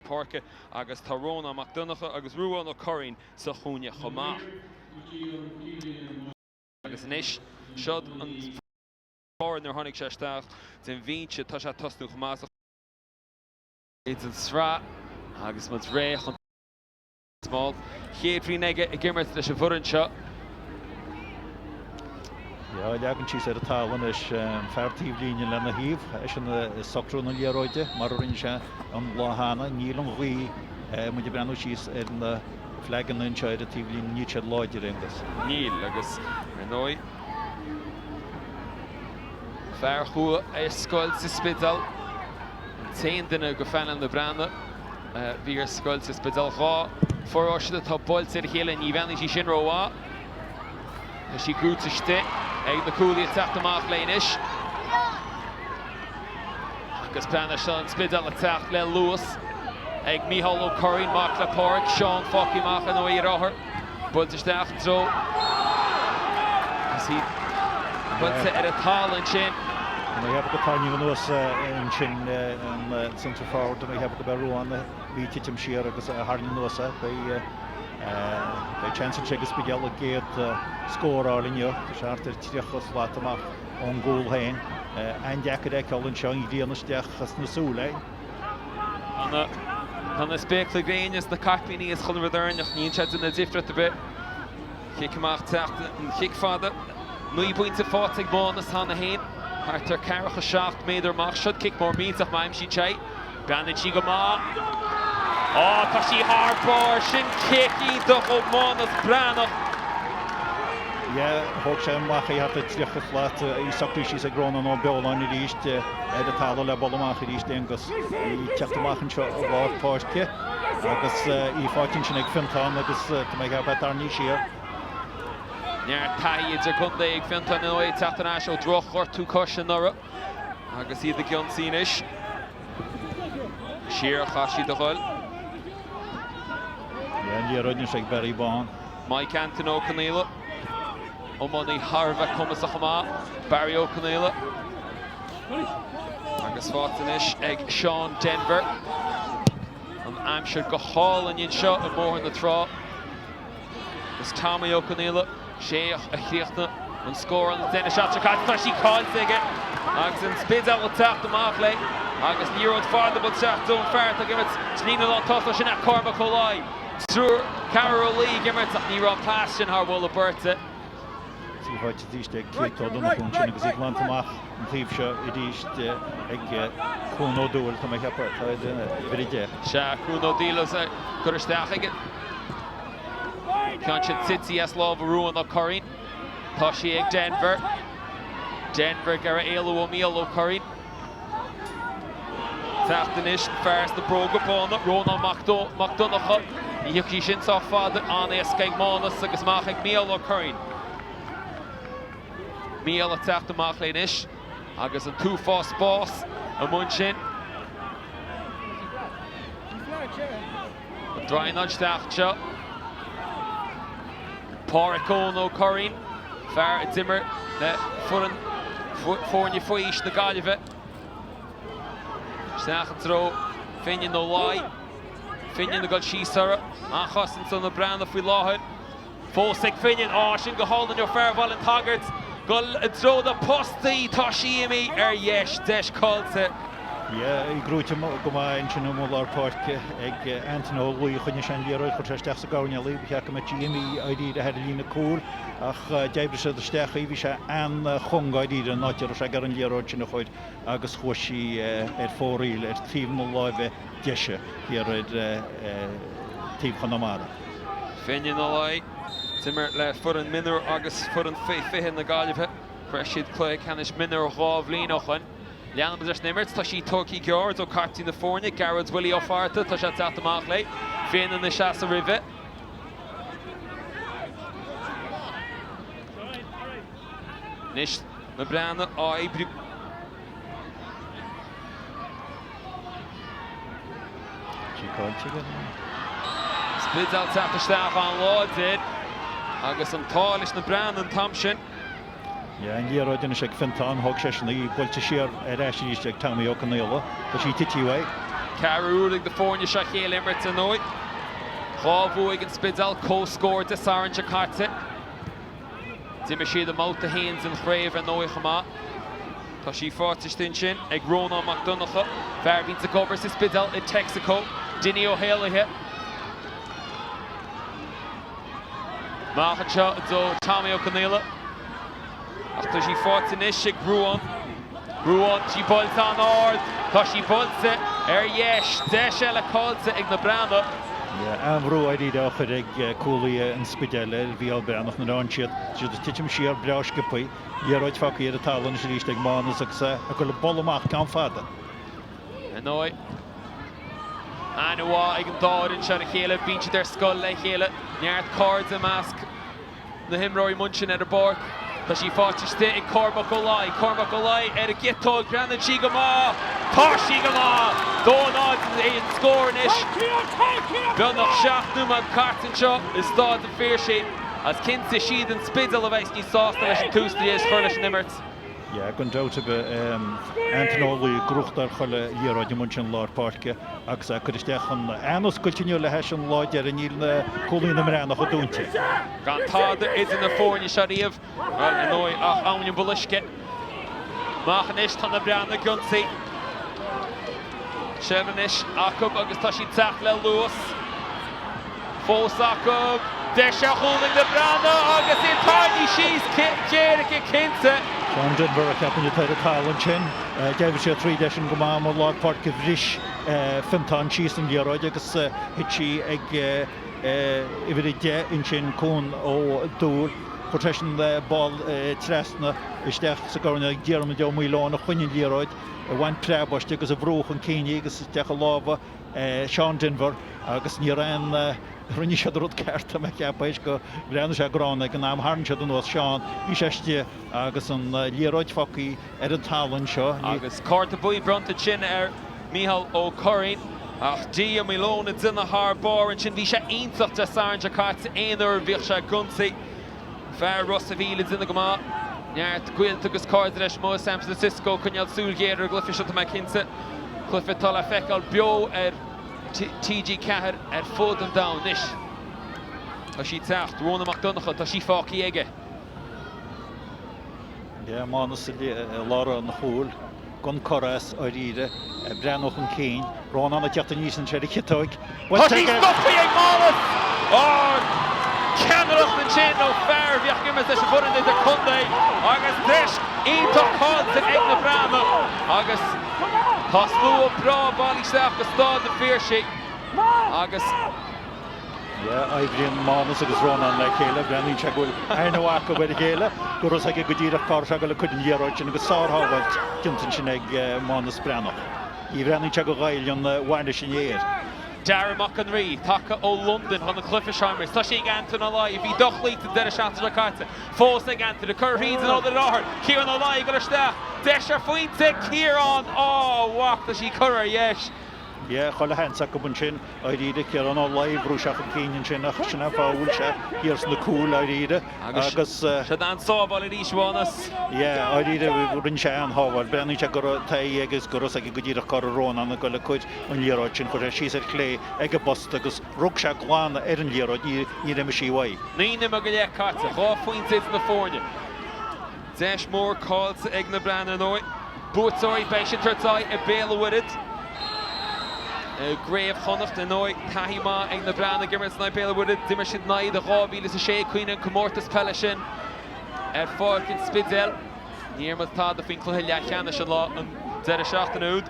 páirce agus tá Rónán Mac Donncha agus Ruadhán Ó Curraoin sa chúinne chomh maith. Agus anois, siod an fear nuair tháinig sé isteach den bhinse, tá sé ag tosnú chomh maith sa chuid den tsraith agus muid réidh chun Small. Chéad bhliain aige ag imirt leis an bhfoireann seo. Yeah, leagan síos ar an talamh anois, an fear taobh líne lena thaobh, eisean ag socrú na liathróide mar a rinne sé an lá cheana. Níl an ghaoth, muid ag breathnú síos ar na flaganna anseo ar an taobh líne, níl siad láidir, Aonghus. Níl, agus ar ndóigh, fear a chuaigh ar scoil sa Spidéal, an t-aon duine de phainéal na Breathnaigh. a bhí ar scoil sa Spidéal. 2 pharóiste atá buailte ar a chéile, ní bhreathnaíonn sí sin rómhaith. Tá sí gnóite istigh ag na cúlaithe ag teacht amach léi anois. Agus breathnaigh seo an Spidéal ag teacht le luas ag Mícheál Ó Curraoin, mac le Páraic, Seán fágtha amach ar ndóigh ar othair. Buailte isteach i dtreo agus í buailte ar an talamh ansin. Tá mé ag ceapadh gur tarraingíodh anuas ansin an centre forward, tá mé ag ceapadh go b'é Ruán a bhí ag titim siar agus a tharraing anuas é. Beidh beidh seans anseo ag an Spidéal a gcéad scór a fháil inniu. Tá sé thart ar 30 slat amach ón gcúl féin. An-deacair a fheiceáil anseo, an ghrian isteach sna súile. Tá na spéaclaí gréine is na caipíní is chuile rud orainn ach níl sé ag déanamh difríocht ar bith. Cic amach teacht an chic fada. 9 bpointe faighte ag Mánas cheana féin. Thart ar ceathracha 7 méadar amach. Siod cic mór millteach má aimsíonn sé í. Breathnaíonn sí go maith. Á, tá sí thar barr! Sin cic iontach ó Mhánas Breathnach. Yeah, thóg sé amach í thart ar 30 slat, í socraithe síos ag Rónán Ó Beoláin arís ar an talamh le bualadh amach arís Aonghus. Í ag teacht amach anseo i lár páirce agus í faighte ansin ag Fiontán agus tá mé ag ceapadh tarraingthe siar. Neart taithí idir contae ag Fiontán ar ndóigh ag teacht ar ais ó droch-ghortú cois anuraidh agus iad ag ionsaí anois. Siar a chaith siad a dhul. Yeah, an liathróid anois ag Barry Bán. Mike Anthony Ó Conaola, iománaí thar a bheith cumasach chomh maith, Barry Ó Conaola. Agus faighte anois ag Seán Denvir. An aimsir go hálainn anseo i mBóthar na Trá. Is Tommy Ó Conaola, sé a chríochnaigh an scór an deireadh seachtaine seo caite. Tá sí caillte aige agus an Spidéal ag teacht amach léi agus liathróid fada ag teacht ón fear atá ag imirt sa líne lántosach sin é Cormac Ó Laoi. Triúr, ceathrar Ó Laoi ag imirt ach ní raibh an pas sin thar mholadh beirte. Í faighte arís ag Keith Ó Donnchú ansin agus í glanta amach an taobh seo arís ag Cuan Ó Dúill, tá mé ag ceapadh, atá ar an bhfride. Sea, Cuan Ó Dúill á cur isteach aige. Ceann sin tite as lámha Ruadhán Ó Curraoin. Tá sí ag Denvir. Denvir ag iarraidh éalú ó Mhícheál Ó Curraoin. Teacht anois, an fear sna bróga bána, Rónán Mac Donncha. Ní thiocfaidh sí sin sách fada, an-éasca ag Mánas agus amach ag Mícheál Ó Curraoin. Mícheál ag teacht amach léi anois agus an t-uafás spás amuigh ansin. An Droighneán isteach anseo. Pádraic Eoin Ó Curraoin, fear a d'imir le foireann foirne faoi aois na Gaillimhe. Isteach i dtreo Finian Ó Laoi. Finian ag dul síos orthu. An-chosaint ó na Breathnaigh faoi láthair. Fós ag Finian. Á, sin go hálainn ó fear Bhaile an tSagairt. Dul i dtreo na postaí. Tá sí imithe ar dheis. Deis caillte. Yeah, í gnóite go maith ansin i lár páirce ag Anthony Ó Laoi. Choinnigh sé an liathróid, chuir sé isteach sa gcoirnéal í. Ba cheart go mbeadh sí imithe dáiríre thar an líne cúil ach d'oibrigh siad isteach í. Bhí sé an-chúng dáiríre an áit a raibh sé ag iarraidh an liathróid sin a chur agus chuaigh sí ar fóraoil ar taobh na láimhe deise thiar ar taobh Chonamara. Finian Ó Laoi, d'imir le foireann mionúr agus foireann faoi 20 na Gaillimhe. Shroich siad cluiche ceannais mionúr 2 bhliain ó shoin. Leanfaimid leis an imirt. Tá sí tógtha gearr ó captaen na foirne, Gearóid Willie Ó Fátharta. Tá sé ag teacht amach léi. Finian ina seasamh roimhe. Anois na Breathnaigh á oibriú. Spidéal teacht isteach an-láidir agus an t-ádh leis na Breathnaigh an t-am sin. Yeah, an liathróid anois ag Fiontán, thóg seisean í, buailte siar ar ais arís ag Tommy Ó Conaola. Tá sí tite uaidh. Ceathrú uair ag na foirne seo a chéile imirt ar ndóigh. 2 bhua ag an Spidéal, comhscór Dé Sathairn seo caite. D'imir siad i mbabhta 1 den chraobh ar ndóigh chomh maith. Tá sí faighte istigh ansin ag Rónán Mac Donncha, fear a bhíonns ag obair sa Spidéal i Texaco, Dinny Ó hÉallaithe. Amach anseo do Tommy Ó Conaola. Ach tá sí faighte anois ag Ruán. Ruán, tá sí buailte an-ard. Tá sí buailte ar dheis. Deis eile caillte ag na Breathnaigh. An-bhrú dáiríre á chur ag cúlaithe an Spidéil ar Mhícheál Breathnach nuair a fhaigheann siad. Tá siad ag titim siar breá sciobtha. Liathróid fágtha ar an talamh anois arís ag Mánas agus é ag dul ag bualadh amach ceann fada. Ar ndóigh, aithne mhaith ag an dá fhoireann seo ar a chéile. Bíonn siad ar scoil le chéile. Neart cairde i measc na himreoirí ansin ar an bpáirc. Tá sí faighte istigh ag Cormac Ó Laoi. Cormac Ó Laoi ar an gciotóg. Breathnaíonn sí go maith. Tá sí go maith! 2-0 é an scór anois. Beagnach 7 nóiméad caite anseo i Staid an Phiarsaigh. Is cinnte is iad an Spidéal a bheas níos sásta leis an tús tar éis chur leis an imirt. Yeah, gan dabht ar bith. Antaine Ó Laoi ag gnóthachtáil chuile liathróid amuigh ansin i lár páirce agus é ag cur isteach an an-oscailt inniu le hais an lá deiridh, níl na cúlaithe na mBreathnach dúnta. Gan tada idir na foirne seo riamh, bhuel, ar ndóigh, ach Abhainn an Bholuisce. Amach anois, tá na Breathnaigh ag ionsaí. Seilbh anois acu agus tá siad ag teacht le luas. Fós acu. Deis ar chúl ag na Breathnaigh agus iad tarraingthe síos éirice cinnte. Seán Denvir a cheapaim atá ar an talamh ansin. D'oibrigh sé tríd eisean go maith amuigh i lár páirce. Bhris Fionntán síos an liathróid agus thit sí ag uimhir 10 ansin, Cuan Ó Dúill. Chuir seisean ball trasna isteach sa gcoirnéal ag Diarmuid Ó Maoileoin a choinnigh an liathróid. a bhain preab aisti agus a bhrú chun cinn í agus isteach i lámha Seán Denvir agus ní raibh aon, rinne siad an rud ceart tá mé ag ceapadh théis go bhreathnaigh sé gránna ag an am, tharraing siad anuas Seán, bhí sé istigh agus an liathróid fágtha ar an talamh anseo. Agus cárta buí bronnta ansin ar Mícheál Ó Curraoin ach Dee Ó Maoileoin ag déanamh thar barr ansin, bhí sé iontach Dé Sathairn seo caite, aon uair a bhíodh sé ag ionsaí. Fear Ros a' Mhíl ag déanamh go maith. Neart gaolta agus cairde leis amuigh i San Francisco ag coinneáil súil ghéar ar an gcluiche seo tá mé cinnte. Cluiche atá le feiceáil beo ar TG4 ar fud an domhain anois. Tá sí ag teacht. Rónán Mac Donncha, tá sí fágtha aige. Yeah, Mánas i lár an chúil. Gan cor as, dáiríre, ag breathnú chun cinn. Rónán ag teacht aníos ansin ar a chiotóig. Tá sí stoptha ag Mánas! Ceannaireacht ansin ó fear a bhíodh ag imirt leis an bhfoireann idir-contae agus deis iontach caillte ag na Breathnaigh agus tá slua breá bailithe isteach go Staid an Phiarsaigh agus Yeah, oibríonn Mánas agus Rónán le chéile. Breathnaíonn sé go bhfuil aithne mhaith acu ar a chéile, go raibh a fhios aige go díreach cá raibh sé ag dul ag cur an liathróid sin agus sár-shábháilt déanta ansin ag Mánas Breathnach. Ní bhreathnaíonn sé go ghoill an bhainne sin air. Dara Mac an Rí, tagtha ó Londain chun an cluiche seo a imirt. Tá sí ag Antaine Ó Laoi, a bhí dochloíte an deireadh seachtaine seo caite. Fós ag Antaine, curtha thríd an fhód ar láthair. Ciarán Ó Laoi ag dul isteach. Deis ar phointe, Ciarán! Á, a mhac, tá sí curtha ar dheis. Yeah, chuile sheans acu ansin, dáiríre, Ciarán Ó Laoi, bhrúigh sé chun cinn ansin ach sin é an fáth a bhfuil sé thiar sna cúil, dáiríre, agus. Sin an-sábháil arís, Mhánas. Yeah, dáiríre, rinne sé an-shábháil. Breathnaíonn sé go raibh taithí aige agus go raibh a fhios aige go díreach cá raibh Rónán ag dul ag cur an liathróid sin. Chuir sé síos ar chlé ag an bposta agus rug sé glan ar an liathróid, níor imigh sí uaidh. 9 nóiméad go leith caite, 2 phointe idir na foirne. Deis mhór caillte ag na Breathnaigh ar ndóigh. Buaiteoirí, beidh siad ag tabhairt aghaidh ar Béal an Mhuirthead i gCraobh Chonnacht. Ar ndóigh, taithí maith ag na Breathnaigh ag imirt in aghaidh Béal an Mhuirthead. D'imir siad in aghaidh i 2006, cuimhnigh an comórtas peile sin ar Pháirc an Spidéil. Ní dhearna muid tada faoin cluiche leathcheannais an lá an deireadh seachtaine úd.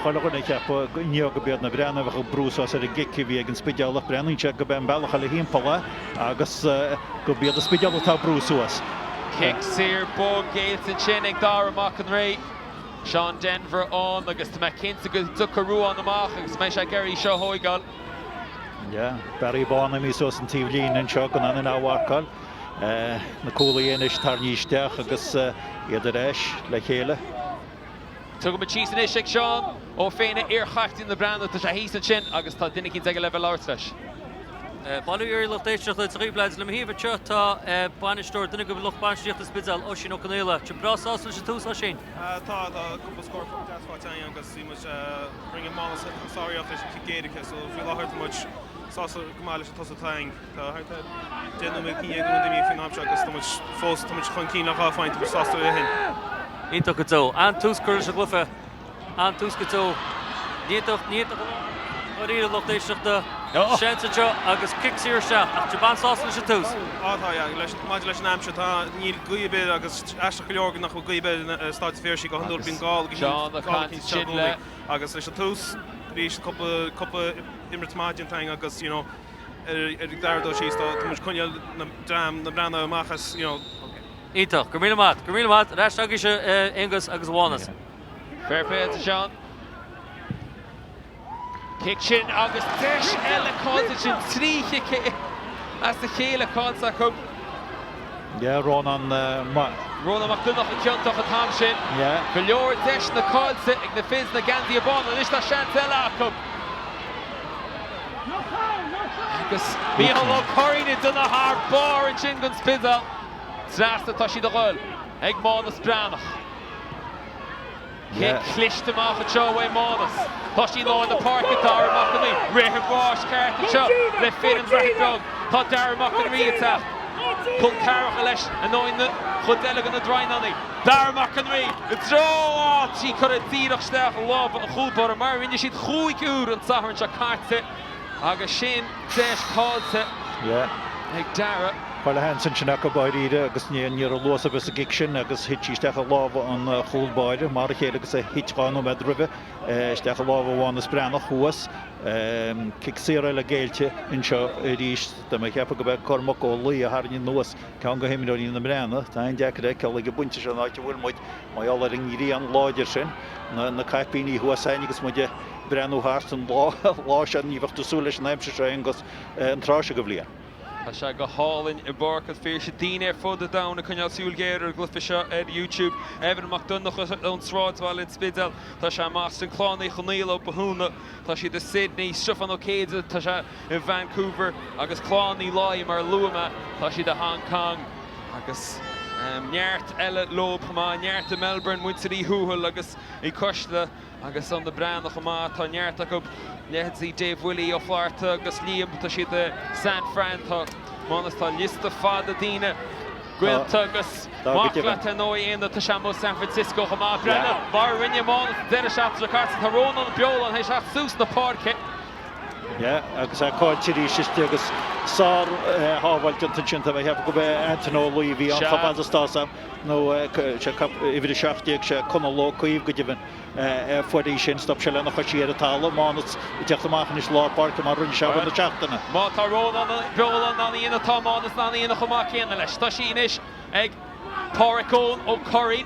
Chuile dhuine ag ceapadh inniu go b'iad na Breathnaigh a bheadh ag brú suas ar an gcic a bhí ag an Spidéal ach breathnaíonn sé go b'é an bealach eile thimpeall é agus go b'iad an Spidéal atá ag brú suas. Cic saor bog géillte ansin ag Dara Mac an Rí. Seán Denvir ann agus tá mé cinnte go dtiocfaidh Ruán amach agus mbeidh sé ag iarraidh í seo a thóigeáil. Yeah, Barry Bán imithe suas an taobh líne anseo gan aon duine á mharcáil. Na cúlaithe anois tarraingthe isteach agus iad ar ais le chéile. Tugaimid síos anois ag Seán Ó Féinne, iar-chaiftín na Breathnaigh. Tá sé thíos ansin agus tá duine eicínt aige le bheith labhairt leis. Bail ó Dhia oraibh a lucht éisteachta, Dia dhaoibh lads, le mo thaobh anseo tá bainisteoir, duine de lucht bainistíochta Spidéal, Oisín Ó Conaola. Tá breá sásta leis an tús, Oisín? Tá, tá cúpla scór deas faighte againn agus bhí muid, rinne Mánas sár-iarracht leis an chic éirice so faoi láthair tá muid sásta go maith leis an tosú atá againn. Tá thart ar 10 nóiméad i ndiaidh go imeacht faoin am seo agus tá muid fós, tá muid chun cinn le dhá phointe, tá muid sásta le sin. Iontach go deo. An-tús curtha leis an gcluiche. An-tús go deo. Ní fhéadfadh, ní fhéadfadh a rá dáiríre lucht éisteachta. Seans anseo agus cic saor isteach ach tá sibh an-sásta leis an tús. Á tá, yeah. Leis, maidir leis an aimsir, tá, níl gaoth ar bith agus aisteach go leor nach bhfuil gaoth ar bith i Staid an Phiarsaigh go hiondúil bíonn gála go Seán ag gála caint cinnte ansin le. Agus leis an tús, arís cúpla, cúpla imirt maith déanta againn agus, you know, ar, ar an dara dul síos, tá, tá muid ag coinneáil na dream, na Breathnaigh amach as, you know. Iontach. Go raibh míle maith. Go raibh míle maith. Ar ais agaibhse, a Aonghus agus a Mhánas. Fair play to Seán. Cic sin agus deis eile caillte sin, 3 chic as a chéile caillte acu. Yeah, Rónán maith. Rónán Mac Donncha ciontach an t-am sin. Yeah. Go leor deiseanna caillte ag na fir sna geansaithe bána. Anois tá seans eile acu. Agus Mícheál Ó Curraoin ag déanamh thar barr ansin don Spidéal. Trasna atá siad a dhul ag Mánas Breathnach. Cic cliste amach anseo uaidh Mánas. Tá sí i lár na páirce, Dara Mac an Rí. Rith an bháis ceart anseo le fir an Droichid Beag. Tá Dara Mac an Rí ag teacht. Col ceathracha leis ar ndóigh an chuid eile de na Droighneánaigh. Dara Mac an Rí i dtreo áit í curtha díreach isteach i lámha an chúlbáire mar a rinne siad chúig uair an Satharn seo caite agus sin deis caillte ag Dara. Chuile sheans ansin acu dáiríre agus ní raibh luas ar bith sa gcic sin agus thit sí isteach i lámha an chúl báire, mar a chéile agus a thit 2 nóiméad roimhe, isteach i lámha Mhánas Breathnach thuas. Cic saor eile géillte anseo arís. Tá mé ag ceapadh go b'é Cormac Ó Laoi a tharraing anuas ceann de himreoirí na mBreathnach. Tá an-deacair a fheiceáil ag an bpointe seo an áit a bhfuil muid mar gheall ar an ngrian láidir sin, na caipíní thuas againn agus muid ag breathnú thart an lá seo. Ní bheadh tú ag súil leis an aimsir seo, Aonghus, an tráth seo de bhliain. Tá sé go hálainn i bPáirc an Phiarsaigh. Daoine ar fud an domhain ag coinneáil súil ghéar ar an gcluiche seo ar YouTube. Evan Mac Donncha ón Sráidbhaile an Spidéal. Tá sé i mBoston. Clann Uí Chonaola ó Bothúna. Tá siad i Sydney. Stiofán Ó Céide, tá sé i Vancouver. Agus Clann Uí Laoi, mar a luaigh mé, tá siad i Hong Kong. Agus neart eile leo chomh maith. Neart i Melbourne, muintir Uí Thuathail agus Uí Choisle. Agus an na Breathnach chomh maith, tá neart acu, leithéidí Dave Willie Ó Flatharta agus Liam, tá siad i San Fran, tá, Mánas, tá liosta fada daoine, gaolta agus mac leat ar ndóigh, Éanna, tá sé amuigh i San Francisco chomh maith. Breathnaigh mar a rinne Mánas an deireadh seachtaine seo caite, tá Rónán Ó Beoláin théis theacht suas na páirce. Yeah, agus é caillte arís istigh agus sár shábháil déanta ansin, tá mé ag ceapadh go b'é Anthony Ó Laoi a bhí ann chomh fada is tá 's a'm. nó uimhir 17, sé Conall Ó Caoimh go deimhin, a fuair í sin. Stop sé lena choisí ar an talamh. Mánas ag teacht amach anois lár páirce mar a rinne sé i rith na seachtaine. Má tá Rónán Ó Beoláin in ann a dhéanamh, tá Mánas in ann a dhéanamh chomh maith céanna leis. Tá sí anois ag Páraic Eoin Ó Curraoin.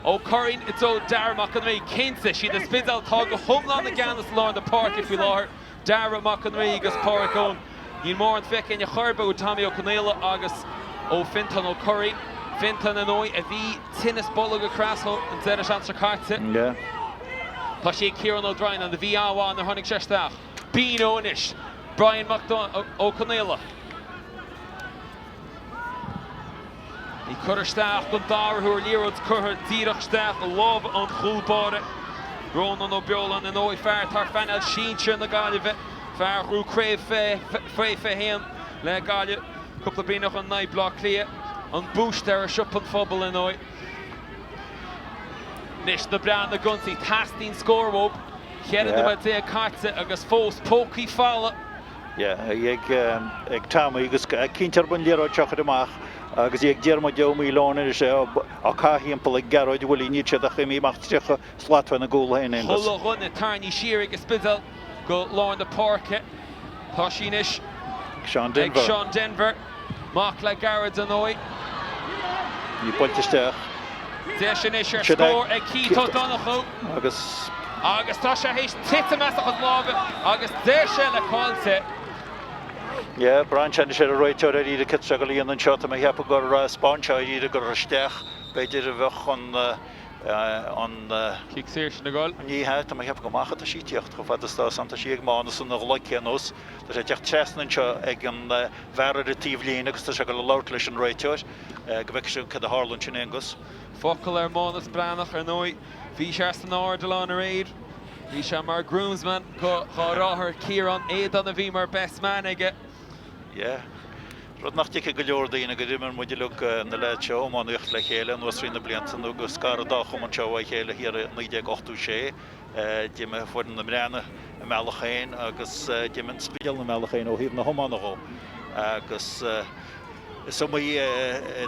Ó Curraoin i dtreo Dara Mac an Rí. Cinnte, siad an Spidéal atá go hiomlán i gceannas i lár na páirce faoi láthair. Dara Mac an Rí agus Páraic Eoin. Níl mórán feicthe againn ar chor ar bith ó Tommy Ó Conaola agus ó Fintán Ó Curraoin. Fintán, ar ndóigh, a bhí tinneas bolg ag cur as dó an deireadh seachtaine seo caite. Tá sí ag Ciarán Ó Droighneáin, a bhí an-mhaith nuair a tháinig sé isteach. Bino anois. Brian Mac Ó Conaola. Í curtha isteach don dara huair, liathróid curtha díreach isteach i lámha an chúl báire. Rónán Ó Beoláin, ar ndóigh, fear atá ar phainéal sinsir na Gaillimhe, fear a ghnóthaigh craobh fé 21 le Gaillimh cúpla bliain ó shin in aghaidh Bleá Cliath. An búistéir i Siopa an Phobail, ar ndóigh. Anois na Breathnaigh ag ionsaí, teastaíonn scór uathu. 14 nóiméad caite agus fós pócaí folamh. Yeah, í ag Tommy agus cinnte orthu an liathróid seo a chur amach agus í ag Diarmuid Ó Maoileoin anois á caitheamh thimpeall ag Gearóid Willie, níl siad ach imithe amach 30 slat faoina gcúl féin, Aonghus. Chuile dhuine tarraingthe siar ag an Spidéal go lár na páirce. Tá sí anois ag Seán Denvir. Mac le Gearóid ar ndóigh. Í buailte isteach. Deis anois ar scór ag Keith Ó Donnchú. Agus. Agus tá sé théis titim as a chuid láimhe agus deis eile caillte. Yeah, braitheann sé anois ar an réiteoir dáiríre céard atá sé ag dul a dhéanamh anseo. Tá mé ag ceapadh gur 'spáin sé dáiríre gur isteach b'fhéidir a bheadh an. An. Cic saor sin ag dul. Ní hea, tá mé ag ceapadh gur amach atá sí ag tíocht, chomh fada is atá san, tá sí ag Mánas ina ghlac ar aon nós. Tá sé ag teacht trasna anseo ag an bhfear ar an taobh líne agus tá sé ag dul a labhairt leis an réiteoir go bhfeicfidh sé cad a tharla ansin, Aonghus. Focal ar Mhánas Breathnach, ar ndóigh, bhí sé san airdeallán aréir. Bhí sé mar groomsman do dheartháir Ciarán, Aodán a bhí mar best man aige. Yeah. Rud nach dtuigfidh go leor daoine gur imir muid uilig, na leaids seo, iománaíocht le chéile anuas trí na blianta nó gur scar an dá chumann seo uaidh chéile thiar i 1986. D'imigh foireann na mBreathnach a mbealach féin agus d'imigh an Spidéal a mbealach féin ó thaobh na hiomána dhó. Agus is iomaí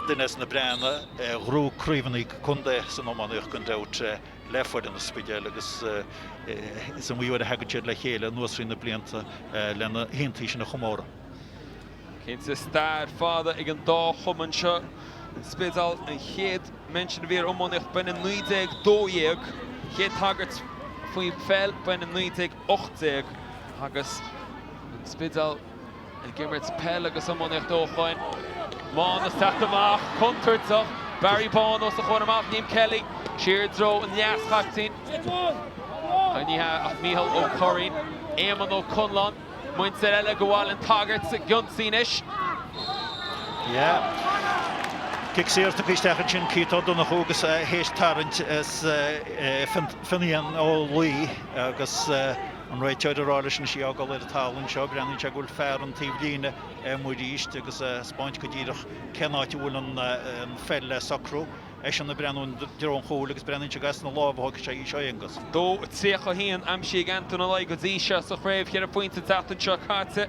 duine as na Breathnaigh a ghnóthaigh craobhanna contae san iománaíocht gan dabht le foireann an Spidéil agus is iomaí uair a thagann siad le chéile anuas trí na blianta lena hiontaí sin a chomóradh. Cinnte, stair fada ag an dá chumann seo. An Spidéal, an chéad mention a bhí ar iománaíocht b'in i 1912, chéad tagairt faoi pheil b'in i 1918 agus an Spidéal ag imirt peil agus iománaíocht ó shoin. Mánas teacht amach, contúirteach, Barry Bán os a chomhair amach, Liam Kelly siar i dtreo an leas-chaiptín. Ní hea ach Mícheál Ó Curraoin, Éamonn Ó Conláin, muintir eile de Bhaile an tSagairt ag ionsaí anois. Yeah. Cic saor tugtha isteach ansin Keith Ó Donnchú agus théis tarraingt as Finian Ó Laoi agus An réiteoir ag rá leis anois í a fhágáil ar an talamh anseo. Breathnaíonn sé go bhfuil fear an taobh líne amuigh arís agus ag 'spáint go díreach cén áit a bhfuil an pheil le socrú. Eisean ag breathnú i dtreo an chúil agus breathnaíonn sé gur as na lámha a thógfaidh sé í seo, Aonghus. 2-31 aimsithe ag Antaine Ó Laoi go dtí seo sa chraobh, cheithre phointe an tseachtain seo caite.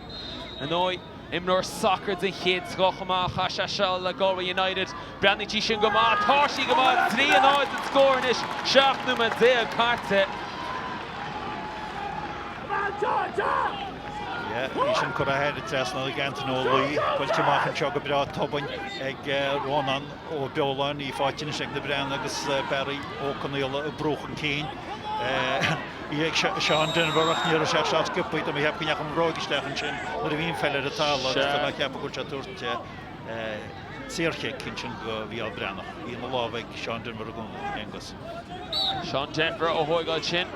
Ar ndóigh, Imreoir sacair den chéad scoth chomh maith, chaith sé seal le Galway United. Breathnaíonn sí sin go maith, tá sí go maith, 3-0 an scór anois, 17 nóiméad caite. Yeah, í sin curtha thar an trasnán ag Antaine Ó Laoi, buailte amach anseo go breá tobann ag Rónán Ó Beoláin, í faighte anois ag na Breathnaigh agus Barry Ó Conaola ag brú chun cinn. Í ag Seán Denvir ach ní raibh sé sách sciobtha, tá mé ag ceapadh go ndeachaigh an bhróg isteach ansin nuair a bhí an pheil ar an talamh agus tá mé ag ceapadh go bhfuil sé ag tabhairt saorchic ansin do Mhícheál Breathnach. Í ina lámh ag Seán Denvir i gcónaí, Aonghus. Seán Denvir á thóigeáil sin,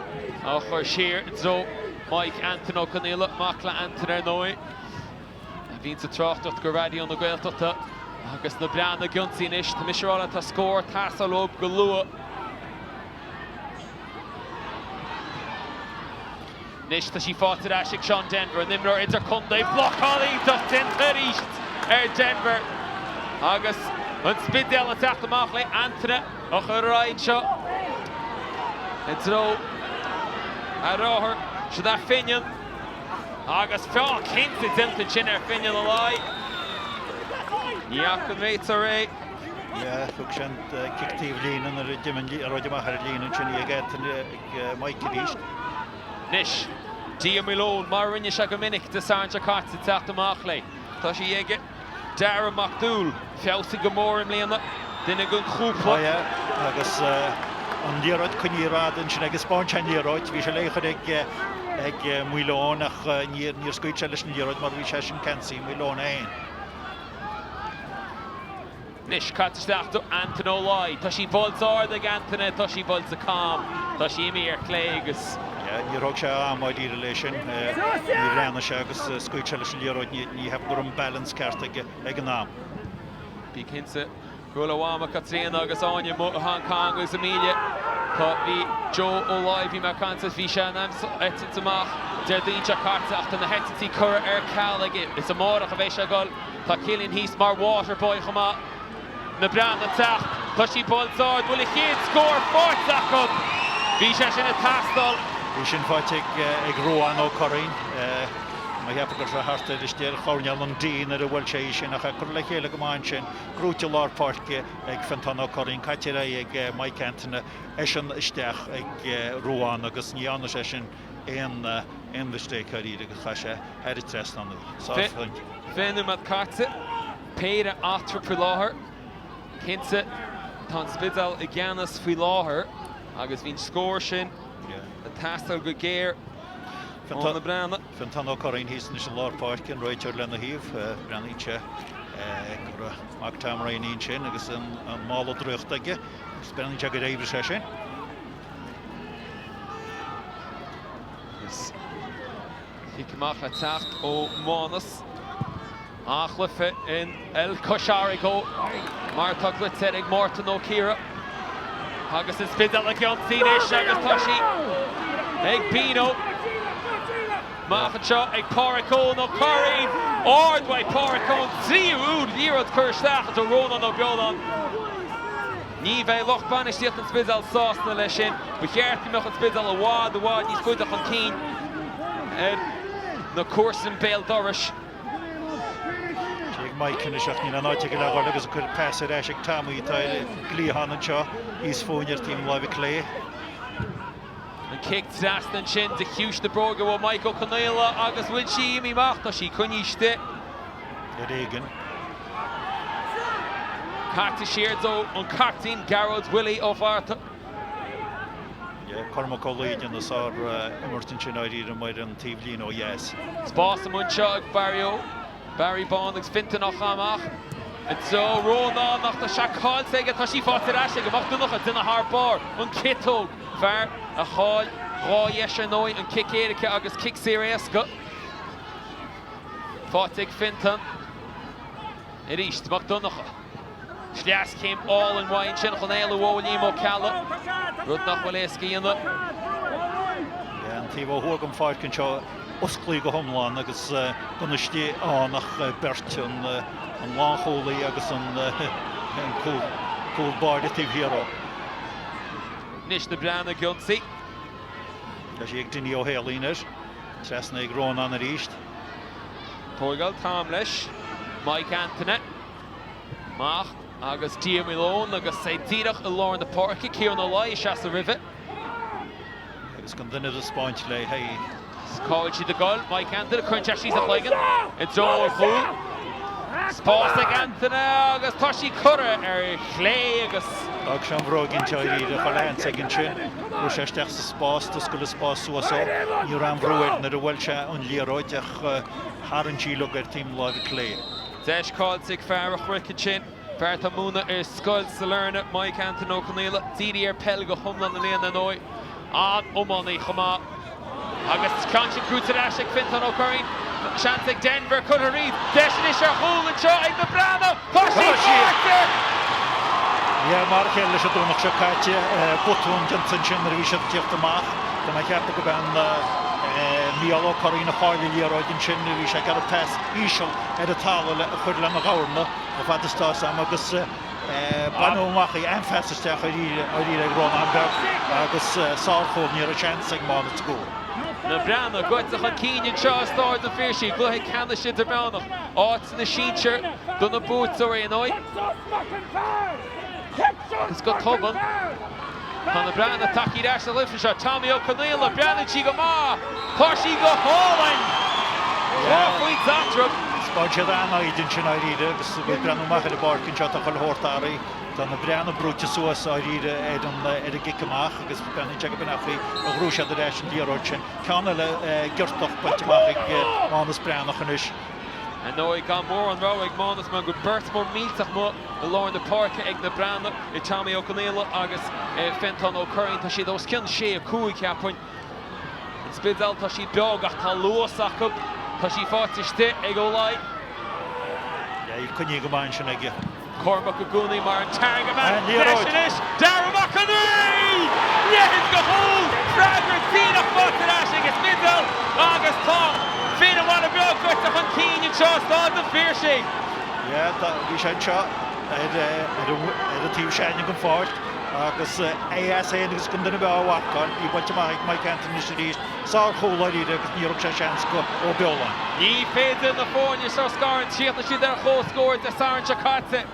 á chur siar i dtreo Mike Antaine Ó Conaola, mac le Antaine ar ndóigh, a bhíonn ag tráchtaireacht do Raidió na Gaeltachta agus na Breathnaigh ag ionsaí anois. Tá mise ag rá leat, tá scór ag teastáil uathu go luath. Anois tá sí faighte ar ais ag Seán Denvir, an imreoir idirchontae. Blocáil iontach déanta arís ar Denvir agus an Spidéal ag teacht amach le Antaine a chur ar aghaidh anseo i dtreo a dhearthár. Sin é Finian agus feall cinnte déanta ansin ar Finian Ó Laoi. Ní fhaca an réiteoir é. Yeah, thug sé an cic taobh líne nuair a d'imigh an liathróid amach ar an líne ansin í ag Antaine ag Mike arís. Anois, Dia Malone, mar a rinne sé go minic Dé Sathairn seo caite, ag teacht amach léi. Tá sí aige. Dara Mac Dúill, feabhsaithe go mór i mbliana, duine den chúpla. Oh yeah, agus an liathróid coinnithe ar fad ansin agus spáin sé an liathróid. Bhí sé le chur ag ag Maoileoin ach níor níor scaoil sé leis an liathróid mar bhí sé sin ceansaithe Maoileoin é féin. Anois, caite isteach do Antaine Ó Laoi. Tá sí buailte ard ag Antaine, tá sí buailte cam. Tá sí imithe ar chlé agus. Yeah, níor thóg sé a am dáiríre léi sin. Níor bhreathnaigh sé agus scaoil sé leis an liathróid. Ní cheapaim go raibh an balance ceart aige ag an am. Bí cinnte go bhfuil a mhama Caitríona agus Áine amuigh i Hong Kong agus Amelia. Tá, bhí Joe Ó Laoi, bhí mé ag caint leis, bhí sé in ainm is eitilt amach Déardaoin seo caite ach tá na heitiltí curtha ar ceal aige. Is amárach a bheidh sé ag dul. Tá Cillian thíos mar water boy chomh maith. Na Breathnaigh ag teacht. Tá sí buailte ard. Bhfuil a chéad scór faighte acu? Bhí sé sin ag teastáil. Bhí sin faighte ag Ruán Ó Curraoin. Mo cheapadh go raibh sé thart ar istigh ar choirnéal an D nuair a bhuail sé í sin ach é curtha le chéile go maith ansin. Gnóite i lár páirce ag Fiontán Ó Curraoin. Caite ar aghaidh ag Mike Antaine. Eisean isteach ag Ruán agus ní dhearna sé sin aon aon mistake dáiríre agus chaith sé thar an trasnán í. Sárphointe. 20 nóiméad caite, péire eatarthu faoi láthair. Cinnte, tá an Spidéal i gceannas faoi láthair agus bhí an scór sin ag teastáil go géar ó na Breathnaigh. Fiontán Ó Curraoin thíos anois i lár páirce, an réiteoir lena thaobh. Breathnaíonn sé. Go raibh mac Tom Ryan ansin agus an mála draíochta aige agus breathnaíonn sé gur oibrigh sé sin. Agus cic amach le teacht ó Mhánas. An-chluiche in El Cois Fharraige mar atá glaoite air ag Mártan Ó Ciardha. Agus an Spidéal ag ionsaí anois agus tá sí ag Pino. Amach anseo ag Pádraic Eoin Ó Curraoin. Ard uaidh Pádraic Eoin, tríú úd, liathróid curtha isteach do Rónán Ó Beoláin. Ní bheidh lucht bainistíochta an Spidéil sásta leis sin. Ba cheart go mbeadh an Spidéal i bhfad, i bhfad níos faide chun cinn ar na comharsana béal dorais. Sé ag Mike anois ach níl aon áit aige le dhul agus cuireadh pas ar ais ag Tommy atá ar an gcliathán anseo, níos fúinne ar taobh na láimhe clé. An cic trasna ansin de chiumhais na bróige ó Mike Ó Conaola agus bhfuil sí imithe amach? Tá sí coinnithe istigh. Ar éigean. Caite siar dó an captaen Gearóid Willie Ó Fátharta. Cormac Ó Laoi ag déanamh sár imirt ansin dáiríre amuigh ar an taobh líne ó dheas. Spás amuigh anseo ag Barry Ó Barry Bán agus Fintan á chaitheamh amach i dtreo Rónán ach tá sé caillte aige, tá sí faighte ar ais ag Mac Donncha, déanamh thar barr, an ciotóg, fear a chaill 2 dheis ar ndóigh, an cic éirice agus cic saor éasca faighte ag Fintan. Arís Mac Donncha. Sleaschéim álainn uaidh ansin chun éalú ó Liam Ó Ceallaigh, rud nach bhfuil éasca a dhéanamh. An taobh ó thuaidh den pháirc anseo osclaithe go hiomlán agus gan istigh ann ach beirt, an lánchúlaí agus an cúl báire taobh thiar dó. Anois na Breathnaigh ag ionsaí. Tá sí ag Dinny Ó hAolaín anois. Trasna ag Rónán arís. Tógáil t-am leis. Mike Antaine. Amach agus Diarmuid Malone agus é díreach i lár na páirce. Ciarán Ó Laoi ag seasamh roimhe. Agus gan duine a thaispeáint le haghaidh. Cá bhfuil siad ag dul? Mike Antaine, cuireann sé síos a chloigeann i dtreo an chúil. Spás ag Antaine agus tá sí curtha ar chlé agus. D'fhág sé an bhróig inti dáiríre, chuile sheans aige ansin. Chuaigh sé isteach sa spás, d'oscail an spás suas dó. Ní raibh aon bhrú air nuair a bhuail sé an liathróid ach tharraing sí uilig ar taobh na láimhe clé. Deis caillte ag fear an Chnoic ansin, fear atá ag múineadh i Scoil Sailearna, Mike Antaine Ó Conaola, dírithe ar peil go hiomlán i mbliana ar ndóigh. An-iománaí chomh maith. Agus ceann sin gnóthaithe ar ais ag Fintán Ó Curraoin. Seans ag Denver curtha thríd. Deis anois ar chúl anseo ag na Breathnaigh. Tá sí faighte! Yeah, mar a chéile leis an Domhnach seo caite, botún déanta ansin nuair a bhí siad ag tíocht amach. Tá mé ag ceapadh go b'é Mícheál Ó Curraoin a chaill an liathróid ansin, bhí sé ag iarraidh pas íseal ar an talamh a chur lena ghamhna chomh fada is atá 'fhios a'm agus baineadh amach í, an-phas isteach dáiríre ag Rónán Beag agus sárchúl, ní raibh seans ag Mánas sa gcúl. Na Breathnaigh gaibhte chun cinn anseo i Stáid an Phiarsaigh i gcluiche ceannais idirmheánach, áit na sinsear do na buaiteoirí ar ndóigh. Agus go tobann, tá na Breathnaigh tagtha ar ais sa gcluiche seo. Tommy Ó Conaola, breathnaíonn sí go maith! Tá sí go hálainn! 2 phointe eatarthu. Thaispeáin siad an-fhoighid ansin dáiríre agus ag breathnú amach ar an bpáirc anseo tá chuile shórt athraithe. Tá na Breathnaigh brúite suas dáiríre ar an ar an gcic amach agus breathnaíonn sé go b'in an chaoi a ghnóthaigh siad ar ais an liathróid sin. Ceann eile giortach bainte amach ag Mánas Breathnach anois. Ar ndóigh, gan mórán rogha ag Mánas mar go bhfuil beirt mór millteach amuigh i lár na páirce ag na Breathnaigh, i Tommy Ó Conaola agus Fintán Ó Curraoin. Tá siad os cionn 6, 5, cheapfainn. An Spidéal, tá siad beag ach tá luas acu. Tá sí faighte istigh ag Ó Laoi. Yeah, í coinnithe go maith ansin aige. Cormac i gcónaí mar an target man. Deis anois, Dara Mac an Rí! Leithead go chúl! Freagra díreach faighte ar ais ag an Spidéal agus tá fir an Bhaile Beag gaibhte chun cinn anseo i Stáid an Phiarsaigh. Yeah, bhí sé anseo ar an taobh s'againne den pháirc agus é as féin agus gan duine ar bith á mharcáil. Í bainte amach ag Mike Anthony anois arís. Sár-chúl dáiríre agus níor thug sé seans go Ó Beoláin. Ní féidir na foirne seo a scarúint, chríochnaigh siad ar chomhscór Dé Sathairn seo caite.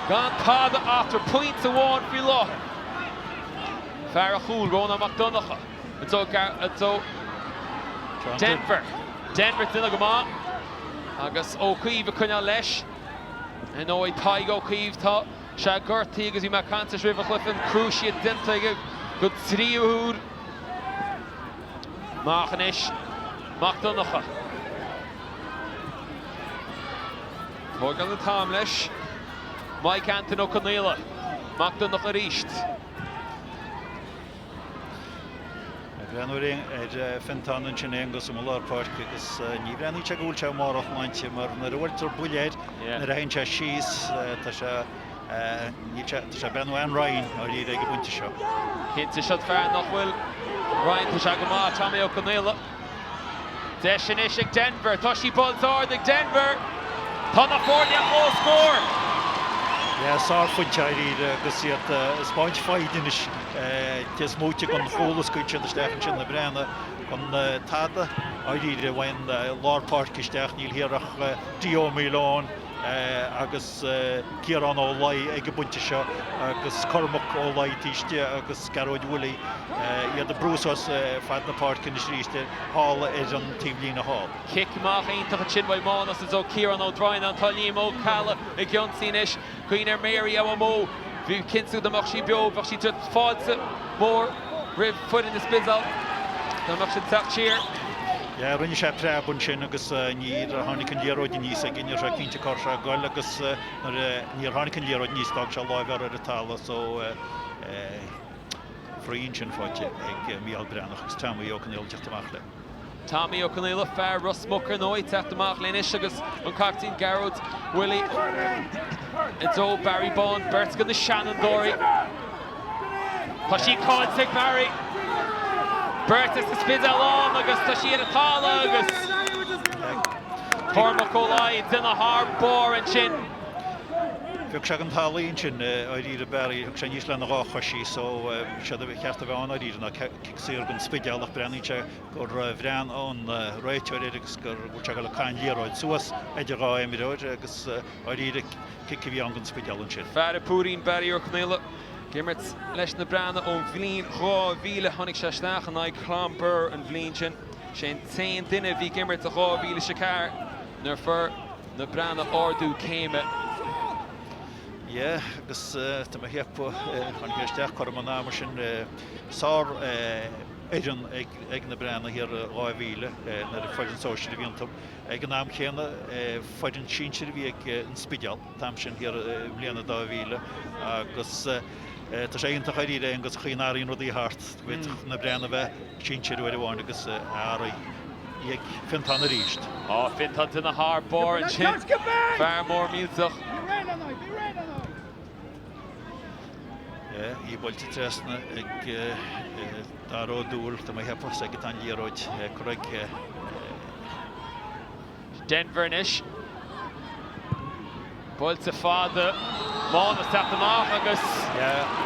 Gan tada eatarthu, pointe amháin faoi láthair. Fear an chúil, Rónán Mac Donncha, i dtreo Denver. Denver ag déanamh go maith agus Ó Caoimh ag coinneáil leis. Ar ndóigh, Tadhg Ó Caoimh, tá sé gortaithe agus bhí mé ag caint leis roimh an chluiche, an cruciate déanta aige don tríú huair. Amach anois, Mac Donncha. Tógáil an t-am leis. Mike Anton Ó Conaola, Mac Donncha arís. Ag breathnú ar Fintán ansin Aonghus i lár páirce agus ní bhreathnaíonn sé go bhfuil sé i mbarr a shláinte mar nuair a bhuailtear buille air nuair a théann sé síos tá sé níl sé tá sé ag breathnú an-righin dáiríre ag an bpointe seo. Cinnte siod fear nach bhfuil righin tá sé go maith Tommy Ó Conaola. Deis anois ag Denvir. Tá sí buailte ard ag Denvir. Tá na foirne ar comhscór. Yeah, sárphointe dáiríre agus iad ag 'spáint foighid anois. Cé is móite den chúl a scaoil siad isteach ansin na Breathnaigh gan tada dáiríre uaidh an lár páirce isteach. Níl thiar ach D. Ó Maoileoin agus Ciarán Ó Laoi ag an bpointe seo agus Cormac Ó Laoi taobh istigh agus Gearóid Willie, iad ag brú suas fad na páirce anois arís thall ar an taobhlíne thall. Cic amach iontach ansin uaidh Mánas is ó Ciarán Ó Droighneáin. Tá Liam Ó Ceallaigh ag ionsaí anois. Cuimhnigh ar Mary Awomoh. Bhí cinnte dá mbeadh sí beo bheadh sí ag tabhairt fáilte mhór roimh foireann an Spidéil dá mbeadh siad ag teacht siar. Yeah, rinne sé preab ansin agus níor tháinig an liathróid aníos aige, ní raibh sé cinnte cá raibh sé ag goil agus nuair a níor tháinig an liathróid aníos d'fhág sé láimh orthu ar an talamh so free ansin faighte ag Mícheál Breathnach agus Tommy Ó Conaola ag teacht amach leis. Tommy Ó Conaola, fear Ros Muc ar ndóigh, ag teacht amach léi anois agus an captaen Gearóid Willie i dtreo Barry Bán, beirt de na seanfhondúirí. Tá sí caillte ag Barry. Beirt as an Spidéal ann agus tá sí ar an talamh agus Cormac Ó Laoi ag déanamh thar barr ansin. Phioc sé den talamh í ansin, dáiríre Barry, thug sé aníos lena dhá chois í so séard ba cheart a bheith ann dáiríre ná cic saor don Spidéal ach breathnaíonn sé gur bhreathnaigh an réiteoir air agus go bhfuil sé ag dul ag caitheamh an liathróid suas idir dhá imreoir agus dáiríre cic a bhí ann don Spidéal ansin. Fear an Phúirín Barry Ó Conaola ag imirt leis na Breathnaigh ón bhliain 2000. Tháinig sé isteach in aghaidh Clonbur an bhliain sin. Sé an t-aon duine a bhí ag imirt i 2004 nuair a fuair na Breathnaigh ardú céime. Yeah, agus tá mé ag ceapadh, tháinig sé isteach cothrom an ama sin, sár fhoireann ag na Breathnaigh thiar i 2000 nuair a foireann sóisir a bhí iontu. Ag an am chéanna, foireann sinsir a bhí ag an Spidéal an t-am sin thiar i mbliain 2000 agus tá sé iontach dáiríre Aonghus an chaoi a n-athraíonn rudaí thart. D'fhéadfadh na Breathnaigh a bheith sinsir uair amháin agus athraigh ag Fiontán arís. Á, Fiontán ag déanamh thar barr ansin, fear mór millteach. Í buailte trasna ag Dara Ó Dúill, tá mé ag ceapadh, is aige atá an liathróid curtha ag. Denvir anois. Buailte fada. Mánas ag teacht amach agus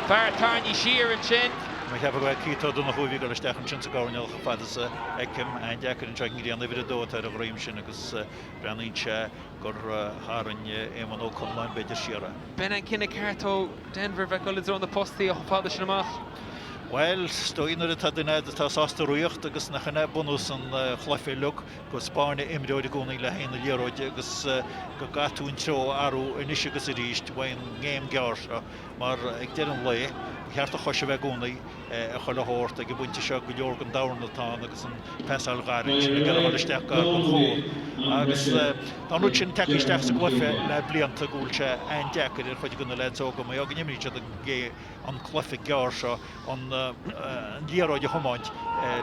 fear tarraingthe siar ansin. Tá mé ag ceapadh go bhfuil Keith Ó Donnchú a bhí ag dul isteach ansin sa gcoirnéal chomh fada is a fheicim. An-deacair anseo ag an ngrian, uimhir a dó atá ar a dhroim sin agus breathnaíonn sé gur tharraing Éamonn Ó Conláin b'fhéidir siar é. B'in an cinneadh ceart ó Denvir bheith ag dul i dtreo na postaí chomh fada sin amach. Bhuel, is dóigh nuair atá duine agat atá sásta ritheacht agus nach in é bunús an chluiche uilig, go 'spáineadh imreoir i gcónaí le haghaidh na liathróide agus go gcaithfidh tú an treo a athrú anois agus arís uaidh an ngéim gearr seo mar ag deireadh an lae, ba cheart do chois a bheith i gcónaí ag chuile shórt ag an bpointe seo, go leor den dorn atá ann agus an phasáil ghairid sin ag iarraidh a dhul isteach gar don chúl. Agus tá an rud sin tagtha isteach sa gcluiche le blianta go bhfuil sé an-deacair ar chuid de na leaids óga mar gheall go n-imríonn siad an cluiche gearr seo an liathróid a thiomáint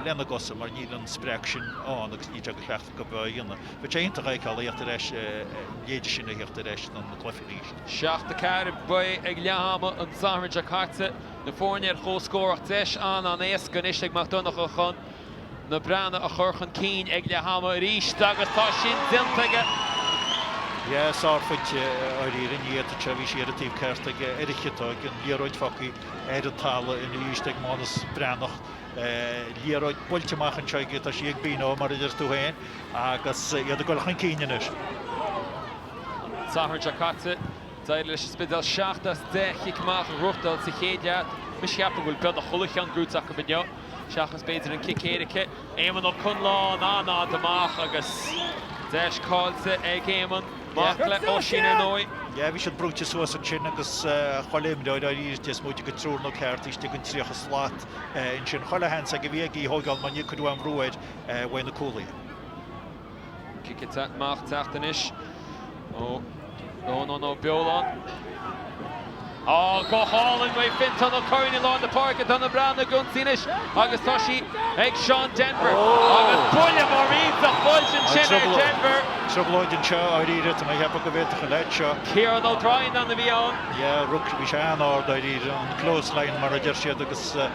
lena gcosa mar níl an spreac sin ann agus níl sé de chleachtadh acu a bheith á dhéanamh. Bheadh sé iontach a fheiceáil a theacht ar ais, an leithéide sin a theacht ar ais don gcluiche arís. 7-4 a bhí ag leath ama an Satharn seo caite. Na foirne ar comhscór ach deis an-an-éasca anois ag Mac Donncha chun na Breathnaigh a chur chun cinn ag leath ama arís agus tá sin déanta aige. Yeah, sárphointe dáiríre, ní fhéadfadh sé, bhí sí ar an taobh ceart aige ar an chiotóg, an liathróid fágtha ar an talamh arís ag Mánas Breathnach. Liathróid buailte amach anseo aige, tá sí ag Bino mar a deir tú féin agus iad ag dul chun cinn anois. An Satharn seo caite, d'éirigh leis an Spidéal 7 as 10 chic amach a ghnóthachtáil sa chéad leath. Mise ag ceapadh go bhfuil beagnach chuile cheann gnóite acu inniu. Seachas b'fhéidir an cic éirice. Éamonn Ó Conláin an-fhada amach agus deis caillte ag Éamonn. Mac le Oisín ar ndóigh. Yeah, bhí siad brúite suas ansin agus chuile imreoir dáiríre cé is móite de triúr nó ceathrar taobh istigh den 30 slat ansin. Chuile sheans aige a bhí aige í a thóigeáil mar níor cuireadh aon bhrú air uaidh na cúlaithe. Cic amach ag teacht anois ó. Rónán Ó Beoláin. Á, go hálainn uaidh Fintán Ó Curraoin i lár na páirce. Tá na Breathnaigh ag ionsaí anois agus tá sí ag Seán Denvir. Agus buille mór iontach buailte ansin ar Denvir. Trioblóid anseo, dáiríre. Tá mé ag ceapadh go bhféadfadh an leaid seo. Ciarán Ó Droighneáin a bhí ann. Yeah, rug, bhí sé an-ard dáiríre. An clothesline mar a deir siad agus a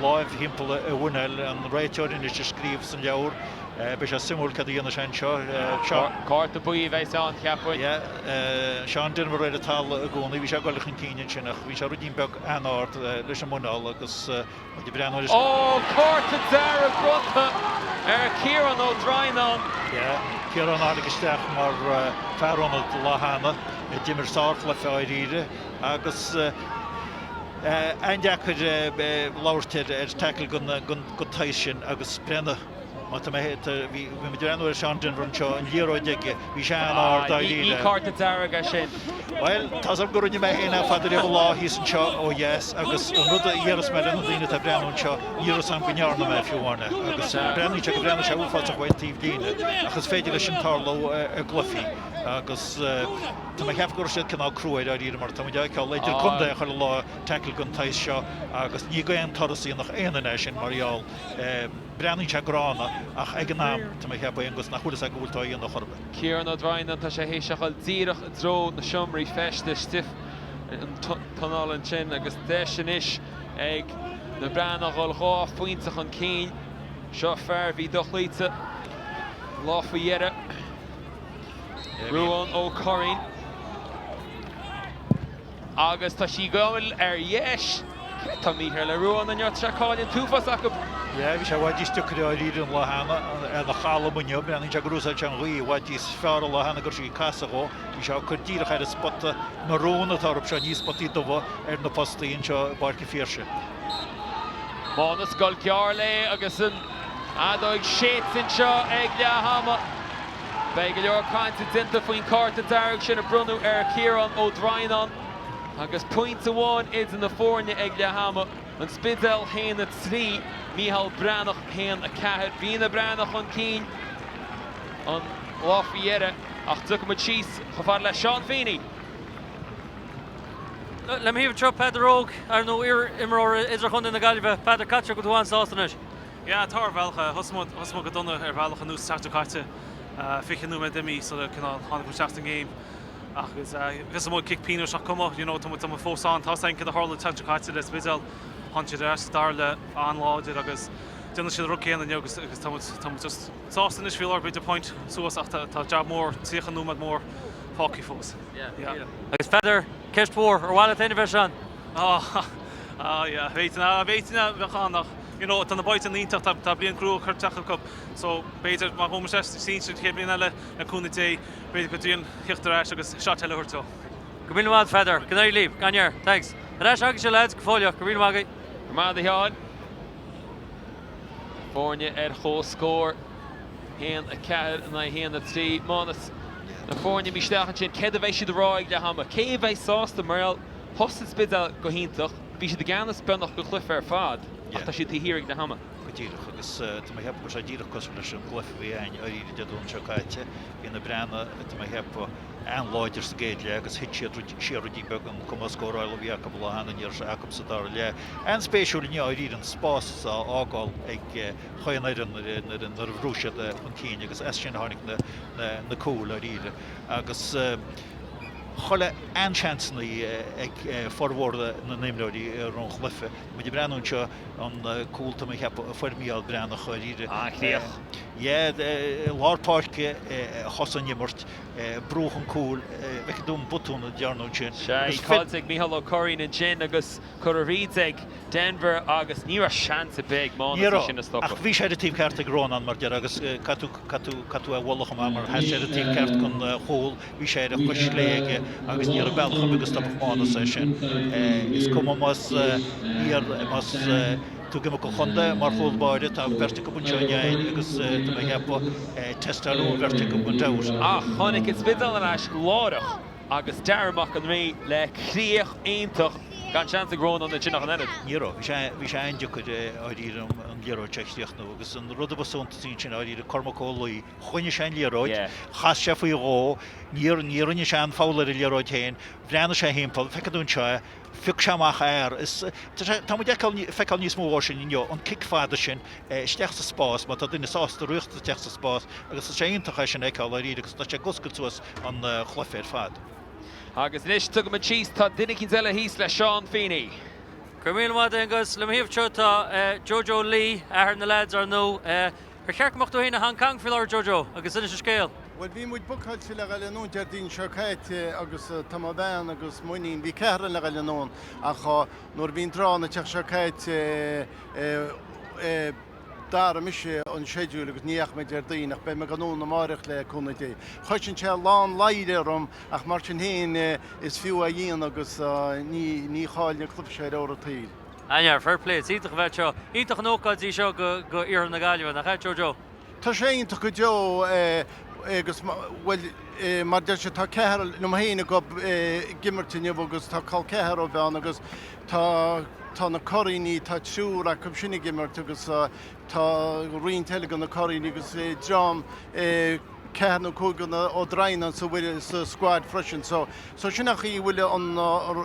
láimh thimpeall a mhuineáil. An réiteoir anois ag scríobh san leabhar. Beidh sé suimiúil cad a dhéanfaidh sé anseo. Seán. Cárta buí a bheas ann, cheapfainn. Yeah, Seán Denvir ar an talamh i gcónaí. Bhí sé ag dul chun cinn ansin ach bhí sé ruidín beag an-ard leis an muineál agus muid ag breathnú ar. Ó, cárta dearg bronnta ar Ciarán Ó Droighneáin. Yeah, Ciarán a tháinig isteach mar fear ionaid lá cheana. D'imir sárchluiche dháiríre agus an-deacair labhairt ar tackle den tsaghas sin agus breathnaigh. Má tá mé, bhí muid ag breathnú ar Seán Denvir anseo, an liathróid aige, bhí sé an-ard dáiríre. Ní cárta dearg é sin. Bhuel, tá's agam go rinne mé féin é fada riamh an lá thíos anseo ó dheas agus an rud a dhéarfas mé le na daoine atá ag breathnú anseo, ní raibh fhios agam go ndearna mé fiú amháin é. Agus breathnaíonn sé go mbreathnaigh sé uafásach uaidh taobh líne ach is féidir leis sin tarlú i gcluichí agus tá mé ag ceapadh go raibh siad cineál crua air dáiríre mar tá muid á fheiceáil idir contae chuile lá tackle den tsaghas seo agus ní d'aon turas a dhéanfadh aon duine é sin mar gheall Breathnaíonn sé gránna, ach ag an am, tá mé ag ceapadh, Aonghus, nach bhfuil fhios agat go bhfuil tú á dhéanamh chor ar bith. Ciarán Ó Droighneáin, tá sé théis a dhul díreach i dtreo na seomraí feistis, istigh an tionál ansin agus deis anois ag na Breathnaigh dhul 2 phointe chun cinn. Seo fear a bhí dochloíte an lá faoi dheireadh, Ruadhán Ó Curraoin. Agus tá sí ag gabháil ar dheis. Céard tá mícheart le Ruadhán inniu? Tá sé ag cailleadh an t-uafás acu. Yeah, bhí sé i bhfad níos deacair dáiríre an lá cheana, ina chalm inniu. Breathnaíonn sé gur úsáid sé an ghaoth i bhfad níos fearr an lá cheana go raibh sí ag casadh dhó. Bhí sé á cur díreach ar an spota marún atá orthu seo, ní spotaí dubha ar na postaí anseo i bPáirc an Phiarsaigh. Mánas ag gabháil gearr léi agus an fheadóig séidte anseo ag leath ama. Beidh go leor cainte déanta faoin cárta dearg sin a bronnadh ar Chiarán Ó Droighneáin agus pointe amháin idir na foirne ag leath ama, An Spidéal 1-3, Micheál Breathnach 1-4. Bhí na Breathnaigh chun cinn an lá faoi dheireadh ach tiocfaidh muid síos chomh fada le Seán Feeney. Le mo thaobh anseo, Peadar Óg, ar ndóigh, iar-imreoir idirchontae na Gaillimhe. Peadar, caithfidh go bhfuil tú an-sásta anois? Yeah, tá ar bhealach. Thosaigh muid, thosaigh muid go dona ar bhealach an nós an tseachtain seo caite. 20 nóiméad imithe sula cineál tháinig muid isteach sa ngame. Ach agus mhiss muid cic pionóis ach cuma, you know, tá muid, tá muid fós ann. Tá's againn céard a tharla an tseachtain seo caite le Spidéal. Tháinig siad ar ais sa dara leath an-láidir agus déanann siad an rud céanna inniu agus, agus tá muid, tá muid just sásta anois faoi láthair, b'fhéidir point suas ach tá, tá jab mór, 30 nóiméad mór fágtha fós. Yeah. Agus Peadar, ceist mhór, ar mhaith leat féin a bheith ann? Ah, ah yeah, b'fhéidir, b'fhéidir a bheadh ann ach you know, tá na boys an-iontach, tá, tá bliain crua curtha isteach acu, so b'fhéidir má chuaigh muid isteach sinsir an chéad bhliain eile le cúnamh Dé, b'fhéidir go dtriail theacht ar ais agus shot eile a thabhairt dó. Go raibh míle maith agat Pheadar, go n-éirí libh, gan air, thanks. Ar ais agaibhse lads, go fóilleach, go raibh míle maith agaibh. Go raibh maith agat a Sheáin. Foirne ar comhscór, 1, 4 in aghaidh 1, 3. Mánas, na foirne imithe isteach ansin, céard a bheidh siad a rá ag leath ama? Cé a bheidh sásta mar gheall thosaigh an Spidéal go hiontach, Bhí siad i gceannas beagnach an cluiche ar fad ach tá siad taobh thiar ag leath ama. Go díreach, agus tá mé ag ceapadh go raibh sé díreach cosúil leis an gcluiche a bhí againn dáiríre Dé Domhnaigh seo caite. Bhí na Breathnaigh, tá mé ag ceapadh, an-láidir sa gcéad leath agus thit siad siar ruidín beag an cuma scórála a bhí acu an lá cheana ní raibh sé acu sa dara leath. An-spéisiúil inniu dáiríre an spás á fhágáil ag chaon fhoireann nuair a bhrú siad chun cinn agus as sin a tháinig na cúil dáiríre agus chuile an-seansanna ag formhór na n-imreoirí i rith an chluiche. Tá muid ag breathnú anseo an cúl tá mé ag ceapadh a fuair Mícheál Breathnach dáiríre. An-chríoch. Yeah, i lár páirce a thosaigh an imirt, brú chun cúil, bhfeicfidh tú an botún a dearnadh ansin. Sea, caillte ag Mícheál Ó Curraoin ansin agus curtha thríd ag Denvir agus ní raibh seans ar bith ag Ní Mánas é sin a raibh, stopadh. ach bhí sé ar an taobh ceart ag Rónán mar deir agus caithfidh tú, caithfidh tú, caithfidh tú é a mholadh chomh maith mar sheas sé ar an taobh ceart den chúl, bhí sé ar a chois chlé aige agus ní raibh bealach ar bith go stopfadh Mánas é sin. Is cuma más iar, más tú ag imirt don chontae mar chúl báire, tá beirt acu anseo inné agus tá mé ag ceapadh teisteáladh an bheirt acu gan dabht. Ach tháinig an Spidéal ar ais láithreach agus Darragh Mac an Rí le críoch iontach. Gan seans ag Rónán ansin ach an oiread. Ní raibh. Bhí sé, bhí sé an-deacair dáiríre an liathróid seo a chríochnú agus an rud a ba suntasaí ansin dáiríre Cormac Ó Laoi, choinnigh sé an liathróid, chas sé faoi dhó, níor, ní rinne sé aon foul ar an liathróid féin, bhreathnaigh sé thimpeall, feicfidh tú anseo é, phioc sé amach fear, is, tá sé, tá muid ag feiceáil, feiceáil níos mó dhó sin inniu, an cic fada sin isteach sa spás, má tá duine sásta rith isteach sa spás agus tá sé iontach é sin a fheiceáil dáiríre agus tá sé ag oscailt suas an chluiche ar fad. Agus anois tugaimid síos, tá duine eicínt eile thíos le Seán Feeney. Go raibh míle maith agat Aonghus. Le mo thaobh anseo tá Jojo Lee, athair na leaids ar ndóigh. Ar cheart go mbeadh tú féin i Hong Kong faoi láthair Jojo agus inis an scéal. Bhuel bhí muid bookáilte le dhul anonn Déardaoin seo caite agus tá mo bhean agus m'iníon, bhí ceathrar againn le dhul anonn ach nuair a bhí an dráma an tseachtain seo caite D'athraigh mise an schedule agus ní dheachaigh mé Déardaoin ach beidh mé ag dul anonn amáireach le cúnamh Dé. Chosain sé a lán laidhre orm ach mar sin féin is fiú é a dhéanamh agus ní ní chailleann an cluiche seo ar uair an tsaoil. An-fhear, fair play, is iontach a bheith anseo. Iontach an ócáid í seo go go iarthar na Gaillimhe, nach ea, Jojo? Tá sé iontach go deo agus bhuel mar deir sé tá ceathrar liom féin ag ag imirt inniu agus tá col ceathar ó bhean agus tá Tá na Curraoiní, tá triúr acu sin ag imirt agus tá roinnt eile de na Curraoiní agus dream ceathair nó cúigear ó Droighneán sa bhfoireann, sa squad freisin. So, so sin an chaoi a bhfuil an,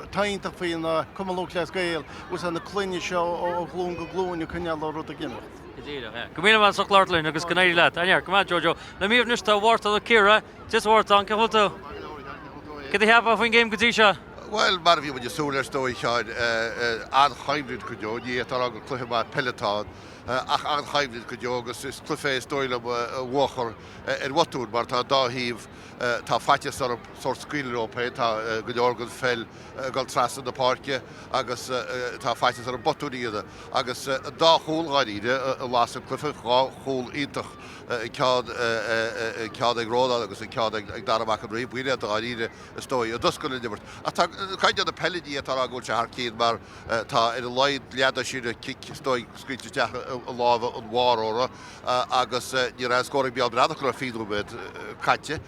tá iontach faoi an Cumann Lúthchleas Gael agus na clainne seo ó ghlúin go glúin ag coinneáil an rud ag imeacht. Go díreach, yeah. Go míle maith as ucht labhairt linn agus go n-éirí leat. An-fhear, go maith Jojo. Le mo thaobh anois tá Mártan Ó Ciardha. Dia duit a Mhártain, cén chaoi a bhfuil tú? Cad a cheapfá faoin gcéim go dtí seo? Bhuel, mar a bhí muid ag súil leis, is dóigh, a Sheáin, an-choimhlint go deo. Ní fhéadfá a rá gur cluiche maith peile atá ann, ach an-choimhlint go deo agus is cluiche é is dóigh liom a bhuafar ar bhotún mar tá an dá thaobh, tá faitíos orthu sórt scaoileadh leo féin, tá go leor den pheil ag dul trasna na páirce agus tá faitíos orthu botúin a dhéanamh. Agus an dá chúl dháiríre a las an cluiche, dhá chúl iontach, an ceann ag Rónán agus an ceann ag Dara Mac an Rí, b'in iad dháiríre. is dóigh, a d'oscail an imirt. Ach tá caighdeán na peile, ní fhéadfá a rá go bhfuil sé thar cionn mar tá ar a laghad leathduisín cic, is dóigh, scaoilte isteach i lámha an bháireora agus ní raibh aon scór ag Mícheál Breathnach go raibh 20 nóiméad caite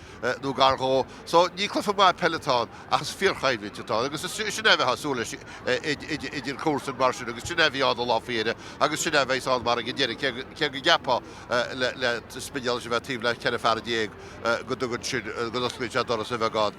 nó gar dhó. So ní cluiche maith peile atá ann ach is fíorchoimhlint atá ann agus sin é a bheifeá ag súil leis idir comharsain mar sin agus sin é a bhí ann an lá faoi dheireadh agus sin é a bheas ann mar ag an deireadh cé go gceapfá le Spidéal a bheith taobh le 14 fear go dtugann sin, go n-osclaíonn sé doras a bheagán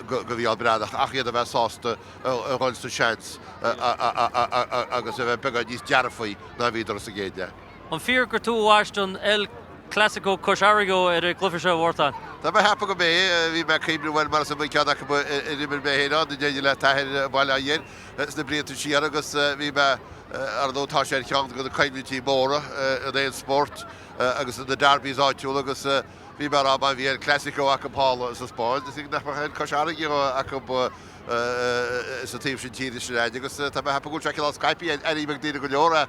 go Mhícheál Breathnach ach iad a bheith sásta a dhul sa seans agus a bheith beagán níos dearfaí ná a bhíodar sa gcéad leath. An fíor gur tú a bhaist an El Clasico Cois Fharraige ar an gcluiche seo, a Mhártain? Tá mé ag ceapadh go mb'é. Bhí mé ag cuimhneamh, bhuel, mar is iomaí ceann acu ar imir mé féin ann, in éindí le t'athair i mBaile Átha Fhirdhia sna blianta siar agus bhí mé, ar ndóigh, tá sé ar cheann de na coimhlintí móra in aon spórt. agus na derbies áitiúla agus bhí mé ag rá má bhí El Clasico acu thall sa Spáinn, is nach mbeadh El Cois Fharraige acu sa taobh sin tíre sin a'd agus tá mé ag ceapadh go bhfuil sé cineál scaipthe, airím ag daoine go leor é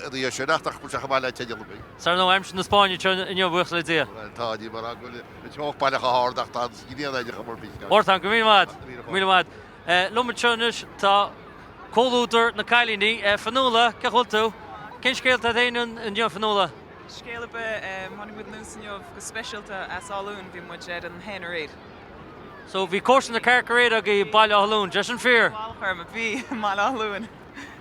ina dhiaidh sin ach nach bhfuil sé chomh maith le teideal ar bith. Is ar ndóigh aimsir na Spáinne anseo inniu, buíochas le Dia. Bhuel tá, ní mar go bhfuil an teocht baileach chomh hard ach tá an ghrian ag cur mar bith. Mártan, go raibh míle maith agat. Go míle maith agat. Liom anseo anois tá comhluadar na cailíní. Fionnuala, cén chaoi a bhfuil tú? Cén scéal atá agat féin inniu, Fionnuala? Scéal ar bith, tháinig muid anuas inniu go speisialta as Áth Luain, bhí muid ar an hen aréir. So bhí cóisir na cearc aréir agaibh i Baile Átha Luain, sé sin fíor? Mallacht orm, bhí, i mBaile Átha Luain.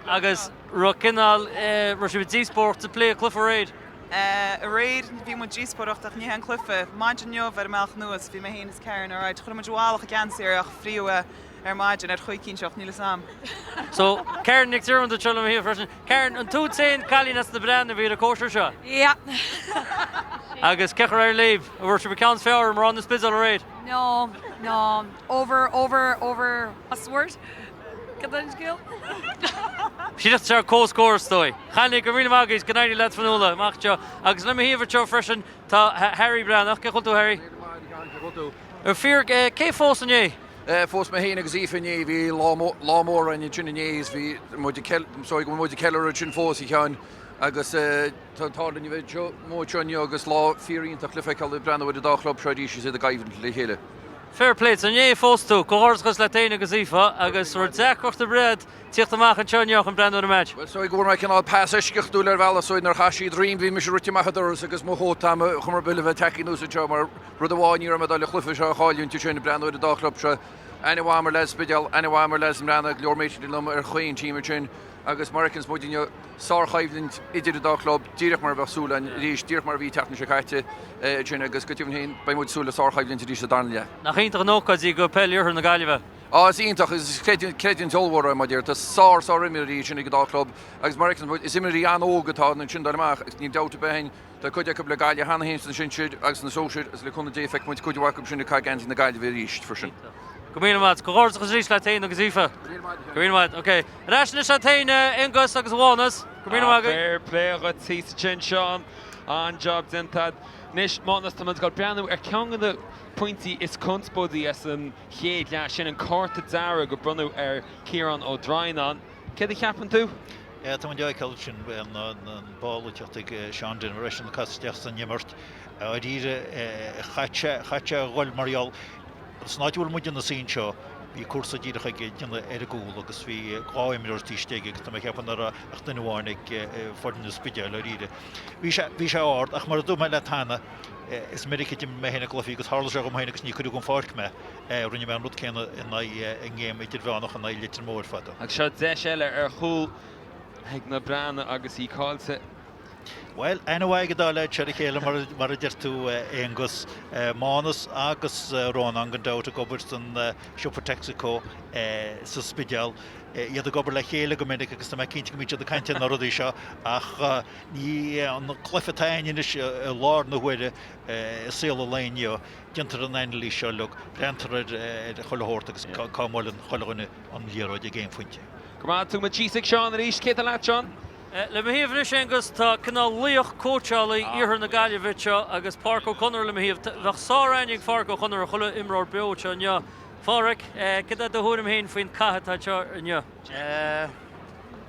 Agus raibh cineál, raibh sibh ag díospóireacht ag plé an cluiche aréir? Aréir bhí muid díospóireacht ach ní hé an cluiche. Maidin inniu ar an mbealach anuas bhí mé féin is Karen alright, chuir muid i bhfalach an geansaí ar ach fríoth ar maidin ar chaoi cinnteacht, níl 'fhios a'm. So, Karen Nic Diarmada anseo le mo thaobh freisin. Karen, an tú an t-aon cailín as na Breathnaigh a bhí ar an cóisir seo? Yeah. Agus cén chaoi ar éirigh libh? An bhfuair sibh an ceann is fearr ar mná na Spidéal aréir? No, no. Over, over, over, what's the word? Cad é an scéal? Síneadh sé comhscór is dóigh. Chailíní, go raibh míle maith agaibh, go n-éirí leat Fionnuala, amach anseo. Agus le mo thaobh anseo freisin tá Harry Breathnach. Cén chaoi a bhfuil tú Harry? Míle maith agat, cén chaoi a bhfuil tú? Fíor, cé phós inné? Phós mé féin agus Aoife inné, bhí lá lá mór againn ansin inné is bhí muid ag ceil, sorry, go bhfuil muid ag ceiliúradh ansin fós a Sheáin agus tá an t-ádh linn a bheith anseo, amuigh anseo inniu agus lá fíor-iontach le feiceáil ag breathnú ar an dá chlub seo arís is iad ag coimhlint le chéile. Fair play. Is inné fós tú. Comhghairdeachas leat féin agus Aoife agus raibh deacracht ar bith a'd tíocht amach anseo inniu chun breathnú ar an match. Bhuel, is dóigh go bhfuair mé cineál pas eisceachtúil ar bhealach, so nuair a chaith siad roim bhí mise rite amach an doras agus mo chóta a'm chuma ar bith le bheith tagtha anuas anseo mar rud amháin ní raibh mé ag dul an chluiche seo a chailliúint ansin, breathnú ar an dá chlub seo. Aithne mhaith a'm ar leaids Spidéal, aithne mhaith a'm ar leaids na mBreathnach, go leor méití liom ar chaon team ansin agus mar a fheiceanns muid inniu, sárchoimhlint idir an dá chlub, díreach mar a bheadh súil againn arís, díreach mar a bhí an tseachtain seo caite ansin agus go deimhin féin beidh muid ag súil le sárchoimhlint arís sa darna leath. Nach iontach an ócáid í do peil Iarthar na Gaillimhe? Á, is iontach, is creidiúint ollmhór é, my dear. Tá sár, sár-imreoirí ansin ag an dá chlub agus mar a fheiceanns muid, is imreoirí an-óg atá ansin dul amach agus níl dabht ar bith againn, Tá cuid acu le Gaillimh cheana féin sna sinsir agus sna sóisir agus le cúnamh Dé feicfidh muid cuid mhaith acu sin ag caitheamh geansaí na Gaillimhe arís freisin. Go míle maith. Comhghairdeachas arís leat féin agus Aoife. Go míle maith. Ok. Ar ais anois leat féin a Aonghus agus a Mhánas. Go míle maith agaibh. Fair play dhuit thíos ansin Seán. An-job déanta agat. Anois Mánas tá muid ag dul breathnú ar ceann de na pointí is conspóidí as an chéad leath, sin an cárta dearg a bronnadh ar Ciarán Ó Droighneáin. Céard a cheapann tú? Yeah, tá muid á fheiceáil sin, an ball ag teacht ag Sean Denvir, eisean ag casadh isteach san imirt. Dáiríre, chaith sé, chaith sé a ghoil mar gheall, san áit a bhfuil muid ina suí anseo, bhí cúrsa díreach ag déanamh ar an gcúl agus bhí 2 imreoir taobh istigh agus tá mé ag ceapadh nach raibh ach duine amháin ag foireann an Spidéil, dáiríre. Bhí sé, bhí sé ard ach mar a dúirt mé leat cheana, is minic a d'imir mé féin i gcluichí agus tharla sé dhom féin agus ní cuireadh den pháirc mé. Rinne mé an rud céanna in aghaidh i ngéim idirmheánach in aghaidh Leitir Móir fadó. Agus seo deis eile ar chúl ag na Breathnaigh agus í caillte. Bhuel, aithne mhaith ag an dá leaid seo ar a chéile mar a deir tú, Aonghus. Mánas agus Rónán gan dabht ag obair san siopa Texaco sa Spidéal. Iad ag obair le chéile go minic agus tá mé cinnte go mbíonn siad ag caint ar na rudaí seo ach ní an cluiche atá againn anois i lár na huaire i saol an lae inniu. Déantar an anailís seo uilig, breathnaítear ar chuile shórt agus cá mbuaileann chuile dhuine an liathróid ag aon phointe. Go raibh maith agat, muid síos ag Seán arís. Cé atá leat, Seán? Le mo thaobh anois, Aonghus, tá cineál laoch cóitseálaí Iarthar na Gaillimhe anseo agus Pádraic Ó Conaire le mo thaobh. Bheadh sár-aithne ag Phádraic Ó Conaire ar chuile imreoir beo anseo inniu. Phádraic, cad é do thuairim féin faoin cath atá anseo inniu?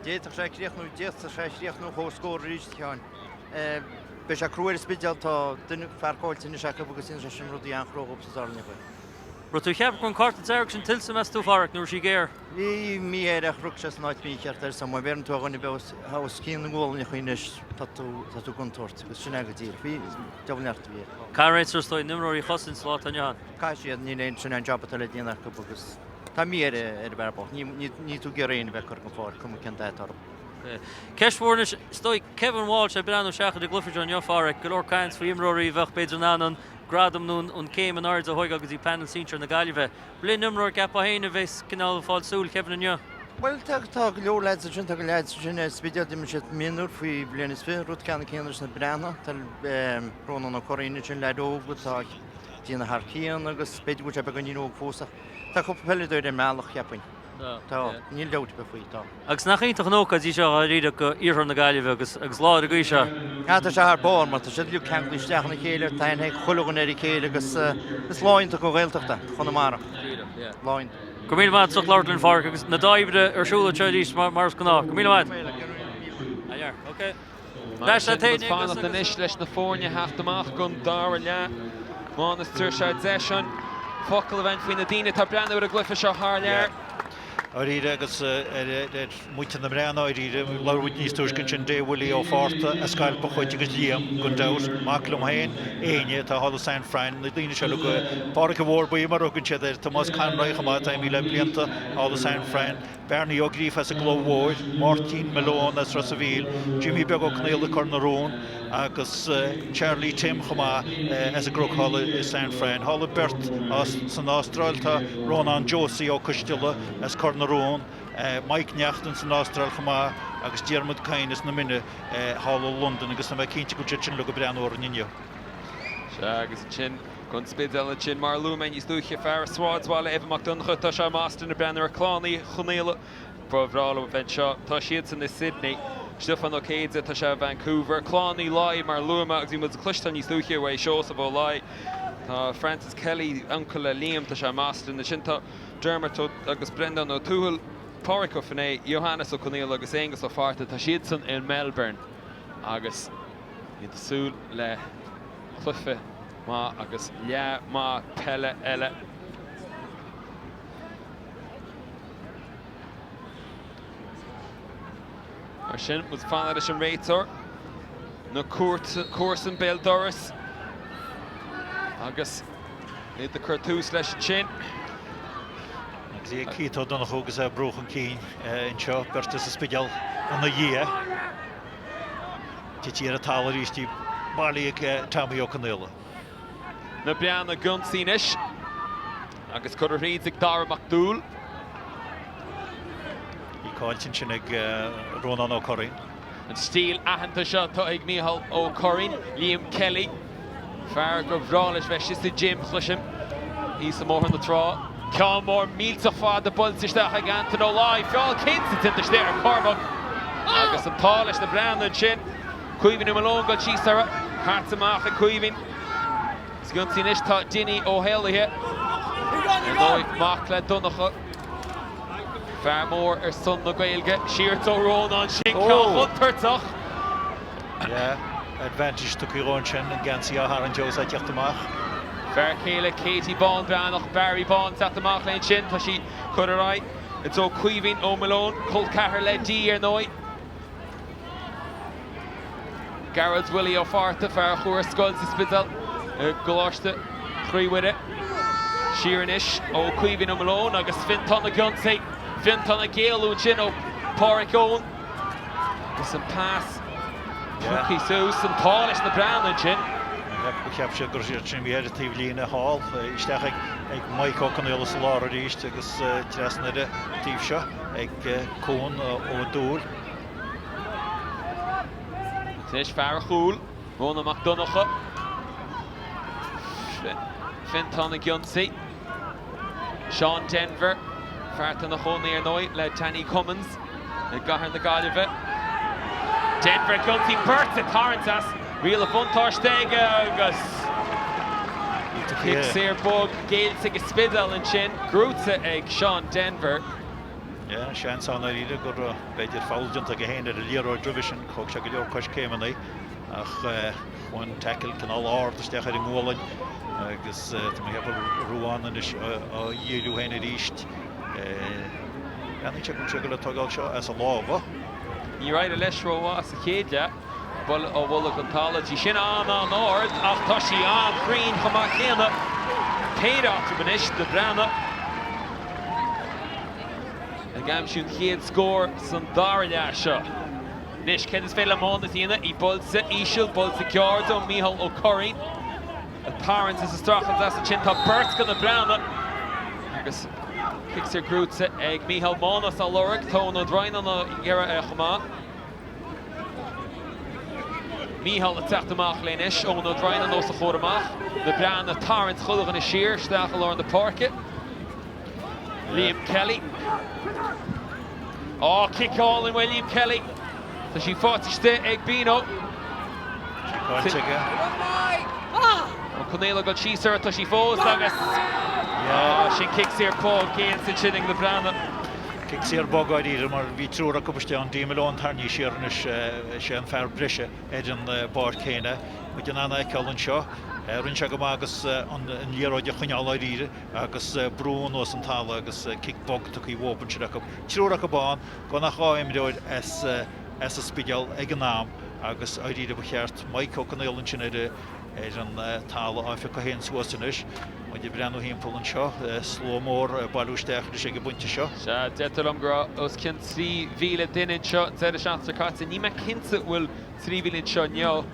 D'fhéadfadh sé críochnú, d'fhéadfadh sé críochnú comhscór arís, a Sheáin. Beidh sé crua ar an Spidéal, tá duine, fear caillte anois acu agus déanfaidh sé sin rudaí an-chrua dhóibh sa dara leath. Raibh tú ag ceapadh go raibh an cárta dearg sin tuillte, meas tú, a Pháraic, nó raibh sí géar? Bhí mí air ach rug sé san áit mhícheart air so má bheireann tú ar dhuine bheith os cionn na gualainneacha anois tá tú, tá tú i gcontúirt agus sin é go díreach. Bhí, deabhal neart a bhí air. Caithfidh is dóigh na himreoirí a chosaint sa lá atá inniu ann. Caithfidh siad, níl aon, sin é an job atá le déanamh acu agus tá mí air ar an bhfear bocht. Ní, ní, níl tú ag iarraidh éinne a bheith curtha den pháirc, cuma cén dath atá orthu. Ceist mhór anois, is dóigh, Kevin Walsh ag breathnú isteach ar an gcluiche seo inniu, a Pháraic, go leor caint faoi imreoirí a bheadh b'fhéidir in ann an gradam nó an céim in airde a thóigeáil go dtí panel sinsir na Gaillimhe. Bhfuil aon imreoir gceapfá féin a bheas cineál ag fáil súil Kevin inniu? Bhuel, tá, tá go leor leaids ansin, tá go leaids ansin ar Spidéal, d'imir siad mionúr faoi bhliain is 20, rud ceannann céanna leis na Breathnaigh, tá Rónán Ó Curraoin ansin, leaid óg atá ag déanamh thar cionn agus b'fhéidir go bhfuil sé beagáinín óg fós ach tá cúpla peileadóir ar an mbealach, cheapfainn. Tá, níl dabht ar bith faoi, tá. Agus nach iontach an ócáid í seo dháiríre go iarthar na Gaillimhe agus agus lá ar an gcaoi seo. Ah, tá sé thar barr mar tá siad uilig ceanglaithe isteach ina chéile, tá aithne ag chuile dhuine ar a chéile agus is lá iontach don Ghaeltacht é, do Chonamara. Díreach, yeah. Lá iontach. Go raibh míle maith agat as ucht labhairt linn, a Pháraic, agus na dá oibre ar siúl anseo arís mar is gnáth. Go raibh míle maith agat. Ah, yeah, okay. Mar sin, muid fanacht anois leis na foirne theacht amach don dara leath. Mánas tabharfaidh sé deis an focal a bheith faoi na daoine atá ag breathnú ar an gcluiche seo thar lear. Dáiríre agus ar mhuintir na mBreathnach dáiríre, labhair muid níos túisce ansin, Dave Willie Ó Fátharta a scailp a chuid agus Liam, gan dabht, mac liom féin, Éinne atá thall i San Fran, na daoine seo uilig, Páraic an Mhór Buí mar a thugann siad air, Tomás Conroy chomh maith atá imithe le blianta thall i San Fran. Bearnaí Ó Gríofa as an gCloich Mhóir, Máirtín Malone as Ros a' Mhíl, Jimmy Beag Ó Conaola, Cor na Rón, agus Charlie Tim chomh maith as an gCnoc thall i San Fran. Thall beirt san Astráil tá Rónán Josie Ó Coisteala as Cor na Rón, Mike Neachtain san Astráil chomh maith agus Diarmuid Kyne as na Mine thall i Londain agus tá mé cinnte go bhfuil siad sin uilig ag breathnú orainn inniu. Sea, agus ansin Don Spidéal ansin, mar a luaigh mé níos luaithe, fear an tSráidbhaile, Evan Mac Donncha, tá sé i mBoston ag breathnú ar Clann Uí Chonaola. Ba bhreá leo a bheith anseo. Tá siadsan i Sydney. Stiofán Ó Céide, tá sé i Vancouver. Clann Uí Laoi, mar a luaigh mé, agus bhí muid ag cloisteáil níos luaithe uaidh Seosamh Ó Laoi. Tá Francis Kelly, uncail le Liam, tá sé i mBoston. Ansin tá Dermot Ó agus Breandán Ó Tuathail, Páraic Ó Finneadha, Johannes Ó Conaola agus Aonghus Ó Fátharta, tá siadsan i Melbourne agus iad ag súil le cluiche maith agus leath maith peile eile. Mar sin, muid ag fanacht leis an réiteoir, na comharsain béal dorais agus iad ag cur tús leis ansin. Agus í ag Keith Ó Donnchú agus é ag brú chun cinn anseo, beirt as an Spidéal ina dhiaidh. Tití ar an talamh arís í bailithe ag Tommy Ó Conaola. Na Breathnaigh ag ionsaí anois agus curtha thríd ag Dara Mac Dúill. Í caillte ansin ag Rónán Ó Curraoin. An stíl aitheanta seo atá ag Mícheál Ó Curraoin, Liam Kelly, fear gur bhreá leis bheith istigh sa gym, chloisim, thíos i mBóthar na Trá. Ceann mór millteach fada buailte isteach ag Antain Ó Laoi, feall cinnte déanta istigh ar Cormac agus an t-ádh leis na Breathnaigh ansin. Caoimhín Ó Miolóin ag dul síos uirthi, caite amach ag Caoimhín. Ag ionsaí anois tá Dinny Ó hÉalaithe, ar ndóigh mac le Donncha, fear mór ar son na Gaeilge. Siar ó Rónán, sin ceann chontúirteach! Yeah, advantage tugtha dhó ansin, an geansaí á tharraingt agus é ag teacht amach. Fear céile Katie Bán Breathnach, Barry Bán, teacht amach léi ansin, tá sí curtha ar aghaidh i dtreo Caoimhín Ó Miolóin, col ceathar le Dee ar ndóigh. Gearóid Willie Ó Fátharta, fear a chuaigh ar scoil sa Spidéal i gColáiste Chroí Mhuire. Siar anois ó Caoimhín Ó Miolóin agus Fiontán ag ionsaí. Fiontán ag éalú ansin ó Páraic Eoin. Agus an pas tugtha suas, an t-ádh leis na Breathnaigh ansin. Cheap siad go raibh siad sin ar an taobh líne thall, isteach ag Mike Ó Conaola sa lár arís agus trasna ar an taobh seo ag Cuan Ó Dúill. Anois fear an chúil, Rónán Mac Donncha. Fiontán ag ionsaí. Seán Denvir, fear atá ina chónaí ar ndóigh le Danny Cummins i gcathair na Gaillimhe. Denvir ag ionsaí beirt ag tarraingt as. Riail an bhuntáiste aige agus cic saor bog géillte ag an Spidéal ansin, gnóite ag Seán Denvir. Yeah, seans ann dáiríre go raibh, b'fhéidir, foul déanta aige féin ar an liathróid roimhe sin, thóg sé go leor coiscéimeanna ach chuaigh an tackle cineál ard isteach ar an ngualainn agus tá mé ag ceapadh Ruán anois á dhíriú féin arís. Breathnaíonn sé go bhfuil sé ag dul ag tógáil seo as a lámha. Níor éirigh leis rómhaith sa chéad leath. Buille ó mhullach an talaimh. Tá sin an-an-ard ach tá sí an-chruinn chomh maith céanna. Péire eatarthu anois, na Breathnaigh ag aimsiú an chéad scór san dara leath seo. Anois, céard is féidir le Mánas a dhéanamh? Í buailte íseal, buailte gearr do Mícheál Ó Curraoin. Ag tarraingt is ag streachailt as ansin tá beirt de na Breathnaigh agus cic saor gnóite ag Mícheál Mánas á lorg. Tá Eoin Ó Droighneáin á iarraidh é chomh maith. Mícheál ag teacht amach léi anois, Eoin Ó Droighneáin os a chomhair amach, na Breathnaigh ag tarraingt chuile dhuine siar isteach i lár na páirce. Liam Kelly. Á, cic álainn uaidh Liam Kelly. Tá sí faighte istigh ag Bino. Caillte aige. Ó Conaola ag dul síos uirthi, tá sí fós agus sin cic saor bog géillte ansin ag na Breathnaigh. Cic saor bog dáiríre mar bhí triúr acu istigh ann. Dee Malone tarraingthe siar anois, is é an fear breise ar an bpáirc féin é. Muid in ann a fheiceáil anseo. Rinne sé go maith agus an liathróid a choinneáil dáiríre agus brú anuas an talamh agus cic bog tugtha uathu ansin acu. Triúr acu ann, gan ach 2 imreoir as an Spidéal ag an am agus dáiríre ba cheart Mike Ó Conaola ansin ar ar an talamh á phiocadh féin suas anois. Muid ag breathnú thimpeall anseo, slua mór ag bailiú isteach anois ag an bpointe seo. Sea, deirtear liom go raibh os cionn 3,000 duine anseo an deireadh seachtaine seo caite. Níl mé cinnte an bhfuil 3,000 anseo inniu.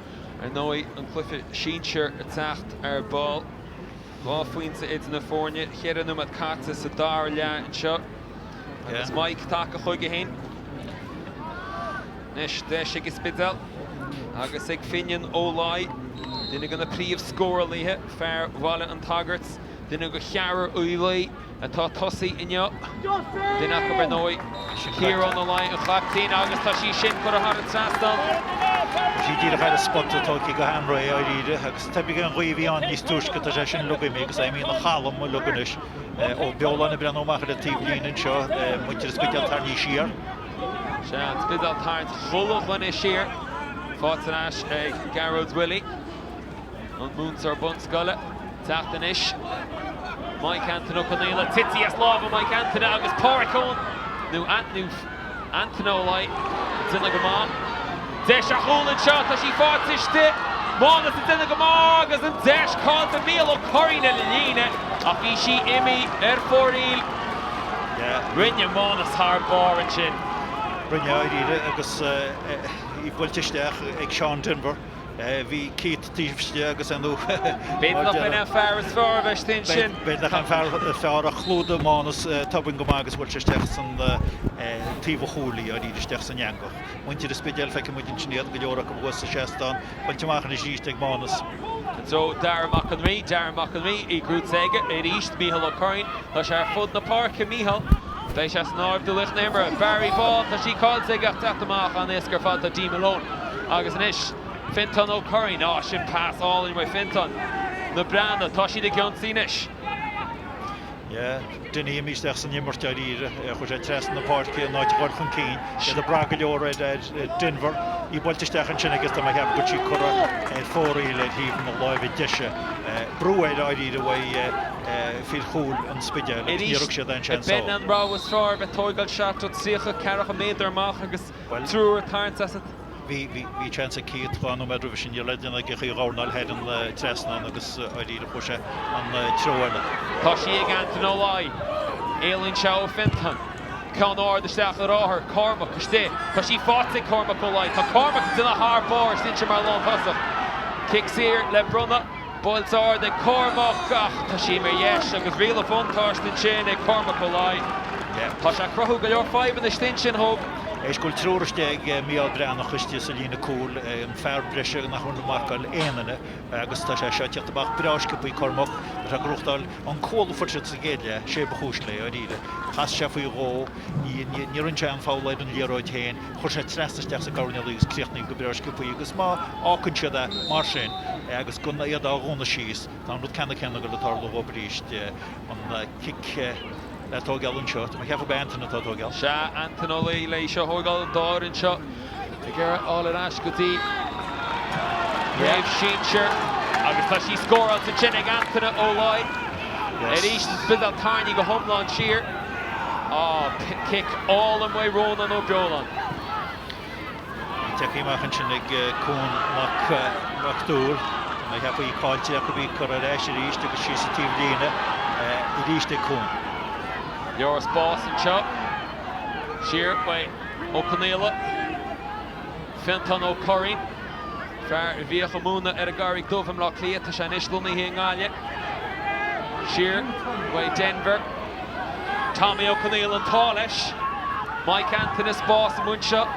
Ar ndóigh, an cluiche sinsir ag teacht ar ball. 2 phointe idir na foirne, ceithre nóiméad caite sa dara leath anseo. Agus Mike tagtha chuige féin. Anois deis ag an Spidéal agus ag Finian Ó Laoi, duine de na príomhscórálaithe, fear Bhaile an tSagairt, duine de cheathrar Uí Laoi atá ag tosaí inniu. Duine acu ar ndóigh, Ciarán Ó Laoi, an chaptaen, agus tá sí sin curtha thar an trasnán. Tá sí díreach ar an spota tógtha go han-réidh dáiríre agus teipfidh an ghaoth a bhí ann níos túisce, tá sé sin uilig imithe agus é imithe ina chalm uilig anois. Ó Beoláin ag breathnú amach ar an taobh líne anseo, muintir an Spidéil tarraingthe siar. Sea, an Spidéal ag tarraingt chuile dhuine siar. Faighte ar ais ag Gearóid Willie, an múinteoir bunscoile. Teacht anois. Mike Antaine Ó Conaola. Tití as lámha Mike Antaine agus Páraic Eoin, nó Antaine Ó Laoi. déanamh go maith. Deis ar chúl anseo, tá sí faighte istigh. Mánas ag déanamh go maith agus an deis caillte Mícheál Ó Curraoin ar an líne ach bhí sí imithe ar fóraoil. Rinne Mánas thar barr ansin. Rinne dáiríre agus í buailte isteach ag Seán Denvir. Bhí Keith taobh istigh agus é nó. B'fhéidir nach b'in an fear is fearr a bheith istigh ansin. B'fhéidir nach an fear is fearr ach chlúdaigh Mánas tobann go maith agus bhuail sé isteach san taobh an chúil í, dáiríre isteach san eangach. Muintir an Spidéil, feicfidh muid ansin iad, go leor acu thuas sa seastán, buailte amach anois arís ag Mánas. I dtreo Darragh Mac an Rí, Darragh Mac an Rí, í gnóite aige arís, Mícheál Ó Curraoin, tá sé ar fud na páirce, Mícheál, beidh sé san áireamh do laoch na himeartha, Barry Bán, tá sí caillte aige ach teacht amach an-éasca ar fad do Dean Malone. Agus anois Fintán Ó Curraoin. Á, sin pas álainn uaidh Fintán. Na Breathnaigh, tá siad ag ionsaí anois. Yeah, Dinny imithe isteach san imirt dáiríre. Chuir sé trasna na páirce in áit a dhul chun cinn. Iad ag brath go leor ar Denvir. Í buailte isteach ansin agus tá mé ag ceapadh go bhfuil sí curtha ar fóraoil ar thaobh na láimhe deise. Brú air dáiríre uaidh fir chúil an Spidéil agus níor thug siad aon seans dó. B'in an rogha is fearr a bheith tóigeáil seat ó 30 ceathracha méadar amach agus Triúr ag tarraingt asat. Bhí, bhí, bhí seans ag Keith 2 nóiméad roimhe sin, ní raibh le déanamh aige ach í a dhornáil thar an trasnán agus dáiríre chuaigh sé an treo eile. Tá sí ag Antain Ó Laoi. Éalaíonn sé ó Fintán. Ceann ard isteach ar láthair. Cormac istigh. Tá sí faighte ag Cormac Ó Laoi. Tá Cormac ag déanamh thar barr istigh ansin mar lántosach. Cic saor le bronnadh. Buailte ard ag Cormac ach tá sí ar dheis agus riail an bhuntáiste ansin ag Cormac Ó Laoi. Tá sé ag cruthú go leor fadhbanna istigh ansin dhób. Éist go bhfuil triúr istigh ag Mícheál Breathnach istigh sa líne cúil, an fear breise nach bhfuil ag marcáil aon duine agus tá sé seo ag tíocht amach breá sciobthaí Cormac. Tá sé ag gnóthachtáil an cúl a fuair siad sa gcéad leath, sé ba chúis léi, dáiríre. Chas sé faoi dhó, ní rinne sé aon foul ar an liathróid féin. Chuir sé trasna isteach sa gcoirnéal í agus críochnaíodh go breá sciobthaí agus má fhágann siad é mar sin agus gan iad á dhúnadh síos, tá an rud ceannann céanna ag dul ag tarlú dhóibh arís. An cic le tóigeáil anseo, tá mé ag ceapadh gurb é Antain atá ag tóigeáil. Sea, Antain Ó Laoi le í seo a thóigeáil an dá fhoireann seo ag iarraidh fháil ar ais go dtí craobh sinsir agus tá sí scóráilte ansin ag Antaine Ó Laoi. Arís an Spidéal tarraingthe go hiomlán siar. Á, cic álainn uaidh Rónán Ó Beoláin. Í tagtha amach ansin ag Cuan Mac Mac Dúill. Tá mé ag ceapadh í caillte acu í curtha ar ais arís agus síos sa taobh líne arís ag Cuan. Leor spás anseo. Siar uaidh Ó Conaola. Fiontán Ó Curraoin. Fear a bhíodh ag múineadh ar an gCarraig Dubh i mBleá Cliath, tá sé anois lonnaithe i nGaillimh. Siar uaidh Denvir. Tommy Ó Conaola an t-ádh leis. Mike Antaine spás amuigh anseo.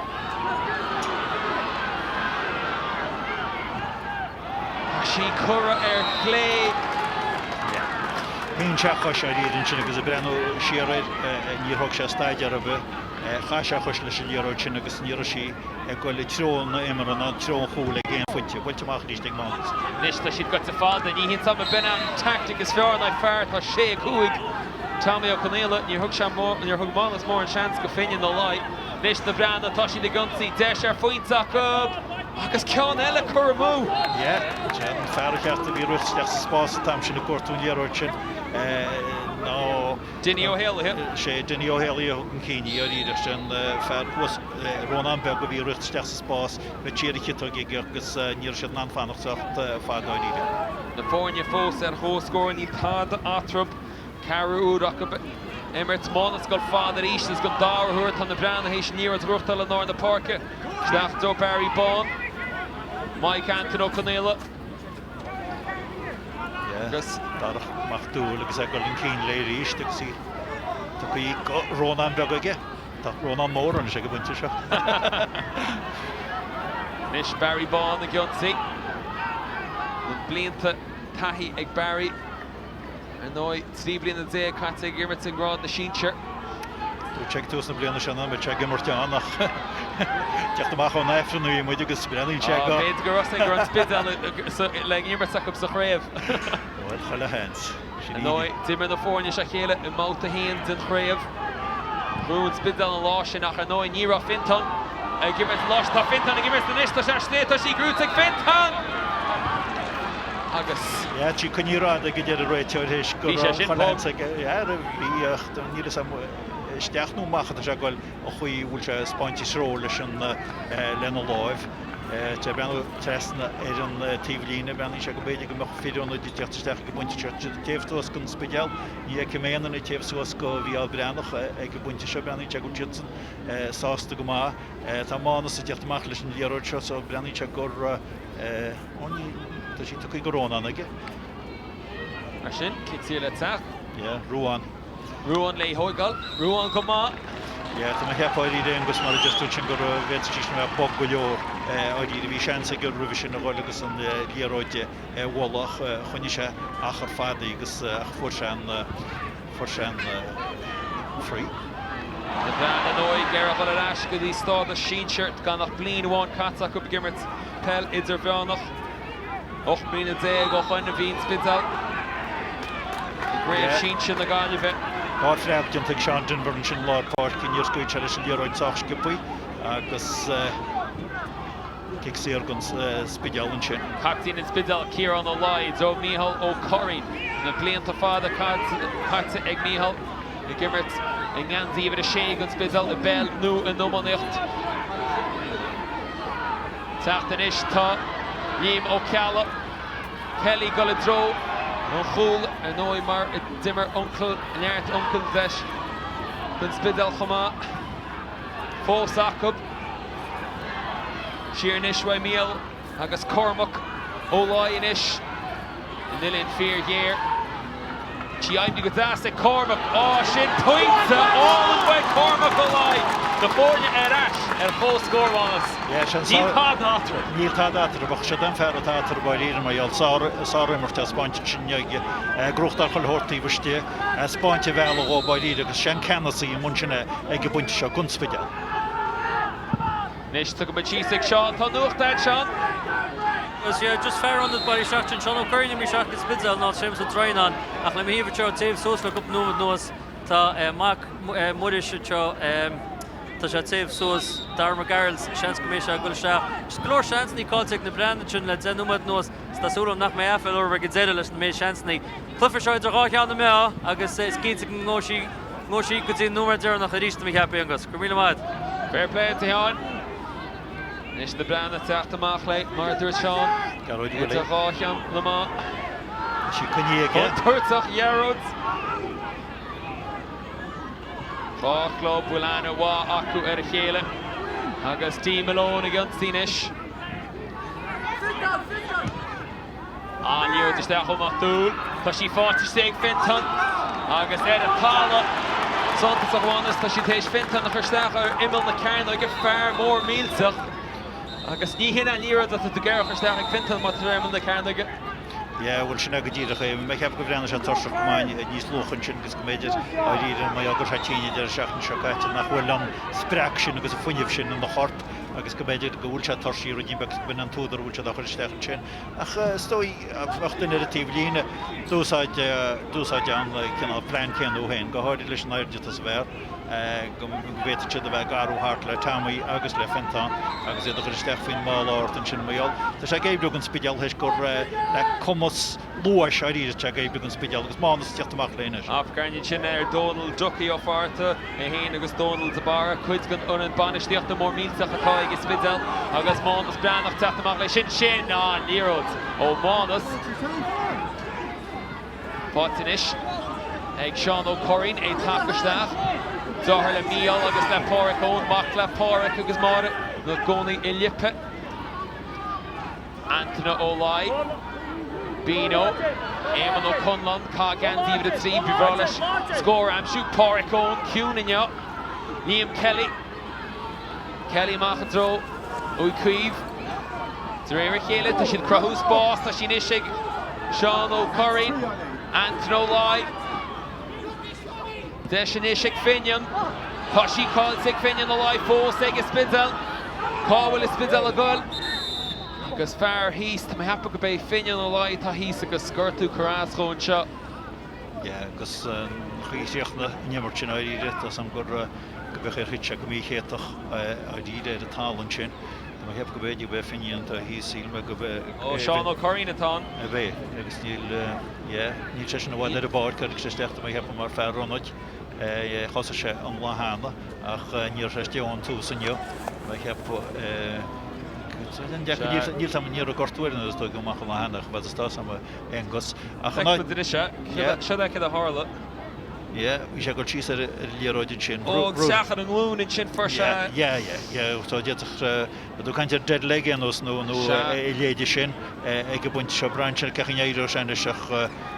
Tá sí curtha ar chlé. Shín sé a chois dáiríre ansin agus ag breathnú siar air níor thóg sé staidéar ar bith. Chaith sé a chois leis an liathróid sin agus ní raibh sí ag dul i dtreo na himeartha ná i dtreo an chúil ag aon phointe. Buailte amach arís ag Mánas. Anois tá siad goite fada. Ní hiontas an b'in an tactic is fearr in aghaidh fear atá 6-5. Tommy Ó Conaola, níor thug sé níor thug Mánas mórán seans go Finian Ó Laoi. Anois na Breathnaigh, tá siad ag ionsaí, deis ar phointe acu agus ceann eile curtha amú. Yeah, sé an fear ceart a bhí ag rith isteach sa spás an t-am sin ag cuartú an liathróid sin ná. Dinny Ó hÉalaithe. Sé Dinny Ó hÉalaithe a thug chun cinn í dáiríre. Sé an fear thuas, Rónán Beag a bhí ag rith isteach sa spás, rith siar a chiotóg aige agus ní raibh siad in ann fanacht sách fada dáiríre. Na foirne fós ar comhscór, níl tada eatarthu. Ceathrú uair acu ag imirt. Mánas ag dul fada arís agus don dara huair tá na Breathnaigh théis an liathróid a ghnóthachtáil i lár na páirce. Isteach i dtreo Barry Bán. Mike Antaine Ó Conaola. Agus Darach Mac Dúill agus é ag dul chun cinn léi arís agus í tugtha go Rónán Beag aige. Tá Rónán Mór anois ag an bpointe seo. Anois Barry Bán ag ionsaí. Na blianta taithí ag Barry. Ar ndóigh, 13 bliana caite ag imirt i ngrád na sinsear. Dúirt sé ag tús na bliana seo nach mbeadh sé ag imirt ann ach teacht amach ón Aifreann a bhí muid agus breathnaíonn sé go. B'fhéidir go raibh sé go raibh an Spidéal le imirt acu sa chraobh. Bhuel, chuile sheans. Ar ndóigh, d'imir na foirne seo a chéile i mbabhta 1 den chraobh. Bhuaigh an Spidéal an lá sin ach ar ndóigh ní raibh Fintán ag imirt an lá sin. Tá Fintán ag imirt anois, tá sé istigh, tá sí gnóite ag Fintán! Agus. Yeah, tá sí coinnithe rófhada aige deir an réiteoir théis go Bhí sé raibh sin chuile bog. sheans aige. Yeah, bhí ach níl fhios a'm. isteach nó amach atá sé ag goil an chaoi a bhfuil sé ag 'spáint an treo leis an lena láimh. Tá ag breathnú trasna ar an taobhlíne, breathnaíonn sé go mb'fhéidir go mbeadh fir ionaid ag teacht isteach ag an bpointe seo. Tá siad ag téamh suas don Spidéal, ní fheicim aon duine ag téamh suas go Mhícheál Breathnach ag an bpointe seo, breathnaíonn sé go bhfuil siadsan sásta go maith. Tá Mánas ag teacht amach leis an liathróid seo so breathnaíonn sé gur, ó ní, tá sí tugtha go Rónán aige. Mar sin, cic saor le teacht. Yeah, Ruán. Ruán léi thógáil. Ruán go maith. Yeah, tá mé ag ceapadh dáiríre Aonghus mar a deir tú ansin go bhféadfadh sí sin a bheith bog go leor dáiríre. Bhí seans aige roimhe sin a dhul agus an liathróid a bhualadh ach choinnigh sé achar fada í agus ach fuair sé an fuair sé an free. Na Breathnaigh ar ndóigh ag iarraidh a dhul ar ais go dtí stádas sinsir gan ach bliain amháin caite acu ag imirt peil idirmheánach. 18 mbliana ó shoin a bhí an Spidéal i gCraobh Shinsir na Gaillimhe. Sárphreab déanta ag Seán Denvir ansin i lár páirce, níor scaoil sé leis an liathróid sách sciobtha agus cic saor don Spidéal ansin. Captaen an Spidéil, Ciarán Ó Laoi, i dtreo Mícheál Ó Curraoin. Na blianta fada caite ag Mícheál ag imirt i ngeansaí uimhir 6 don Spidéal i bpeil nó in iománaíocht. Teacht anois tá Liam Ó Ceallaigh, Kelly ag dul i dtreo an chúil, ar ndóigh mar a d'imir uncail, neart uncail leis don Spidéal chomh maith. Fós acu. Siar anois uaidh Mícheál agus Cormac Ó Laoi anois. An uillinn fíorghéar. Sí oibrithe go deas ag Cormac. Á, sin pointe álainn uaidh Cormac Ó Laoi. Na foirne ar ais ar comhscór, Mhánas. Níl tada eatarthu. Níl tada eatarthu. Ach siod an fear atá eatarthu dáiríre mar gheall. Sár-imirt á 'spáint ansin aige. Ag gnóthachtáil chuile shórt taobh istigh. Ag 'spáint an bhealaigh dhó dáiríre agus sé an ceannasaí amuigh ansin é ag an bpointe seo don Spidéal. Anois tugann muid síos ag Seán. Tá nuacht agat, Seán. Agus yeah, just fear ionaid bailithe isteach ansin, Seán Ó Curraoin imithe isteach go Spidéal in áit Séamus Ó Droighneáin ach le mo thaobh anseo taobh suas le cúpla nóiméad anuas tá mac Muiris anseo, tá sé taobh suas, Dara Mac Gearailt, seans go mbeidh sé ag dul isteach. Just go leor seansanna caillte ag na Breathnaigh ansin le 10 nóiméad anuas is tá súil agam nach mbeidh aiféala orthu ag an deireadh leis an méid seansanna. Cluiche seo idir dhá cheann na meá agus is cinnte go ngabhfaidh sí ngabhfaidh sí go dtí an nóiméad deireanach arís tá mé ag ceapadh, Aonghus. Go raibh míle maith agat. Fair play a Sheáin. Anois na Breathnaigh ag teacht amach léi, mar a dúirt Seán, Gearóid Willie. idir dhá cheann na meá. Tá sí coinnithe aige. Contúirteach Ghearóid. Dhá chlub bhfuil aithne mhaith acu ar a chéile agus Dean Malone ag ionsaí anois. An liathróid isteach ó Mac Dúill. Tá sí faighte istigh ag Fintan agus ar an talamh. Suntasach amháin tá siad théis Fintan a chur isteach ar imeall na cearnóige, fear mór millteach. Agus ní hin an liathróid atá tú ag iarraidh a chur isteach ag Fintan má tá tú ar imeall na cearnóige. Yeah, bhuel sin é go díreach é. Bhí mé ag ceapadh go bhreathnaigh sé tuirseach go maith níos luaithe ansin agus go mb'fhéidir dáiríre mar gheall go raibh sé tinn an deireadh seachtaine seo caite nach bhfuil an spreag sin agus an fuinneamh sin ina chorp agus go mb'fhéidir go bhfuil sé tuirseach ruidín beag agus go b'in an t-údar a bhfuil siad á chur isteach ansin. Ach is dóigh, bheadh duine ar an taobh líne, d'úsáid, d'úsáid an cineál plean céanna ó shin, go háirid leis an airde atá sa bhfear, go bhféadfadh siad a bheith ag athrú thart le Tommy agus le Fintán agus iad a chur isteach faoin mballa ard ansin mar gheall. Tá sé ag oibriú don Spidéal théis gur le cumas luais áiríre tá sé ag oibriú don Spidéal agus Mánas ag teacht amach léi anois. Amharc ansin ar Dónal Duffy Ó Fátharta. É féin agus Dónal de Barra, cuid den fhoireann bainistíochta mór millteach atá ag an Spidéal agus Mánas Breathnach teacht amach leis sin. Sin an liathróid ó Mhánas. Faighte anois ag Seán Ó Curraoin, é tagtha isteach. Deartháir le Mícheál agus le Páraic Eoin, mac le Páraic agus Máire ina gcónaí i Lipe. Antaine Ó Laoi, Bino, Éamonn Ó Conláin, chaith geansaí uimhir 3, ba bhreá leis scór a aimsiú, Páraic Eoin, ciúin inniu, Liam Kelly, Kelly amach i dtreo Uí Chaoimh, de réir a chéile tá siad ag cruthú spás, tá sí anois ag Seán Ó Curraoin, Antaine Ó Laoi. Deis anois ag Finian. Tá sí caillte ag Finian Ó Laoi fós ag an Spidéal. Cá bhfuil an Spidéal ag goil? Agus fear thíos, tá mé ag ceapadh go b'é Finian Ó Laoi atá thíos agus gortú curtha as dhó anseo. Yeah, agus an chaoi a chríochnaigh an imirt sin dáiríre, tá 's agam gur go b'fhéidir thit sé go míchéatach dáiríre ar an talamh ansin. Tá mé ag ceapadh go b'fhéidir go b'é Finian atá thíos, shíl mé go b'é. Ó, Seán Ó Curraoin atá ann. Ab é, agus níl, yeah, níl seisean i bhfad ar an bpáirc, tháinig sé isteach tá mé ag ceapadh mar fear ionaid. Thosaigh sé an lá cheana ach ní raibh sé istigh ón tús inniu. Tá mé ag ceapadh, níl a fhios agam, ní raibh gortú air nuair a tógadh amach an lá cheana, chomh fada is atá a fhios agam, Aonghus. Ach an áit. Feicfimid anois é. Seo é céard a tharla. Yeah, bhí sé ag dul síos ar an liathróid ansin. Ó, agus isteach ar an nglúin ansin fuair sé. Yeah, yeah, yeah, so d'fhéadfadh, bheadh tú ag caint ar dead leg aon nós nó nó a leithéide sin ag an bpointe seo. Braitheann sé cén chaoi a n-éireoidh sé anois ach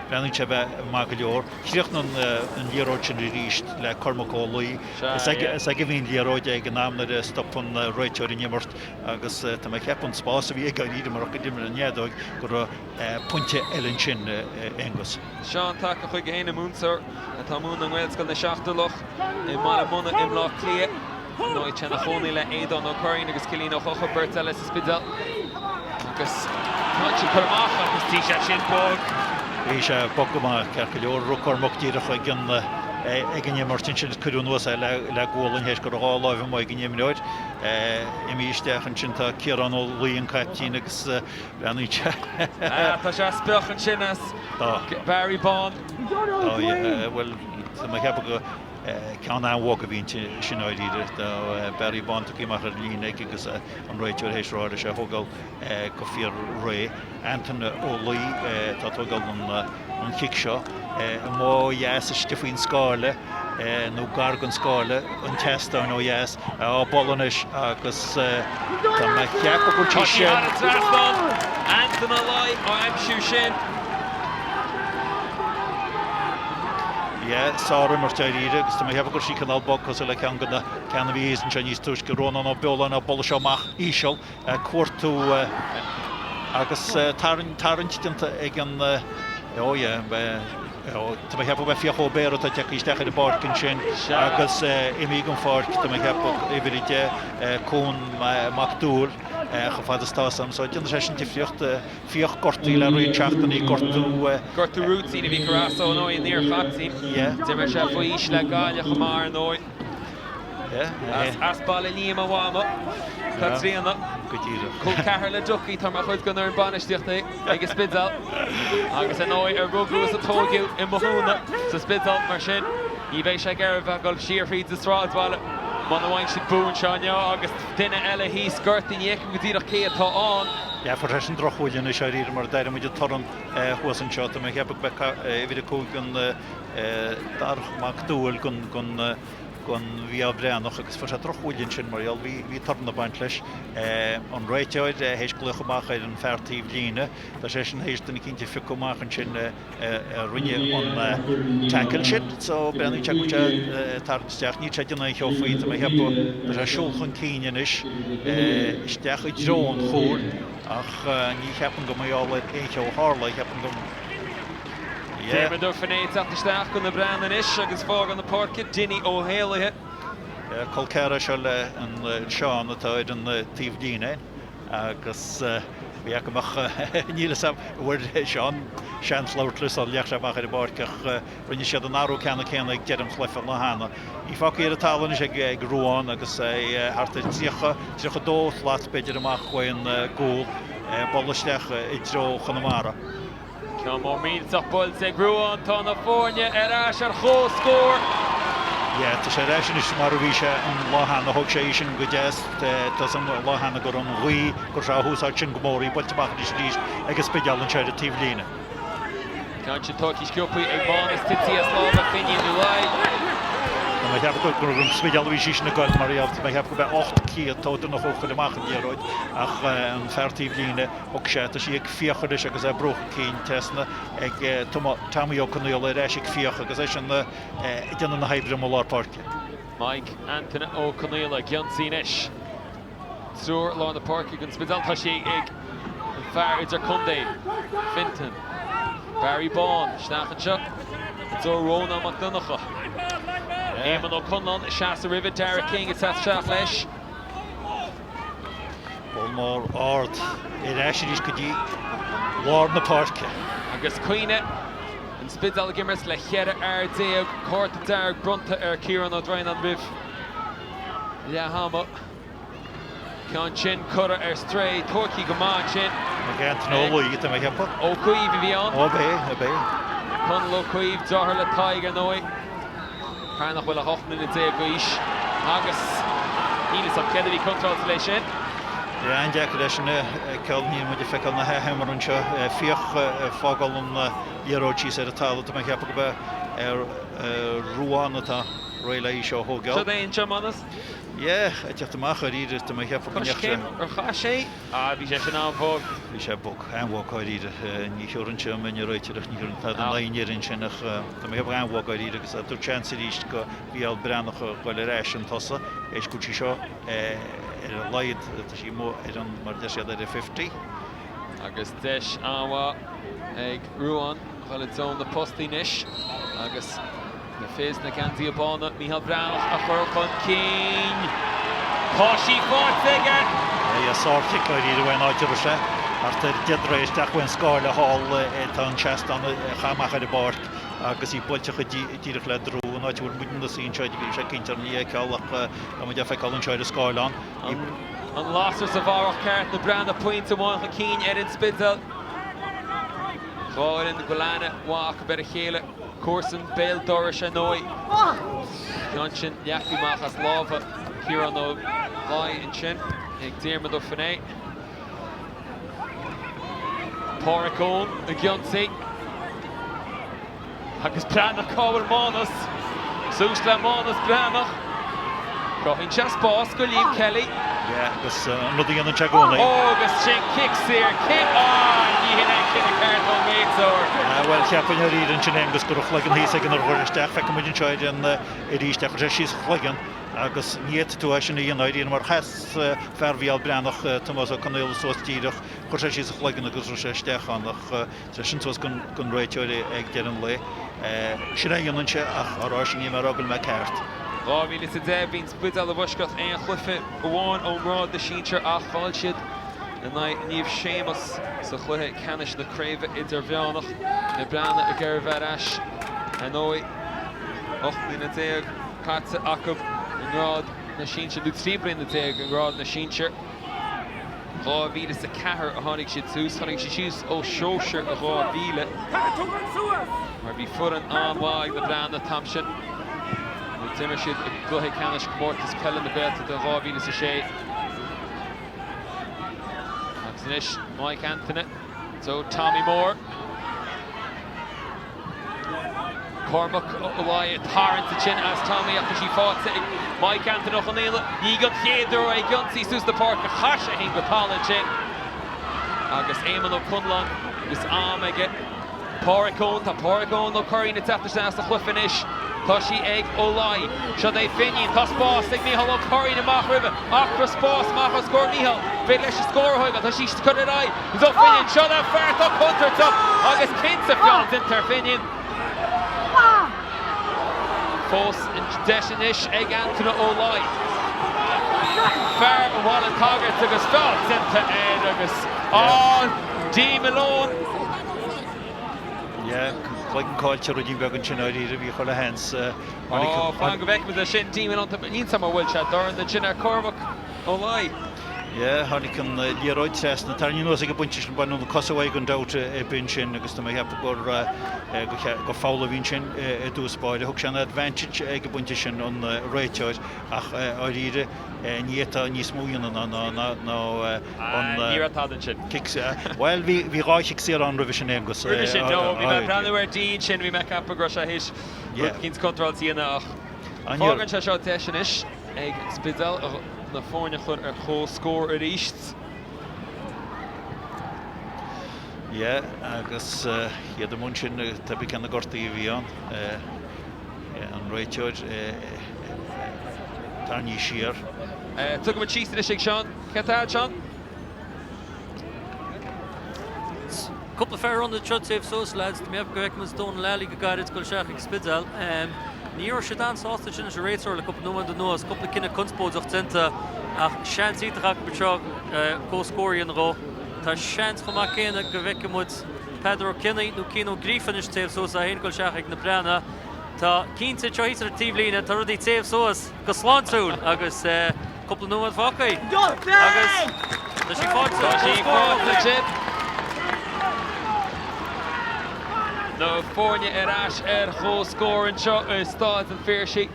breathnaíonn sé a bheith maith go leor. Chríochnaigh an liathróid sin arís le Cormac Ó Laoi. Is aige is aige a bhí an liathróid ag an am nuair a stop an réiteoir an imirt agus tá mé ag ceapadh an spás a bhí aige dáiríre murach go d'imir an fheadóig go raibh pointe eile ansin, Aonghus. Seán tagtha chuige féin, an múinteoir atá ag múineadh i nGaelscoil na Seachtar Laoch i mBaile Munna i mBleá Cliath. Ar ndóigh, tá sé ina chónaí le Aodán Ó Curraoin agus Cillian Ó Conchúir, beirt eile sa Spidéal. Agus tá sin curtha amach agus bhí sé sin bog. Bhí sé bog go maith, ceart go leor. Rug Cormac díreach ag an ag an imirt ansin is cuireadh anuas é le le gualainn théis go raibh a láimh amuigh ag an imreoir. Imithe isteach ansin tá Ciarán Ó Laoi an caiptín agus Breathnaíonn sé. Tá sé spiach ansin as Barry Bán. Tá, bhuel, tá mé ag ceapadh go ceann an-bhog a bhí inti sin dáiríre. Tá Barry Bán tugtha amach ar an líne aige agus an réiteoir théis rá leis é a thógáil go fíor réidh. Antaine Ó Laoi atá ag tógáil an chic seo. Amuigh ó dheas istigh faoin scáile nó gar don scáile, an tseastáin ó dheas. Á bualadh anois agus tá mé ag ceapadh go bhfuil sí sin. Tá sí thar an trasnán. Antaine Ó Laoi á aimsiú sin. Yeah, sárimirt dáiríre agus tá mé ag ceapadh go raibh sí cineál bog cosúil le ceann de na ceanna a bhí thíos anseo níos túisce. Rónán Ó Beoláin á bualadh seo amach íseal. Cuartú agus tarraingt déanta ag an, oh yeah, tá mé ag ceapadh go b'é Fiach Ó Béarra atá tagtha isteach ar an bpáirc ansin agus imithe den pháirc, tá mé ag ceapadh, uimhir 10, Cuan Mac Dúill, chomh fada is atá a fhios agam. So déanfaidh sé sin difríocht. Fiach gortaithe le roinnt seachtainí, gortú. Gortú rúitín a bhí curtha as dó, ar ndóigh, an iar-chaiptín. D'imir sé faoi aois le Gaillimh chomh maith, ar ndóigh. As Baile Liam a mhama, Caitríona. Go díreach. Col ceathar le Ducky, atá mar chuid den fhoireann bainistíochta ag an Spidéal. Agus ar ndóigh, a rugadh is a tóigeadh i mBothúna sa Spidéal, mar sin ní bheidh sé ag iarraidh bheith ag dul siar thríd an sráidbhaile muna bhfaigheann siad bua anseo inniu agus duine eile thíos gortaithe, ní fheicim go díreach cé atá ann. Yeah, fuair seisean drochbhuille anois dáiríre mar a d'airigh muid an torann thuas anseo. Tá mé ag ceapadh go mbeidh uimhir 5 an Darach Mac Dúill den don Mhícheál Breathnach agus fuair sé drochbhuille ansin mar gheall, bhí, bhí torann ag baint leis. An réiteoir théis glaoch amach ar an fear taobh líne, tá seisean théis duine eicínt a phiocadh amach ansin a rinne an tackle sin so breathnaíonn sé go bhfuil sé ag tarraingt isteach. Níl sé ag déanamh aon cheo faoi, tá mé ag ceapadh, tá sé ag siúl chun cinn anois isteach i dtreo an chúil ach ní cheapaim go mar gheall ar aon cheo a tharla, cheapaim go. Diarmuid Ó Finnéadha ag teacht isteach do na Breathnaigh anois agus fágáil na páirce, Dinny Ó hÉallaithe. Col ceathrar é seo le Seán atá ar an taobh líne agus bhí acu ach níl fhios a'm an bhfuair Seán seans labhairt leo sula ndeachaigh sé amach ar an bpáirc ach rinne siad an athrú ceannann céanna ag deireadh an chluiche an lá cheana. Í fágtha ar an talamh anois ag Ruán agus é thart ar 30, 32 slat b'fhéidir amach ón gcúl, bualadh isteach i dtreo Chonamara. Ceann mór millteach buailte ag Ruán, tá na foirne ar ais ar comhscór. Yeah, tá sé ar ais anois mar a bhí sé an lá cheana, thóg sé í sin go deas, tá fhios a'm an lá cheana go raibh an ghaoth, go raibh sé á húsáid sin go mór, í buailte amach anois arís ag an Spidéal anseo ar an taobh líne. Ceann sin tógtha sciobtha ag Mánas tite as lámha Finian Ó Laoi. Tá mé ag ceapadh gur don Spidéal a bhí sí sin ag goil mar gheall, tá mé ag ceapadh go mbeadh 8 gciall Tódornach ó chuir amach an liathróid ach an fear taobh líne, Thug sé, tá sí ag Fiach anois agus é ag brú chun cinn trasna ag Tommy Ó Conaola ar ais ag Fiach agus eisean ag déanamh na hoibre amuigh i lár páirce. Mike Antaine Ó Conaola ag ionsaí anois. Triúr lár na páirce ag an Spidéal. Tá sí ag an fear idirchontae, Fintan. Barry Bán isteach anseo i dtreo Rónán Mac Donncha. Éamonn Ó Conláin ag seasamh roimhe, Darragh King ag teacht isteach leis. Poll mór ard ar ais arís go dtí lár na páirce. Agus cuimhnigh, an Spidéal ag imirt le 14 fhear, cárta dearg bronnta ar Ciarán Ó Droighneáin roimh leath ama. Ceann sin curtha ar strae, tógtha go maith ansin. Ag Antaine Ó Laoi, tá mé ag ceapadh. Ó Caoimh a bhí ann. Ó, ab é, ab é. Conall Ó Caoimh, deartháir le Tadhg ar ndóigh. Fear nach bhfuil ach 18 mbliana d'aois agus níl fhios agam céard a bhí contráilte leis sin. Yeah, an-deacair é sin a fheiceáil, níl muid ag feiceáil na hachoimre anseo. Fiach ag fágáil an liathróid síos ar an talamh, tá mé ag ceapadh gurb é Ruán atá réidh le í seo a thógáil. Seo é anseo, Manus. Yeah, ag teacht amach dáiríre, tá mé ag ceapadh go ndeachaigh sé. Coiscéim ar chaith sé? Ah, bhí sé sin an-bhog. Bhí sé bog, an-bhog dáiríre. Ní thiúrfainnse an mine réiteoireacht, ní thiúrfainn tada in aghaidh an fhir ansin ach tá mé ag ceapadh an-bhog dáiríre agus ag tabhairt seans arís go Mhícheál Breathnach a dhul ar ais chun tosaigh, éist go bhfuil sí seo ar a laghad, tá sí amuigh ar an, mar a deir siad, ar an 50. Agus deis an-mhaith ag Ruán a dhul i dtreo na postaí anois agus na fir sna geansaithe bána, Mícheál Breathnach a chur chun cinn. Tá sí faighte aige! Yeah, sárchic dáiríre uaidh an áit a raibh sé. Thart ar 10 dtroigh isteach faoin scáile thall tá an seastán a chaitheamh amach ar an bpáirc agus í buailte díreach le drú an áit a bhfuil muid ina suí anseo bhí sé cinnte orainn í a fheiceáil ach tá muid á feiceáil anseo ar an scáileán. An lasair sa bharrach ceart, na Breathnaigh pointe amháin chun cinn ar an Spidéal. Dhá fhoireann go bhfuil aithne mhaith acu ar a chéile. Comharsan béal dorais ar ndóigh. Ceann sin leagtha amach as lámha Ciarán Ó Laoi ansin ag Diarmuid Ó Finneadha. Páraic Eoin ag ionsaí. Agus Breathnach, cá bhfuil Mánas? Suas le Mánas Breathnach. Cruthaíonn sé spás go Liam Kelly. Yeah, agus an rud a dhéanann sé i gcónaí. Ó, agus sin cic saor. Cic, ah, ní hin é an cinneadh ceart ón réiteoir. Bhuel, cheapfainn dáiríre ansin Aonghus go raibh a chloigeann thíos aige nuair a chuir isteach. Feicfidh muid anseo ar an arís é. Chuir sé síos a chloigeann agus ní fhéadfaidh tú é sin a dhéanamh dáiríre mar sheas fear Mhícheál Breathnach, Tomás Ó Conaola suas díreach, chuir sé síos a chloigeann agus rith sé isteach ann ach Tá sin suas don réiteoir ag deireadh an lae. Sin é a dhéanann sé ach á rá sin níl mé ag rá go bhfuil mé ceart. 2010, Bhí an Spidéal i bhfoisceacht aon chluiche amháin ón ngrád na sinsear ach chaill siad in aghaidh Naomh Séamus sa chluiche ceannais na craoibhe idirmheánach. Na Breathnaigh ag iarraidh a bheith ar ais ar ndóigh. 18 mbliana caite acu i ngrád na sinsear, nó 13 bliana i ngrád na sinsear. 2004 a tháinig siad suas. Tháinig siad suas ó shóisir i 2000 mar bhí foireann an-mhaith ag na Breathnaigh an t-am sin. D'imir siad i gcluiche ceannais Comórtas Peile na Gaeltachta 2006. Agus anois Mike Anthony so Tommy Moore. Cormac Ó Laoi ag tarraingt ansin as Tommy ach tá sí faighte ag Mike Anthony Ó Conaola. Ní don chéad uair é ag ionsaí suas na páirce. Chaith sé féin go talamh ansin agus Éamonn Ó Conláin agus am aige. Páraic Eoin, tá Páraic Eoin Ó Curraoin ag teacht isteach sa chluiche anois. Tá sí ag Ó Laoi. Seo é Finian. Tá spás ag Mícheál Ó Curraoin amach roimhe. Acra spáis amach os comhair Mícheál. Féidir leis an scór a thógáil. Tá sí curtha ar aghaidh. Ó Finian, seo le fear atá contúirteach agus cinnte feall déanta ar Finian. Fós an deis anois ag Antaine Ó Laoi. Fear Bhaile an tSagairt agus feall déanta air agus á Dee Malone. Yeah, cloigeann caillte ruidín beag ansin dáiríre, bhí chuile sheans. Ó, fan go bhfeicfimid é sin, Dee Malone, níl 'fhios a'm ar bhuail sé dorn ansin ar Cormac Ó Laoi. Yeah, tháinig an liathróid trasna, tarraingthe anuas ag an bpointe sin, baineadh na cosa uaidh gan dabht ar bith ansin agus tá mé ag ceapadh gur gur foul a bhí ansin i dtús báire. Thug sé an advantage ag an bpointe sin an réiteoir ach dháiríre ní fhéadfá níos mó a dhéanamh ná ná ná an Ní raibh tada ansin. cic Bhuel, bhí bhí 2 chic saor ann roimhe sin Aonghus. Roimhe sin, no, bhí mé ag breathnú ar Dee ansin, bhí mé ag ceapadh go raibh sé théis rud eicínt contráilte a dhéanamh ach fágann sé seo deis anois ag an Spidéal na foirne a chur ar comhscór arís. Yeah, agus iad i mbun sin, pé ar bith cé na gortaithe a bhí ann, an réiteoir tarraingthe siar. Tugaimid síos anois ag Seán. Cé atá Seán? Cúpla fear ionaid seo taobh suas, lads. Tá mé ag ceapadh go bhfeicfidh muid Donal Lally go gairid ag dul isteach ag Spidéal. Ní raibh siad an-sásta sin leis an réiteoir le cúpla nóiméad anuas, cúpla cinneadh conspóideach déanta ach seans iontach acu anseo comhscór a dhéanamh dhó. Tá seans chomh maith céanna go bhfeicfidh muid Peadar Ó Cionnaith nó Cian Ó Gríofa anois taobh suas é féin ag dul isteach ag na Breathnaigh. Tá cinnte anseo thíos ar an taobhlíne, tá rudaí taobh suas go sláintiúil agus. Cúpla nóiméad fágtha agus tá sí faighte. Tá sí faighte ansin. Na foirne ar ais ar chomhscór anseo i Staid an Phiarsaigh.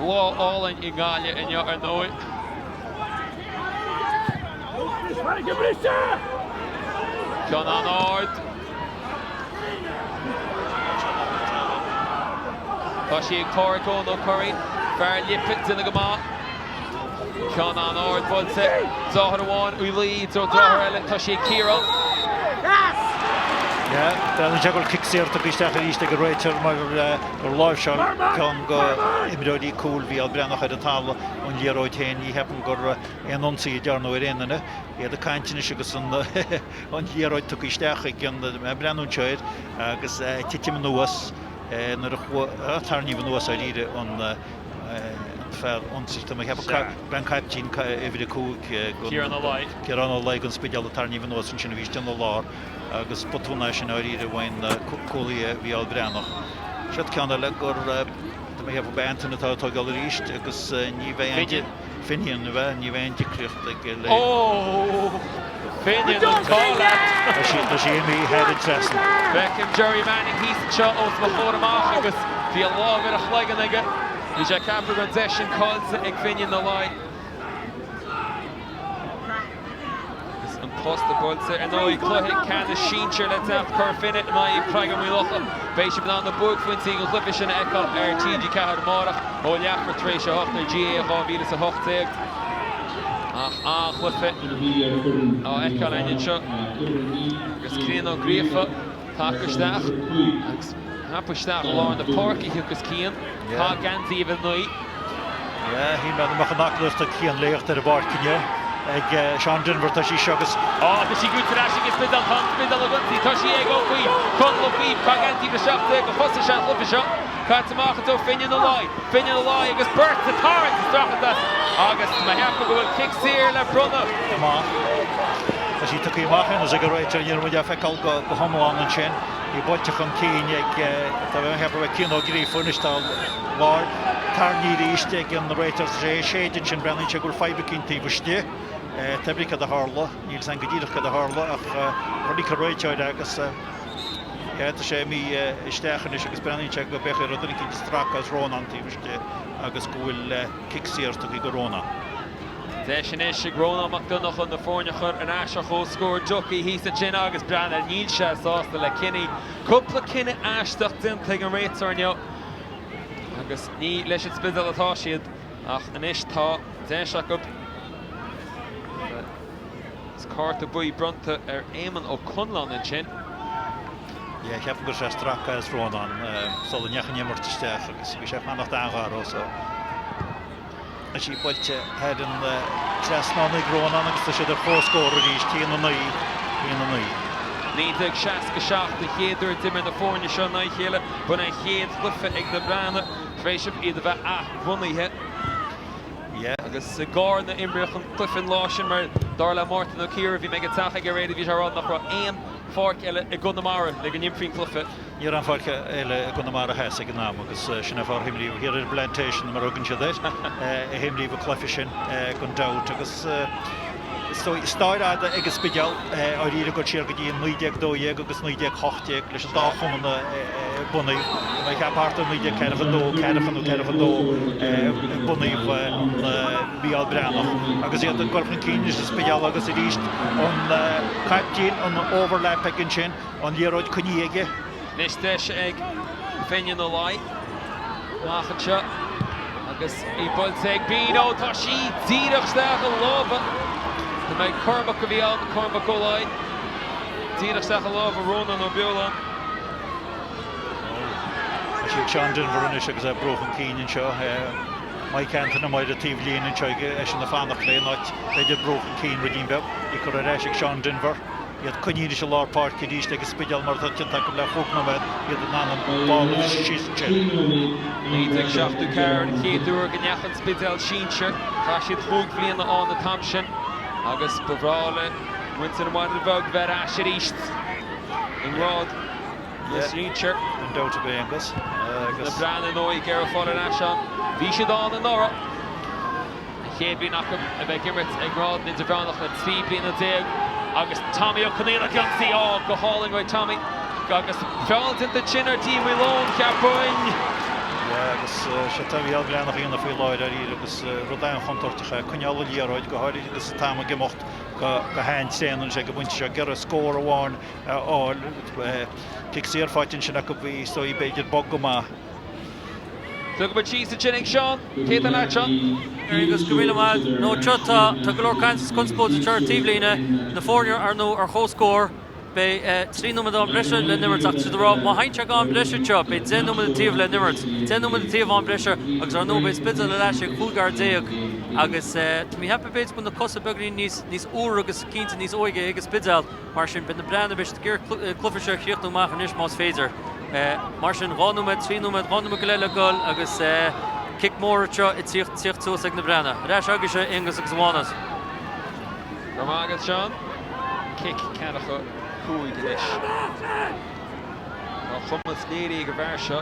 Lá álainn i nGaillimh inniu ar ndóigh. Ceann an-ard. Tá sí ag Páraic Eoin Ó Curraoin, fear Lipe, duine go maith. Ceann an-ard buailte. Deartháir amháin, Uí Laoi, i dtreo deartháir eile, tá sí ag Ciarán. Yeah, breathnaíonn sé go bhfuil cic saor tugtha isteach arís ag an réiteoir mar gur láimhseáil ceann de imreoirí cúil Mhícheál Breathnach ar an talamh an liathróid féin. Ní cheapaim gur aon ionsaí a dearnadh ar aon duine. Iad ag caint anois agus an an liathróid tugtha isteach ag an breathnú anseo air agus titim anuas nuair a chuaigh, tarraingíodh anuas dáiríre an fear ionsaí, tá mé ag ceapadh b'é an caiptín uimhir 5 Ciarán Ó Laoi. Ciarán Ó Laoi don Spidéal a tarraingíodh anuas ansin a bhí istigh ina lár agus botún é sin dáiríre uaidh an cúlaí Mhícheál Breathnach. Siod ceann eile gur tá mé ag ceapadh b'é Anton atá ag tógáil arís agus ní bheidh aon Finian, ní bheidh, ní bheidh aon difríocht ag le. Ó! Finian, an t-ádh leat! Tá sí, tá sí imithe thar an trasnán. Feicim Jerry Manning thíos anseo os mo chomhair amach agus bhí a lámh ar a chloigeann aige. Bhí sé ag ceapadh go raibh an deis sin caillte ag Finian Ó Laoi. Agus an posta buailte ar ndóigh, cluiche ceannais sinsir le teacht Cora Finne in aghaidh Creagán Maigh Locha. Beidh sibh in ann na buaicphointí den chluiche sin a fheiceáil ar TG4 amárach ó leathuair tar éis a 8 ar GAA 2018. Ach an-chluiche á fheiceáil againn anseo agus Cian Ó Gríofa tagtha isteach agus ceaptha isteach i lár na páirce thiocfas Cian. Tá geansaí uimhir 9. Yeah, shíl mé go mbeadh an aclaíocht ag Cian le theacht ar an bpáirc inniu ag Seán Denvir. Tá sí seo agus. Á, tá sí buailte ar ais ag an Spidéal. Tá an Spidéal ag ionsaí. Tá sí ag Ó Cuív. Conall Ó Cuív. Tá geansaí uimhir 17 a thosaigh sé an cluiche seo. Caite amach i dtreo Finian Ó Laoi. Finian Ó Laoi agus beirt ag tarraingt ag streachailt as agus mé ag ceapadh go bhfuil cic saor le bronnadh. amach. Tá sí tugtha amach anois ag an réiteoir. Ní raibh muid á feiceáil go hiomlán ansin. Í buailte chun cinn ag, tá mé ag ceapadh, Cian Ó Gríofa anois, tá lár tarraingthe arís ag an réiteoir tá sé ag séideadh ansin, breathnaíonn sé go bhfuil fadhb eicínt taobh istigh. Pé ar bith cad a tharla, níl a fhios againn go díreach cad a tharla ach chonaic an réiteoir agus yeah, tá sé imithe isteach anois agus breathnaíonn sé go b'fhéidir rud eicínt ag stracadh as Rónán taobh istigh agus go bhfuil cic saor tugtha do Rónán. Deis anois ag Rónán Mac Donncha na foirne a chur ar ais ar chomhscór. Duffy thíos ansin agus breathnaigh, níl sé sásta le cinneadh. Cúpla cinneadh aisteach déanta ag an réiteoir inniu agus ní leis an Spidéal atá siad ach anois tá deis acu. Is cárta buí bronnta ar Éamonn Ó Conláin ansin. Yeah, ceapaim go raibh sé ag stracadh as Rónán sula ndeachaigh an imirt isteach agus bhí sé ag fanacht an-ghar dó so. Tá sí buailte thar an trasnán ag Rónán agus tá siad ar comhscór arís, 1-9, 1-9. 1967 an chéad uair a d'imir na foirne seo in aghaidh a chéile. B'in an chéad chluiche ag na Breathnaigh tar éis iad a bheith athbhunaithe. Agus i gCarna a imríodh an cluiche an lá sin mar dar le Mártan Ó Ciardha, bhí mé ag an teach aige aréir, bhí sé ag rá nach raibh aon pháirc eile i gConamara le go n-imreofaí an cluiche. Ní raibh aon pháirc eile i gConamara Theas ag an am agus sin é fáth ar himríodh thiar ar an bPlantation, mar a thugann siad air, a himríodh an cluiche sin gan dabht. Agus is dóigh, stair fhada ag an Spidéal, dáiríre ag dul siar go dtí 1912 agus 1918 leis an dá chumann a bunaíodh, mé ag ceapadh thart ar 1942, ceathracha nó 42 a bunaíodh an Mícheál Breathnach agus iad ag dul chun cinn leis an Spidéal agus arís an caiptín, an overlap aige ansin. An liathróid coinnithe aige. Anois deis ag Finian Ó Laoi amach anseo agus í buailte ag Bean. Ó tá sí díreach isteach i lámha. Tá mé Cormac a bhí ann, Cormac Ó Laoi. Díreach isteach i lámha Rónán Ó Beoláin. Tá sí ag Seán Denvir anois agus é ag brú chun cinn anseo. Mike Anton amuigh ar an taobh líne anseo aige, eisean ag fanacht léi in áit b'fhéidir brú chun cinn ruidín beag. Í curtha ar ais ag Seán Denvir. Iad coinnithe anois i lár páirce arís ag an Spidéal mar atá déanta acu le chúig nóiméad, iad in ann an ball a bhriseadh síos ansin. 1974 an chéad uair go ndeachaigh an Spidéal sinsir. Chaith siad chúig bhliana ann an t-am sin agus ba bhreá le muintir na Mainistreach Bheag bheith ar ais arís i ngrád na sinsear. Gan dabht ar bith, Aonghus. Na Breathnaigh ar ndóigh ag iarraidh fáil ar ais ann. Bhí siad ann anuraidh. Chéad bhliain acu a bheith ag imirt i ngrád an Idirmheánach le 13 bliana agus Tommy Ó Conaola ag ionsaí. Á, go hálainn uaidh Tommy agus feall déanta ansin ar Dean Malone, cheapfainn. Yeah, agus sé atá Mícheál Breathnach a dhéanamh faoi láthair dáiríre agus rud an-chontúirteach é coinneáil an liathróid, go háirid agus an t-am ag imeacht go han-tréan anseo ag an bpointe seo, ag iarraidh scór amháin a fháil. Cic saor faighte ansin acu, bhí is dóigh b'fhéidir bog go maith. Tógfaidh muid síos ansin ag Seán. Cé atá leat, Seán? Aonghus, go raibh míle maith agat. Nó seo tá, tá go leor caint is conspóid anseo ar taobhlíne, na foirne ar ndóigh ar chomhscór. Beidh 3 nóiméad am breise le n-imirt ach tá siad ag rá má théann sé go am breise anseo beidh 10 nóiméad an taobh le n-imirt. 10 nóiméad an taobh am breise agus ar ndóigh beidh Spidéal ar ais ag 15 fhear agus tá mé ag ceapadh b'fhéidir go bhfuil na cosa beagáinín níos, níos úire agus cinnte níos óige ag an Spidéal. Mar sin, beidh na Breathnaigh, beidh siad ag iarraidh an cluiche seo a chríochnú amach anois más féidir. Mar sin, 2 nóiméad, 3 nóiméad, 2 nóiméad go leith le goil agus cic mór anseo ag tíocht suas ag na Breathnaigh. Ar ais agaibhse, a Aonghus agus a Mhánas. Go raibh maith agat, Seán. Cic ceathracha 5 anois. Tá cumas léirithe ag an bhfear seo,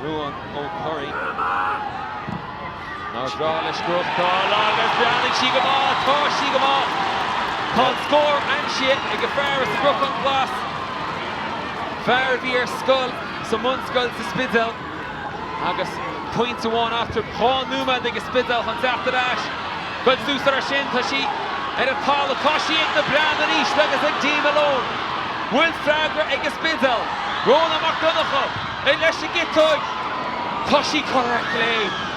Ruán Ó Curraoin. Nár bhreá leis gnóthachtáil agus breathnaigh sí go maith, tá sí go maith! Tá an scór aimsithe ag an fear as an gCnocán Glas, fear a bhí ar scoil sa mbunscoil sa Spidéal agus pointe amháin eatarthu, 2 nóiméad ag an Spidéal chun teacht ar ais. Goil suas air sin, tá sí ar an talamh, tá sí ag na Breathnaigh arís agus ag Dean Malone. Bhfuil freagra ag an Spidéal? Rónán Mac Donncha leis an gciotóg. Tá sí curtha ar chlé.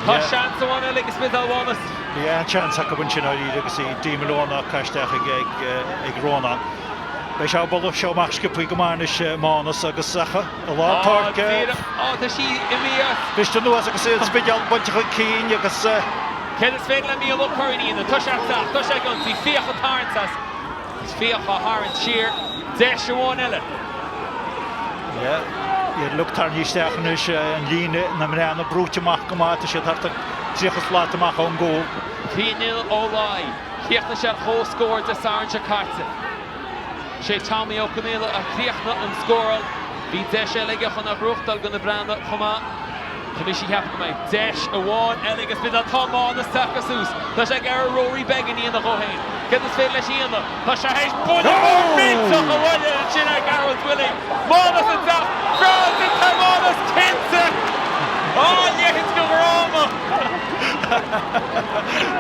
Tá seans amháin eile ag an Spidéal, a Mhánas. Bhí an-seans acu ansin dáiríre agus í Dean Malone á caitheamh isteach ag Rónán. Beidh sé ag bualadh seo amach sciobthaí go maith anois, Mánas, agus ach i lár páirce. Á, tá sí imithe as. Briste anuas agus an Spidéal bainte chun cinn agus. Céard is féidir le Mícheál Ó Curraoin a dhéanamh? Tá sé ag teacht, tá sé ag ionsaí, Fiach ag tarraingt as, is Fiach á tharraingt siar, deis amháin eile. Yeah, iad uilig tarraingthe isteach anois, an líne na mBreathnach brúite amach go maith, tá siad thart ar 30 slat amach ón gcúl. Cian Ó Laoi, chríochnaigh sé an chomhscór Dé Sathairn seo caite. Sé Tommy Ó Conaola a chríochnaigh an scóráil. Bhí deis eile aige chun a ghnóthachtáil do na Breathnaigh chomh maith. Tá mise ag ceapadh go mbeidh deis amháin eile ag an Spidéal. Tá Mánas tagtha suas. Tá sé ag iarraidh Rory Beggan a dhéanamh dhó féin. Céard is féidir leis a dhéanamh? Tá sé théis buille mór millteach a bhualadh ansin ar Gearóid Willie. Mánas ag teacht. Feall déanta ar Mhánas, cinnte! Á, a leithéid de dhráma!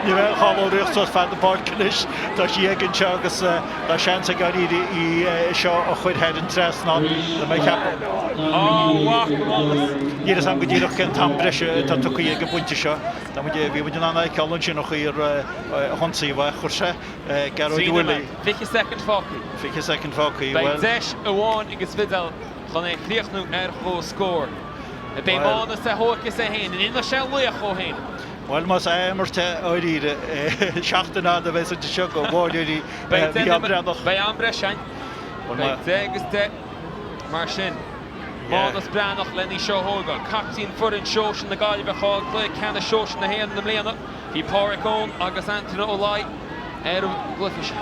Ní raibh aon cháilóireacht suas feadh na páirce anois. Tá sí aige anseo agus tá seans aige dáiríre í seo a chur thar an trasnán, tá mé ag ceapadh. Á, mhac a Mhánas. Níl fhios agam go díreach cén t-am breise atá tugtha ag an bpointe seo. Tá muid, bhí muid in ann a fheiceáil ansin an chaoi ar ionsaigh a chuir sé Gearóid Willie. 20 soicind fágtha. 20 soicind fágtha, bhuel. Beidh deis amháin ag an Spidéal chun é a chríochnú ar chomhscór. Beidh Mánas ar thóigfidh é féin, an ndéanfaidh sé laoch dhó féin? Bhuel, más ath-imirt é, dáiríre, seachtain fhada a bheas anseo seo do bháireoirí Mhicheál Breathnach. Beidh am breise ann. Beidh 10 agus 10 mar sin. Mánas Breathnach lena í seo a thógáil. Captaen foireann sóisir na Gaillimhe a chaill cluiche ceannais sóisir na hÉireann i mbliana. Bhí Pádraic Eoin agus Antaine Ó Laoi ar an gcluiche sin.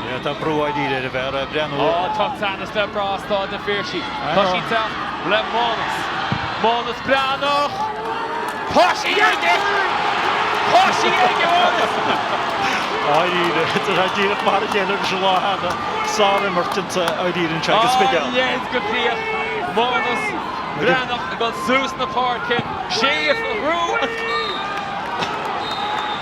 Yeah, tá brú dáiríre ar an bhfear, ag breathnú. Á, tá teannas le brath i Staid an Phiarsaigh. Tá sí ag teacht le Mánas. Mánas Breathnach! Tá sí aige! Tá sí aige, Mánas! Dáiríre, tá sé díreach mar a chéile leis an lá cheana. Sár-imirt dáiríre anseo ag an Spidéal. Á, leid go críoch. Mánas Breathnach ag dul suas na páirce. Sé a bhrú.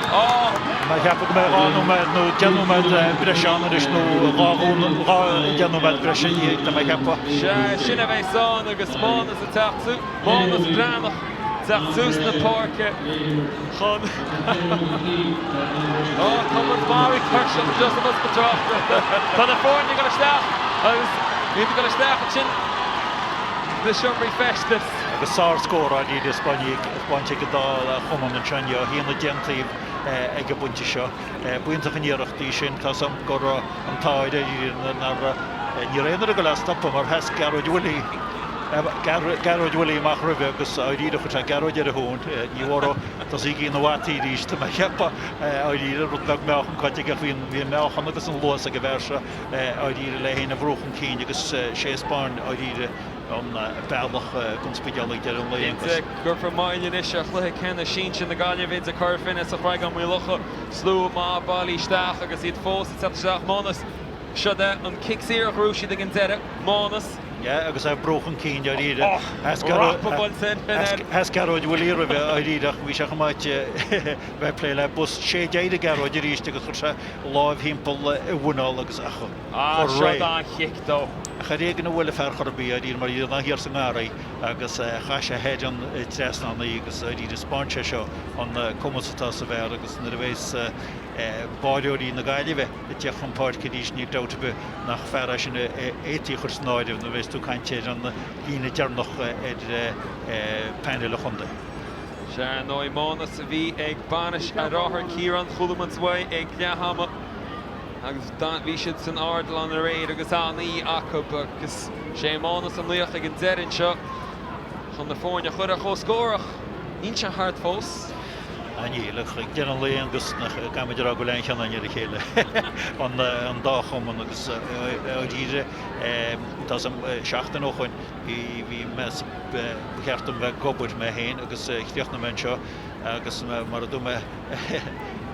Á. Mé ag ceapadh go mbeidh 2 nóiméad nó 10 nóiméad breise ann anois nó 2 10 nóiméad breise tá mé ag ceapadh. Sea, sin a bheas ann agus Mánas ag teacht suas, Mánas Breathnach ag teacht suas na páirce chun Á, tá muid maraithe tuirseach anseo sa bhosca tráchtaireachta. Tá na foirne ag dul isteach agus iad ag dul isteach ansin sna seomraí feistis. Agus sár-scór dáiríre bainte ag an dá chumann anseo inniu, 1-10 an taobh ag an bpointe seo. B'iontach an iarracht í sin. Tá 's agam go raibh an t-ádh ar nár ní raibh aon duine ag dul é a stopadh mar sheas Gearóid Willie Gearóid Willie amach roimhe agus dáiríre chuir sé Gearóid ar a thóin. Ní mhór tosaí na bhfataí arís tá mé ag ceapadh dáiríre rud beag meáchan caite aige ach bhí an meáchan agus an luas ag an bhfear seo dáiríre le é féin a bhrú chun cinn agus sé a 'spáin dáiríre. an bealach don Spidéal ag deireadh an lae agus. Cinnte, cuirfear moill anois ar chluiche ceannais sinsir na Gaillimhe idir Cora Finne is an Chreagán Maigh Locha. Slua maith bailithe isteach agus iad fós ag teacht isteach. Mánas, Siod é an cic saor a ghnóthaigh siad ag an deireadh. Mánas. Yeah, agus é ag brú chun cinn dáiríre. Sheas Gearóid Willie roimhe dáiríre ach bhí sé chomh maith bheith ag plé le bus. Sé d'éirigh Gearóid arís agus chuir sé a láimh thimpeall a mhuineál agus ach chomh réidh. Siod an chic dó. Ach ar éigean a bhuail an fear chor ar bith dáiríre mar bhí an thiar sa ngarraí agus chaith sé thar an trasnán í agus dáiríre 'spáin sé seo an cumas atá sa bhfear agus nuair a bheas báireoirí na Gaillimhe ag teacht chun páirce arís níl dabht ar bith nach fear é sin a fhéadfaí a chur san áireamh nuair a bheas tú ag caint ar an líne deireanach ar phainéal an chontae. Sea, ar ndóigh, Mánas a bhí ag bainis a dhearthár Ciarán, chuala muid uaidh ag leath ama agus bhí siad san airdeall aréir agus an-oíche acu agus sé Mánas an laoch ag an deireadh anseo chun na foirne a chur ar comhscór ach níl sé thart fós. Á níl, ach ag deireadh an lae Aonghus, nach gcaithfimid a rá go bhfuil an-chion againn ar a chéile, an dá chumann agus dáiríre, tá 's agam, seachtain ó shoin, bhí, bhí mé, ba cheart dom bheith ag obair mé féin agus chríochnaigh mé anseo agus mar a dúirt mé.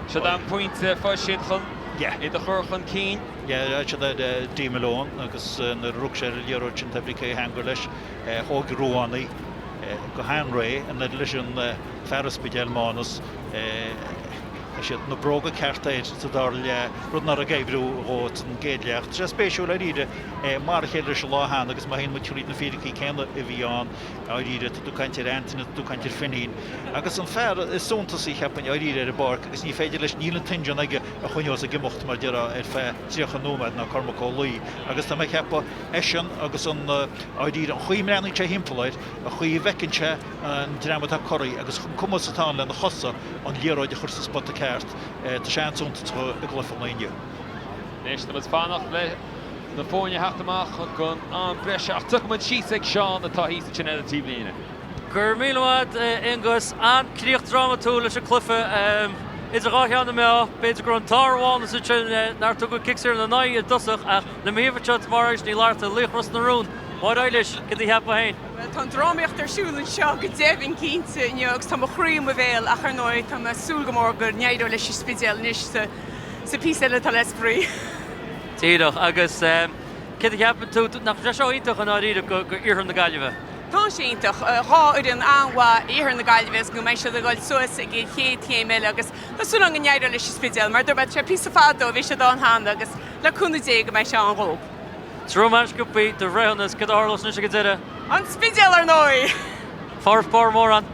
Siod an pointe, fuair siad chun iad a chur chun cinn. Yeah, siod é Dee Malone agus nuair a rug sé ar an liathróid sin taobh le theanga leis, thóg Ruán í go han-réidh an oiread leis an fear an Spidéil, Mánas. Tá siad na bróga cearta air sa dara leath, rud nach raibh ag oibriú dhó san gcéad leath. Tá sé spéisiúil dáiríre, mar a chéile leis an lá cheana agus má théann muid tríd na fíricí céanna a bhí ann dáiríre, tá tú ag caint ar Anthony, tá tú ag caint ar Finín agus an fear is suntasaí cheapfainn dáiríre ar an bpáirc agus ní féidir leis, níl an t-ingean aige a choinneos ag imeacht mar déarfá ar feadh 30 nóiméad ná Cormac Ó Laoi agus tá mé ag ceapadh eisean agus an dáiríre an chaoi a mbreathnaíonn sé thimpeall air, an chaoi a bhfeiceann sé an dream atá corraithe agus an cumas atá ann lena chosa an liathróid a chur sa spota ceart, tá sé an-suntasach i gcluiche an lae inniu. Anois tá muid fanacht le na foirne a theacht amach don am breise ach tiocfaidh muid síos ag Seán atá thíos ansin ar an taobhlíne. Go raibh míle maith agat a Aonghus. An-chríoch drámatúil leis an cluiche idir dhá cheann na meá. B'fhéidir go raibh an t-ádh ar Mhánas ansin nár tugadh cic saor ina n-aghaidh i dtosach ach le mo thaobh anseo tá Máire Eilís Ní Fhlatharta, Laoch Ros na Rún. Máire Eilís, cad a cheapfá féin? Bhuel, tá an drámaíocht ar siúl anseo go deimhin cinnte inniu agus tá mo chroí i mo bhéal ach ar ndóigh tá mé ag súil go mór go n-éireoidh leis an Spidéal anois sa píosa eile atá le spraoi. Díreach. Agus céard a cheapann tú, nach bhfuil sé seo iontach i ndáiríre go iarthar na Gaillimhe? Tá sé iontach. Dhá fhoireann an-mhaith i iarthar na Gaillimhe agus go mbeidh siad ag dul suas ag an chéad chéim eile agus tá súil agam go n-éireoidh leis an Spidéal mar dúirt mé tá sé píosa fada ó bhí siad ann cheana agus le cúnamh Dé go mbeidh sé ann dhóibh. Tar éis cúpla do bhreithiúnas, cad a tharlós anois ag an deireadh? An Spidéal ar ndóigh! Farasbarr mór ann.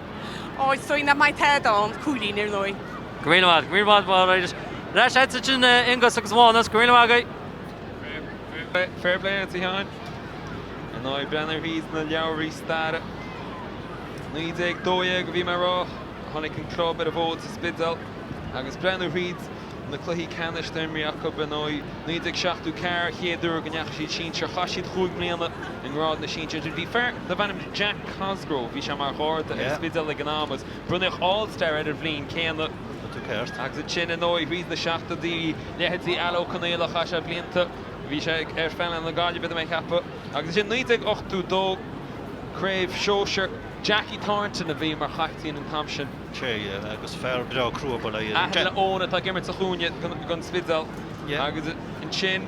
Ó, is dóigh nach mbeidh tada ann, cúilín ar ndóigh. Go raibh míle maith, go raibh míle maith Máire Eilís. Ar ais agat ansin a Aonghus agus a Mhánas, go raibh míle maith agaibh. Fair play duit a Sheáin. Ar ndóigh, breathnú thríd na leabhraí staire. 1912 a bhí mé a rá, tháinig an club ar an bhfód sa Spidéal agus breathnú thríd na cluichí ceannais atá imrithe acu, ar ndóigh, 1974, chéad uair go ndeachaigh siad sinsir. Chaith siad chúig mbliana i ngrád na sinsir. Bhí fear darbh ainm Jack Cosgrove, bhí sé mar gharda ar an Spidéal ag an am agus bronnadh All Star air an bhliain céanna. Ceart. Agus ansin, ar ndóigh, thríd na seachtóidí, leithéidí Al Ó Conaola, chaith sé blianta, bhí sé ar phainéal na Gaillimhe, tá mé ag ceapadh. Agus ansin, 1982, Craobh Shóisir, Jackie Thornton a bhí mar chaiptín an t-am sin. Sea, agus fear breá crua ba ea é. Athair le Eoin atá ag imirt sa chúinne don Spidéal. Agus ansin,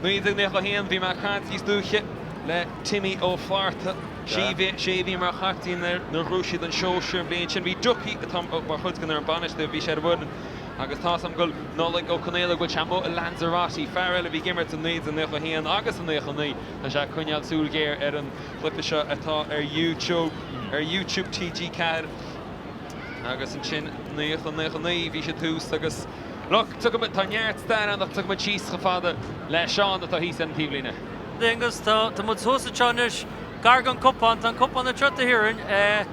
1991, bhí mé ag caint níos luaithe le Timmy Ó Flatharta. Sé a bhí mar chaiptín nuair a ghnóthaigh siad an sóisear an bhliain sin. Bhí Ducky, atá mar chuid den fhoireann bainistithe, bhí sé ar an bhfoireann. Agus tá's agam go bhfuil Nollaig Ó Conaola, go bhfuil sé amuigh i Lanzarote, fear eile a bhí ag imirt i 1991 agus i 99. Tá sé ag coinneáil súil ghéar ar an chluiche seo atá ar YouTube, ar YouTube TG4. Agus ansin 90, 99, bhí siad thuas agus look, tiocfaidh muid, tá neart stair ann ach tiocfaidh muid síos chomh fada le Seán atá thíos ar an taobhlíne. Aonghus, tá, tá muid thuas anseo anois, gar don cupán, tá an cupán anseo taobh thiar dínn,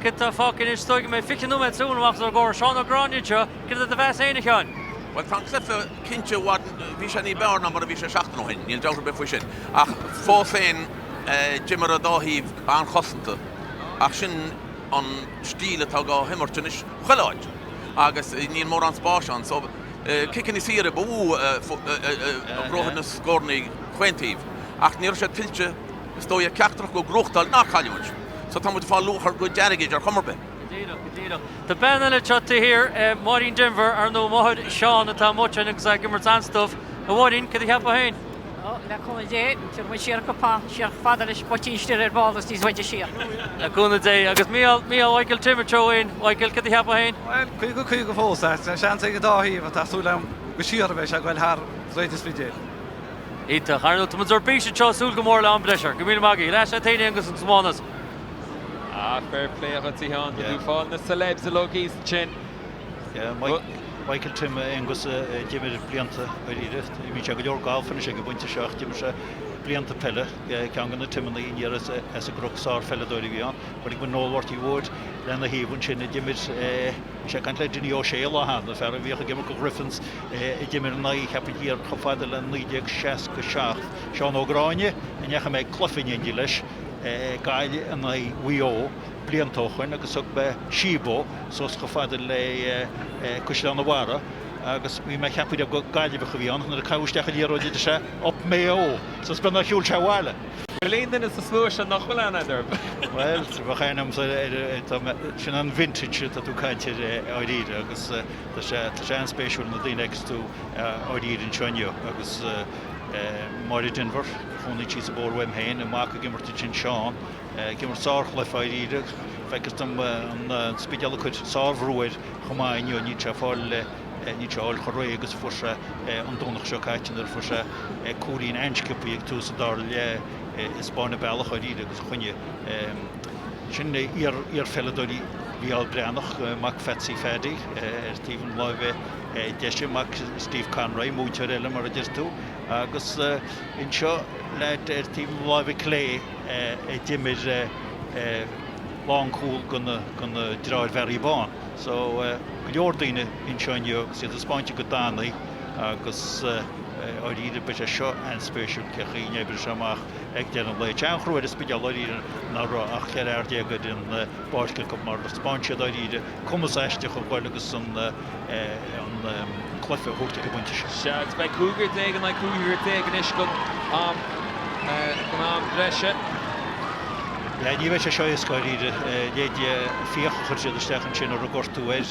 cad tá fágtha anois, is dóigh go mbeidh 20 nóiméad siúil amach os ár gcomhair, Seán Ó Gráinne anseo, cad é do mheas féin a Sheáin? Bhuel, tá an cluiche cinnte i bhfad, bhí sé ní b'fhearr ná mar a bhí sé seachtain ó shin, níl dabht ar bith faoi sin. Ach fós féin, d'imir an dá thaobh an-chosanta, ach sin an stíl atá á himirt anois chuile áit agus níl mórán spáis ann so ciceanna saora ba mhó a ghnóthaigh na scóranna chaon taobh ach ní raibh sé tuillte. Is dóigh ar ceachtar acu gnóthachtáil ná cailliúint. So tá muid ag fáil luach ár gcuid airgid ar chuma ar bith. Go díreach, go díreach. Tá bean eile anseo taobh thiar, Máirín Denvir, ar ndóigh, máthair Seán atá amuigh ansin agus é ag imirt an-stuif. A Mháirín, cad a cheapfá féin? Ó, le cúnamh Dé, tiocfaidh muid siar go siar chomh fada leis an bpoitín istigh ar ball agus níos faide siar. Le cúnamh Dé. Agus Mícheál, Mícheál Mhichael Tim anseo uainn. Mhichael, cad a cheapfá féin? Bhuel, 50, 50 fós. Tá seans ag an dá thaobh ach tá súil agam go síoraí beidh sé ag goil thar Dhroichead an Spidéil. Iontach. Ar ndóigh, tá muid ar bís anseo, súil go mór le am breise. Go míle maith agaibh. Ar ais agat féin Aonghus agus Mánas. Ah, fair play dhuit a Sheáin, tá tú ag fáil na celebs uilig ansin. Yeah, Michael Tim Aonghus a d'imir blianta dáiríre. Imríonn sé go leor galf anois ag an bpointe seo ach d'imir sé blianta peile, ceann de na Timeanna aniar as an gCnoc, sárpheileadóir a bhí ann. Chonaic muid Noel Mharty Mhóir lena thaobh ansin a d'imir, bhí sé ag caint le Dinny O'Shea lá cheana, fear a bhíodh ag imirt do Griffins, a d'imir in aghaidh Cheapach Thiar chomh fada le 1967. Seán Ó Gráinne, a ndeachaigh mé ag cluiche in éindí leis, Gaillimh in aghaidh Mhaigh Eo blianta ó shoin agus thug mé síob dó suas chomh fada le Caisleán an Bharraigh agus bhí mé ag ceapadh gur Gaillimheach a bhí ann nuair a caitheadh isteach an liathróid a deir sé 'Up Mayo! So is beag nár shiúil sé abhaile. Bhfuil aon duine sa slua seo nach bhfuil aithne agat orthu? Bhuel, bheadh aithne agamsa ar, sin an vintage atá tú ag caint air dháiríre agus tá sé, tá sé an-spéisiúil na daoine a fheiceas tú dháiríre anseo inniu agus Máire Denvir, chónaigh sí sa bóthar uaim féin, a mac ag imirt ansin, Seán, ag imirt sárchluiche dháiríre. Feictear dom an Spidéal ag cur sárbhrú air chomh maith inniu, níl sé ag fáil, níl sé á fháil chomh réidh agus a fuair sé an Domhnach seo caite nuair a fuair sé cúilín an-sciobtha ag tús an dara leath a spáin an bealach dháiríre agus a choinnigh sin iar-pheileadóirí Mhícheál Breathnach, mac Phatsy Phaddy ar taobh na láimhe deise, mac Steve Conroy, múinteoir eile mar a deir tú, agus anseo leaid ar taobh na láimhe clé a d'imir lánchúl do na deartháir Bharry Bán. So, go leor daoine anseo inniu agus iad ag spáint a gcuid dathannaí agus dháiríre beidh sé seo an-spéisiúil cé chaoi a n-oibreoidh sé amach ag deireadh an lae. Tá an-chrua ar an Spidéal dháiríre nach raibh ach 14 fhear ar an bpáirc acu mar spáin siad dháiríre cumas aisteach a ghoil agus an cluiche a thabhairt ag an bpointe seo. Sea, agus beidh cúigear déag in aghaidh cúigear déag anois don am, don am breise. Yeah, ní bheidh sé seo éasca dháiríre. Leithéid Fiach a chuir siad isteach ansin a raibh gortú air.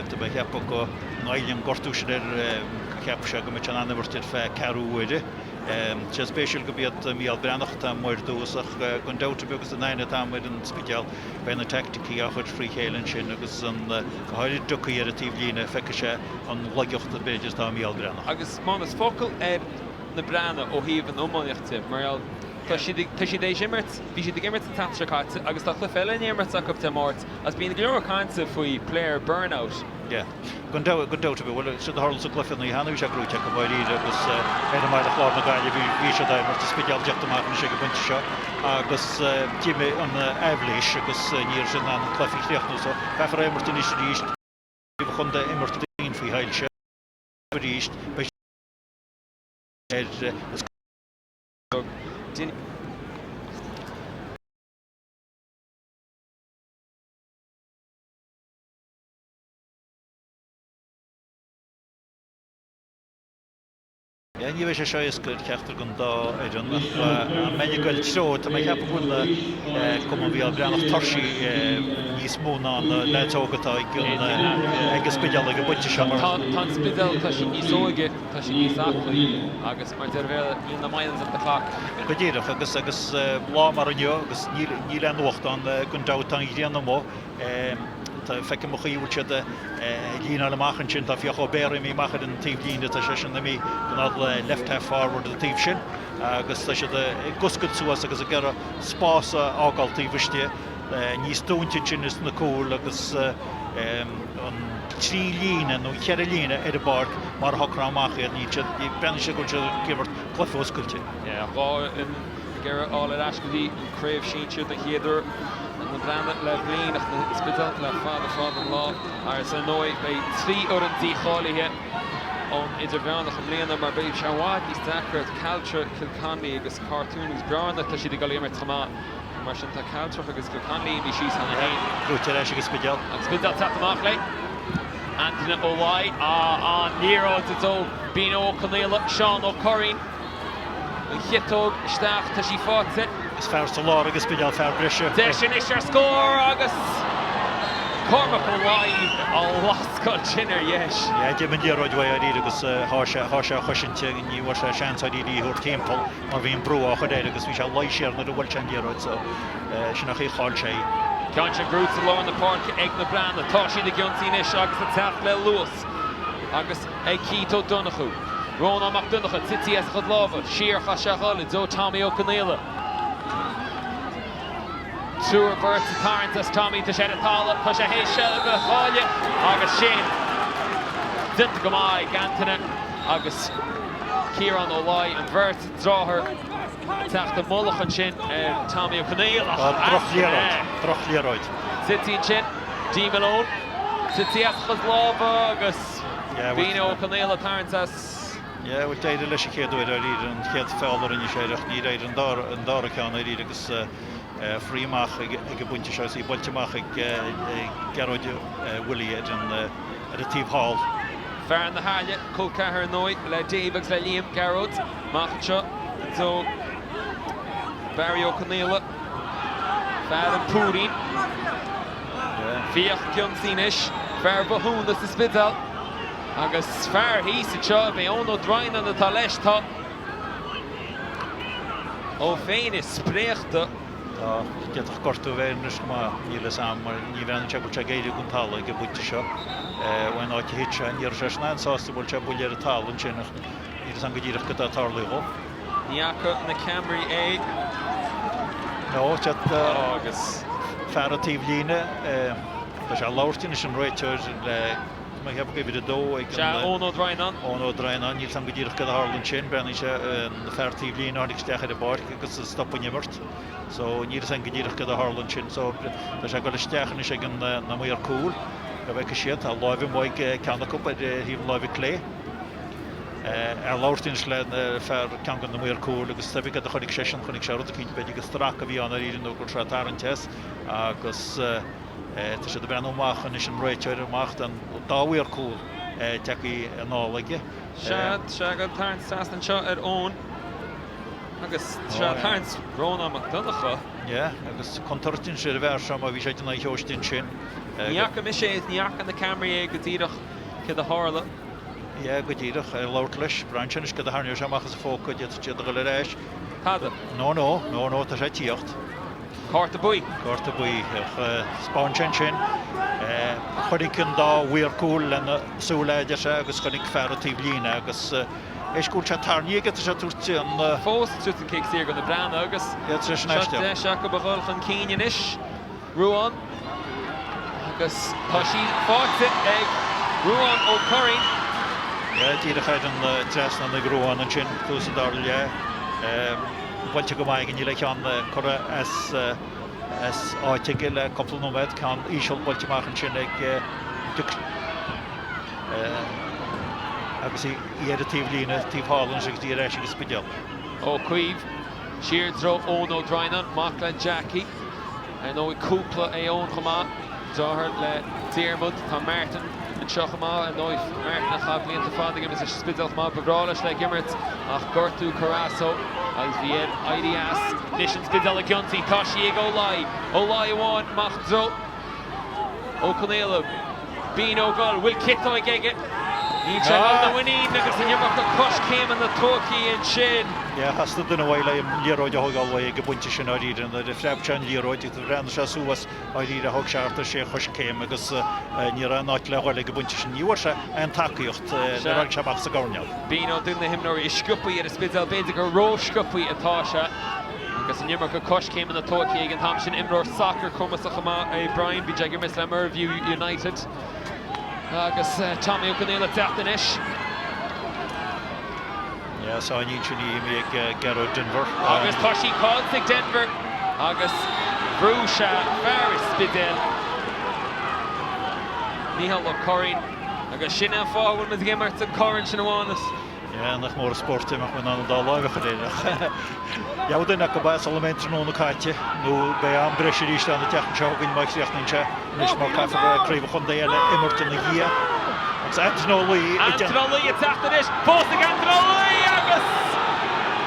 Tá mé ag ceapadh go ngoillfidh an gortú sin air, cheap sé go mbeadh sé in ann imirt ar feadh ceathrú uaire. Tá sé spéisiúil gurb iad Mícheál Breathnach atá amuigh ar dtús ach gan dabht ar bith agus an aithne atá agam ar an Spidéal, beidh na teaicticí á chur frí chéile ansin agus an, go háirid Ducky ar an taobhlíne, feicfidh sé an laigeacht b'fhéidir atá i Mícheál Breathnach. Agus Mánas, focal ar na Breathnaigh ó thaobh an iomaíocht de, mar gheall, tá siad ag, tá siad éis imirt, bhí siad ag imirt an tseachtain seo caite agus tá cluiche eile in imirt acu Dé Máirt agus bíonn go leor cainte faoi player burnout. Yeah. Gan dabht ar bith. Bhuel, séard a tharla sa gcluiche an oíche cheana, bhí sé gnóite acu dháiríre agus ar an mbaile Chlár na Gaillimhe, bhí siad á imirt, an Spidéal ag teacht amach anois ag an bpointe seo agus d'imigh an aibhléis agus ní raibh siad in ann an cluiche a chríochnú so caithfear é a imirt anois arís. Craobh Chontae imirt daoine faoi shoilse arís beidh ar Ní bheidh sé seo éasca ar cheachtar den dá fhoireann ach an mbeidh ag goil treo, tá mé ag ceapadh go bhfuil Cumann Mhícheál Breathnach tuirseach níos mó ná na leaids óga atá ag an Spidéal ag an bpointe seo mar. Tá an Spidéal, tá siad níos óige, tá siad níos aclaí agus mar deir Bhéarla, níl na miles on the clock. Go díreach agus agus lá mar inniu agus níl aon fhuacht ann gan dabht tá an ghrian amuigh. Feicim an chaoi a bhfuil siad ag líneáil amach ansin. Tá Fiach Ó Béarra imithe amach ar an taobhlíne. Tá seisean imithe don fhad le left half forward an taobh sin agus tá siad ag oscailt suas agus ag iarraidh spás a fhágáil taobh istigh. Níos dúinte ansin ins na cúil agus an trí líne nó cheithre líne ar an bpáirc mar a shocraíodh amach iad. Níl siad, breathnaíonn sé go bhfuil siad ag imirt cluiche oscailte. Ag iarraidh a fháil ar ais go dtí an Craobh Sinsir den chéad uair. Na Breathnaigh le bliain ach na Spidéal le fada fada an lá. Agus ar ndóigh beidh 3 fhoireann dícháilithe ón Idirmheánach i mbliana mar beidh sé i bhfad níos deacra Caltra, Kilconly agus Cartún agus Bearna tá siad ag dul ag imirt chomh maith. Mar sin tá Cealtrach agus Kilconly imithe síos cheana féin. Buaite ar ais ag an Spidéal. An Spidéal ag teacht amach léi. Antaine Ó Laoi, an liathróid i dtreo Bino Ó Conaola, Seán Ó Curraoin. An chiotóg isteach, tá sí faighte. Is fear sa lár ag an Spidéal, fear breise. Deis anois ar scór agus Cormac Ó Laoi á lascáil sin ar dheis. Yeah, d'imigh an liathróid uaidh dáiríre agus thá sé, thá sé á chosaint, ní bhfuair sé seans dáiríre í a thabhairt timpeall mar bhí an brú á chur air agus bhí sé luí siar nuair a bhuail sé an liathróid so sin an chaoi a chaill sé í. Ceann sin gnóite i lár na páirce ag na Breathnaigh. Tá siad ag ionsaí anois agus ag teacht le luas agus ag Keith Ó Donnchú. Rónán Mac Donncha tite as a chuid lámha. Siar chaith sé a dhul i dtreo Tommy Ó Conaola. Triúr beirt ag tarraingt as Tommy. Tá sé ar an talamh. Tá sé théis seilbh a chailleadh agus sin déanta go maith ag Antaine agus Ciarán Ó Laoi, an bheirt deartháir ag teacht i mullach ansin ar Tommy Ó Conaola. Drochliathróid. Drochliathróid. Tite ansin. Dee Malone. Tite as a chuid lámha agus. Bíonn Ó Conaola ag tarraingt as. Yeah, bhuel d'éirigh leis an chéad uair dáiríre, an chéad feall a rinne sé air ach níor éirigh an dara ceann dáiríre agus free amach ag an bpointe seo agus í buailte amach ag Gearóid Willie ar an ar an taobh thall. Fear na hAille, col ceathar ar ndóigh le Dave agus le Liam, Gearóid, amach anseo i dtreo Barry Ó Conaola, fear an Phúirín. Fiach ag ionsaí anois, fear Bhothúna sa Spidéal agus fear thíos anseo, ab é Eoin Ó Droighneáin atá leis, tá Ó féin is spréachta. Tá, d'fhéadfadh gortú a bheith air anois chomh maith, níl a fhios a'm, mar ní bhreathnaíonn sé go bhfuil sé ag éirí den talamh ag an bpointe seo. Uain áit a thit sé, ní raibh seisean an-sásta go bhfuil sé buille ar an talamh ansin ach níl a fhios a'm go díreach cad tá ag tarlú dhó. Ní fhaca na ceamaraí é. No, agus fear an taobh líne, tá sé ag labhairt anois an réiteoir le, tá mé ag ceapadh uimhir 2 ag an. Sea, Eoin Ó Droighneáin. Eoin Ó Droighneáin, níl 's a'm go díreach cad a tharla ansin, breathnaíonn sé an fear taobh líne a tháinig isteach ar an bpáirc agus stop an imirt. So níl 's a'm go díreach cad a tharla ansin. So tá sé ag dul isteach anois ag an na maor cúil go bhfeicfidh siad, tá láimh amuigh ag ceann acu ar thaobh na láimhe clé. Ag labhairt anois le fear ceann de na maoir cúil agus cibé cad a chonaic seisean, chonaic sé rud eicínt, b'fhéidir gur stracadh a bhí ann dáiríre nó go raibh sé ag tarraingt as agus tá siad ag breathnú amach anois an réiteoir amach don dá mhaor cúil tagtha anall aige. Sea, tá sé ag tarraingt trasna anseo ar Eoin agus tá sé ag tarraingt Rónán Mac Donncha. Yeah, agus contúirt anois ar an bhfear seo má bhí sé ag déanamh a sheó istigh ansin. Ní fhaca mise é is ní fhaca na ceamaraí é go díreach céard a tharla. Yeah, go díreach, ag labhairt leis. Braitheann sé anois cad a tharraingeodh sé amach as a phóca, d'fhéadfadh siad a dhul ar ais. Tada. No, no, no, no, tá sé ag tíocht. Cárta buí. Cárta buí. Spáin sé ansin. Chonaic an dá mhaor cúil lena súil é, a deir sé, agus chonaic fear an taobh líne agus éist go bhfuil sé tarraingthe aige, tá sé ag tabhairt an. Fós ag tabhairt an cic saor do na Breathnaigh agus seo deis acu a dhul chun cinn anois. Ruán agus tá sí faighte ag Ruán Ó Curraoin. Yeah, díreach ar an dtrasnán ag Ruán ansin, tús an dara leath. Buailte go maith aige, níl aon cheann curtha as as áit aige le cúpla nóiméad. Ceann íseal buailte amach ansin ag Dick agus í ar an taobh líne, taobh thall anois agus í ar ais ag an Spidéal. Ó Caoimh siar i dtreo Eoin Ó Droighneáin, mac le Jackie. Ar ndóigh, cúpla é Eoin chomh maith, deartháir le Diarmuid. Tá Martin anseo chomh maith. Ar ndóigh, Martin a chaith blianta fada ag imirt leis an Spidéal chomh maith. Ba bhreá leis bheith ag imirt ach gortú cur as dó agus bhí air éirí as. Anois an Spidéal ag ionsaí. Tá sí ag Ó Laoi. Ó Laoi amháin amach i dtreo Ó Conaola. Bean Ó Goill. Bhfuil ciotóig aige? Níl sé ag dul ina mhuinín agus an iomarca coiscéimeanna tógtha ansin. Yeah, theastaigh duine uaidh le an liathróid a thógáil uaidh ag an bpointe sin dáiríre. Nuair a phreab sé an liathróid agus bhreathnaigh sé suas dáiríre thóg sé thart ar sé choiscéim agus ní raibh aon áit le dhul ag an bpointe sin. Ní bhfuair sé aon tacaíocht nuair a tháinig sé amach sa gcoirnéal. Bean ó duine de na himreoirí is sciobthaí ar an Spidéal, b'fhéidir gur ró-sciobthaí atá sé. Agus an iomarca coiscéimeanna tógtha ag an t-am sin. Imreoir sacair cumasach chomh maith é Brian. Bhí sé ag imirt le Mervue United. Agus Tommy Ó Conaola ag teacht anois. Yeah, sáinín sin í imithe ag Gearóid Denvir. Agus tá sí caillte ag Denvir agus bhrú sé fear an Spidéil. Mícheál Ó Curraoin. Agus sin é an fáth a bhfuil muid ag imirt an corn sin amháin. Yeah, nach mór an spórt é, nach bhfuil in ann an dá láimh a chur air ach gheobhaidh duine acu é sula mbeidh an tráthnóna caite nó beidh am breise arís ann an tseachtain seo chugainn má chríochnaíonn sé anois mar caithfear craobh an chontae eile a imirt ina dhiaidh. Agus Antaine Ó Laoi ag Antaine Ó Laoi ag teacht anois, fós ag Antaine Ó Laoi agus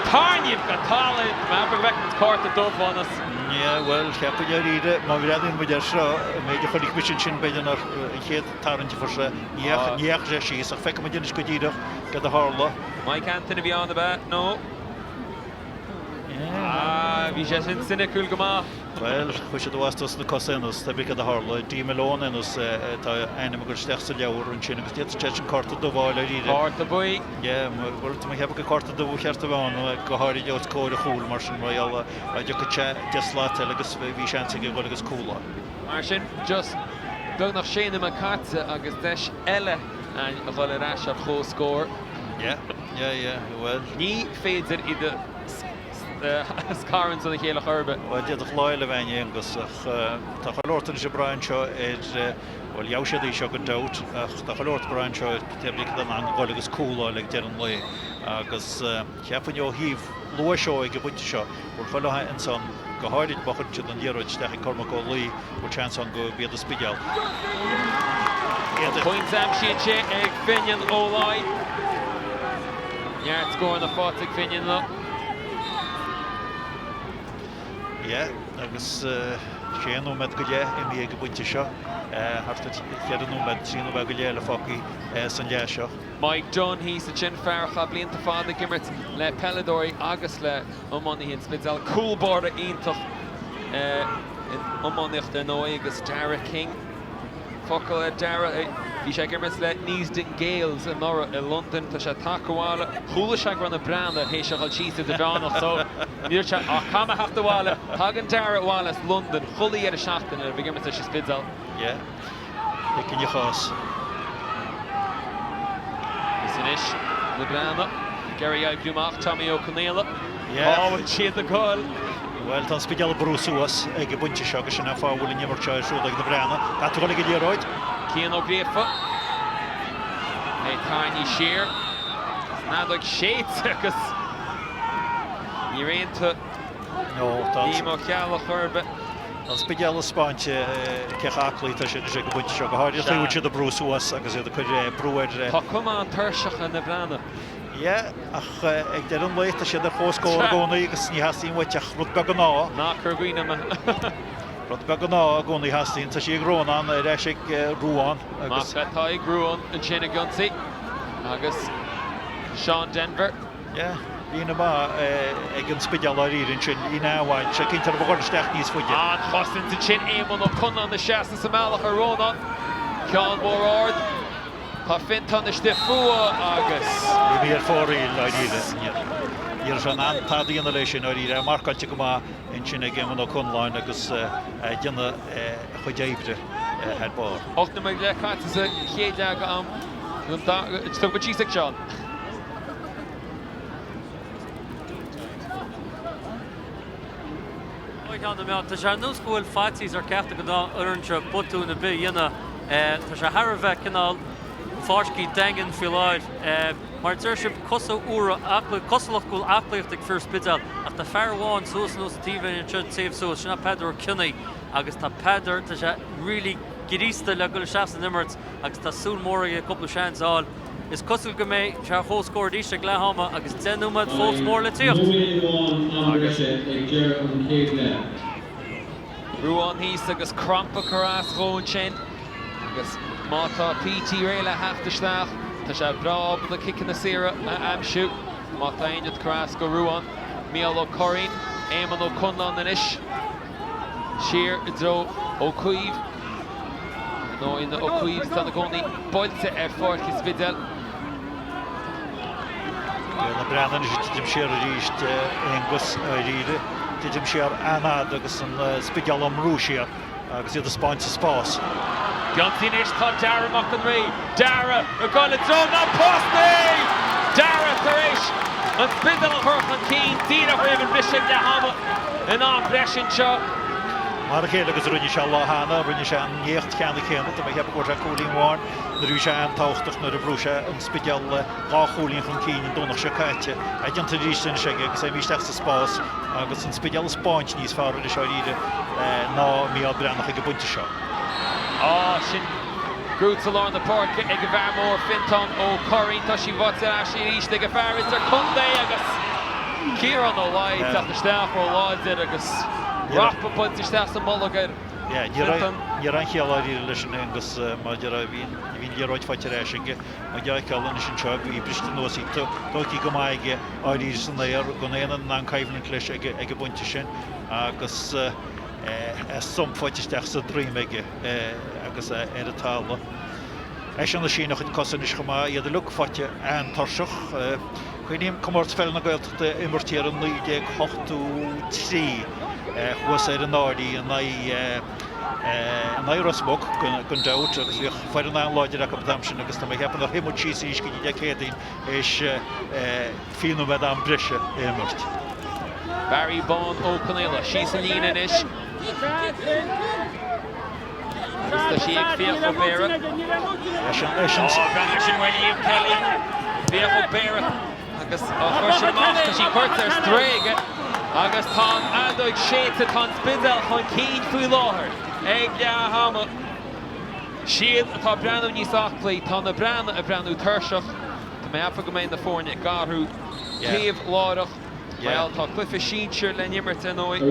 Tarraingthe go talamh, measaim go bhfeicfidh muid cárta dubh ionas. Yeah, bhuel, cheapfainn dáiríre, má bhreathnaíonn muid air seo, an méid a chonaic mise ansin, b'fhéidir nár an chéad tarraingt a fuair sé, ní dheachaigh sé síos, ach feicfidh muid anois go díreach céard a tharla. Mike Anthony a bhí ann, ab ea? Nó? Ah, bhí sé sin soiniciúil go maith. Bhuel, chuaigh siad i bhfad dos na cosa aon nós, pé ar bith céard a tharla. Dee Malone aon nós, tá a ainm ag dul isteach sa leabhar ansin agus d'fhéadfadh sé sin cárta dubh a fháil dáiríre. Cárta buí. Yeah, bhuel, tá mé ag ceapadh gur cárta dubh ba cheart a bheith ann, go háirid os comhair an chúil mar sin, mar gheall dá dtiocfadh sé deich slat eile agus bhí seans aige dhul agus cúl a. Mar sin, just beagnach sé nóiméad caite agus deis eile againn a dhul ar ais ar comhscór. Yeah, yeah, yeah, bhuel. Ní féidir iad a. scarúint óna chéile chor ar bith. Bhuel, d'fhéadfadh lá eile a bheith againn, Aonghus, ach tá chuile shórt anois ag brath anseo ar, bhuel, gheobhaidh siad í seo gan dabht, ach tá chuile shórt ag brath anseo ar cé atá in ann dhul agus cúl a fháil ag deireadh an lae. Agus cheapfainn ó thaobh luais ó ag an bpointe seo, go bhfuil chuile sheans ann, go háirid má chuireann siad an liathróid isteach ag Cormac Ó Laoi, go bhfuil seans ann go b'iad an Spidéal. An pointe aimsithe ag Finian Ó Laoi. Neart scóranna faighte ag Finian inniu. Yeah, agus sé nóiméad go leith imithe ag an bpointe seo, thart ar cheithre nóiméad, trí nóiméad go leith eile fágtha san leath seo. Mike Dunne thíos ansin, fear a chaith blianta fada ag imirt le peileadóirí agus le iománaithe an Spidéil. Cúl báire iontach in iománaíocht ar ndóigh agus Darragh King. Focal ar Darragh, bhí sé ag imirt le Neasden Gaels anuraidh i Londain. Tá sé tagtha abhaile. Chuala sé go raibh na Breathnaigh théis a dhul síos idirmheánach so ní raibh sé ach caithfidh mé theacht abhaile. Tagann Darragh abhaile as Londain chuile dheireadh seachtaine le bheith ag imirt leis an Spidéal. Yeah. Thuigfinn a chás. Agus anois na Breathnaigh ag iarraidh oibriú amach Tommy Ó Conaola. Cá bhfuil siad ag dul? Bhuel, tá an Spidéal ag brú suas ag an bpointe seo agus sin an fáth a bhfuil an imirt seo ar siúl ag na Breathnaigh. Caithfidh dul ag an liathróid. Cian Ó Gríofa. É tarraingthe siar. An fheadóg séidte agus ní raonta Liam Ó Ceallaigh chor ar bith. Tá an Spidéal ag 'spáint cé chomh aclaí atá siad anois ag an bpointe seo, go háirithe an chaoi a bhfuil siad ag brú suas agus iad ag cur brú ar. Tá cuma an-tuirseach ar na Breathnaigh. Yeah, ach ag deireadh an lae tá siad ar comhscór i gcónaí agus ní theastaíonn uait ach rud beag an ádh. Ná cur i gcuimhne dom. Rud beag an ádh i gcónaí a theastaíonn. Tá sí ag Rónán, ar ais ag Ruán agus. Mac atá ag Ruán ansin ag ionsaí agus Seán Denvir. Yeah, líne mhaith ag an Spidéal dáiríre ansin, líne an-mhaith. Sé cinnte orthu a dhul isteach níos faide. An-chosaint ansin, Éamonn Ó Conláin ag seasamh sa mbealach ar Rónán. Ceann mór ard. Tá Fintán istigh fúthu agus. Imithe ar fóraoil dáiríre. Ní raibh sé in ann tada a dhéanamh leis sin dáiríre. Marcáilte go maith ansin ag Éamonn Ó Conláin agus ag déanamh a chuid oibre thar barr. 8 nóiméad go leith caite sa chéad leath am. Tóg muid síos ag Seán. Tá sé ar nós go bhfuil faitíos ar ceachtar den dá fhoireann seo botún ar bith a dhéanamh. Tá sé thar a bheith cineál fáiscthe daingean faoi láthair. Mar a deir sibh, cosa úra, cosúlacht go bhfuil aclaíocht ag fir Spidéal ach tá fear amháin suas anuas an taobhlíne anseo taobh suas, sin é Peadar Ó Cionnaith agus tá Peadar, tá sé really gríosta le dul isteach san imirt agus tá súil mhór aige cúpla seans a fháil. Is cosúil go mbeidh sé ar comhscór arís ag leath ama agus 10 nóiméad fós mór le tíocht. Nóiméad amháin am breise ag deireadh an chéad leath. Ruán thíos agus crampa curtha as dhó ansin agus má tá Petey réidh le theacht isteach, tá sé breá ábalta ciceanna saora a aimsiú. Má tá aon rud curtha as go Ruán, Mícheál Ó Curraoin, Éamonn Ó Conláin anois. Siar i dtreo Ó Caoimh. Ar ndóigh na Ó Caoimh atá ina gcónaí buailte ar pháirc an Spidéil. Na Breathnaigh anois ag titim siar arís, Aonghus, dáiríre. Titim siar an-fhada agus an Spidéal á mbrú siar agus iad ag 'spáint an spás. Ionsaí anois, tá Dara Mac an Rí. Dara ag dul i dtreo na postaí! Dara tar éis an Spidéal a chur chun cinn díreach roimh an bhriseadh leath ama in am breise anseo. Mar a chéile agus a rinne sé an lá cheana, rinne sé an éacht cheana céanna. Tá mé ag ceapadh go bhfuair sé cúilín amháin nuair a bhí sé an-tábhachtach nuair a bhrúigh sé an Spidéal dhá chúilín chun cinn an Domhnach seo caite. É déanta arís anois aige agus é imithe isteach sa spás agus an Spidéal ag 'spáint níos fearr anois dáiríre ná Mícheál Breathnach ag an bpointe seo. Á, sin gnóite i lár na páirce ag an bhfear mór Fintán Ó Curraoin. Tá sí faighte ar ais arís ag an bhfear idir contae agus. Ciarán Ó Laoi ag teacht isteach ró-láidir agus ropadh bainte isteach sa mbolg air. Ní raibh aon chiall dháiríre leis sin Aonghus mar a déarfá bhí an liathróid faighte ar ais aige. Muid á fheiceáil anois anseo, í briste anuas, í tógtha go maith aige dáiríre san aer, gan aon duine in ann coimhlint leis ag an bpointe sin agus a stump faighte isteach sa droim aige agus é ar an talamh. Eisean ag síneadh a chuid cosa anois chomh maith, iad uilig faighte an-tuirseach. Cuimhním Comórtas Peile na Gaeltachta imirt thiar i 1983 thuas ar an Airí in aghaidh in aghaidh Ros Muc gan dabht agus bhíodh foireann an-láidir acu an t-am sin agus tá mé ag ceapadh nár shuigh muid síos arís go dtí Dé Céadaoin théis 20 nóiméad am breise a imirt. Barry Bán Ó Conaola síos an líne anois. Agus tá sí ag Fiach Ó Béarra. Ó, breathnaigh sin uaidh Liam Kelly. Fiach Ó Béarra agus á chur sin amach, tá sí curtha ar strae aige agus tá an fheadóig séidte, tá an Spidéal chun cinn faoi láthair ag leath ama. Siad atá ag breathnú níos aclaí, tá na Breathnaigh ag breathnú tuirseach. Tá mé ag ceapadh go mbeidh na foirne ag athrú taobh láithreach. Mar gheall tá cluiche sinsir le n-imirt ar ndóigh.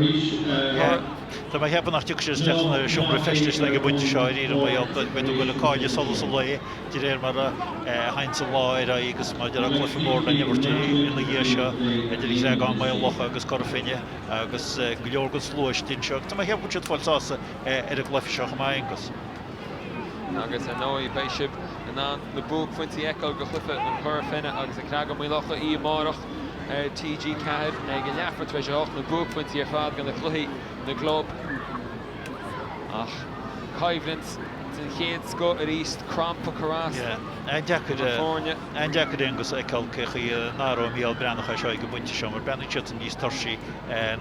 Tá mé ag ceapadh nach dtiocfaidh siad isteach sna seomraí feistis ag an bpointe seo dáiríre mar gheall beidh tú ag dul ag cailleadh solas an lae de réir mar a théanns an lá ar aghaidh agus mar a déarfá cluiche mór le n-imirt ina dhiaidh seo idir an Creagán Maigh Locha agus Cora Finne agus go leor den slua istigh anseo agus tá mé ag ceapadh go bhfuil siad ag fáil sásta ar an gcluiche seo chomh maith Aonghus. Agus ar ndóigh beidh sibh in ann na buaicphointí a fheiceáil de chluiche an Chora Finne agus an Creagán Maigh Locha oíche amárach ar TG4 ag a leathuair tar éis a 8, na buaicphointí ar fad de na cluichí na gclub. Ach coimhlint den chéad scoth arís, crampa cur as do na foirne. An-deacair Aonghus a fheiceáil cé chaoi a n-athróidh Mícheál Breathnach é seo ag an bpointe seo mar breathnaíonn siadsan níos tuirsí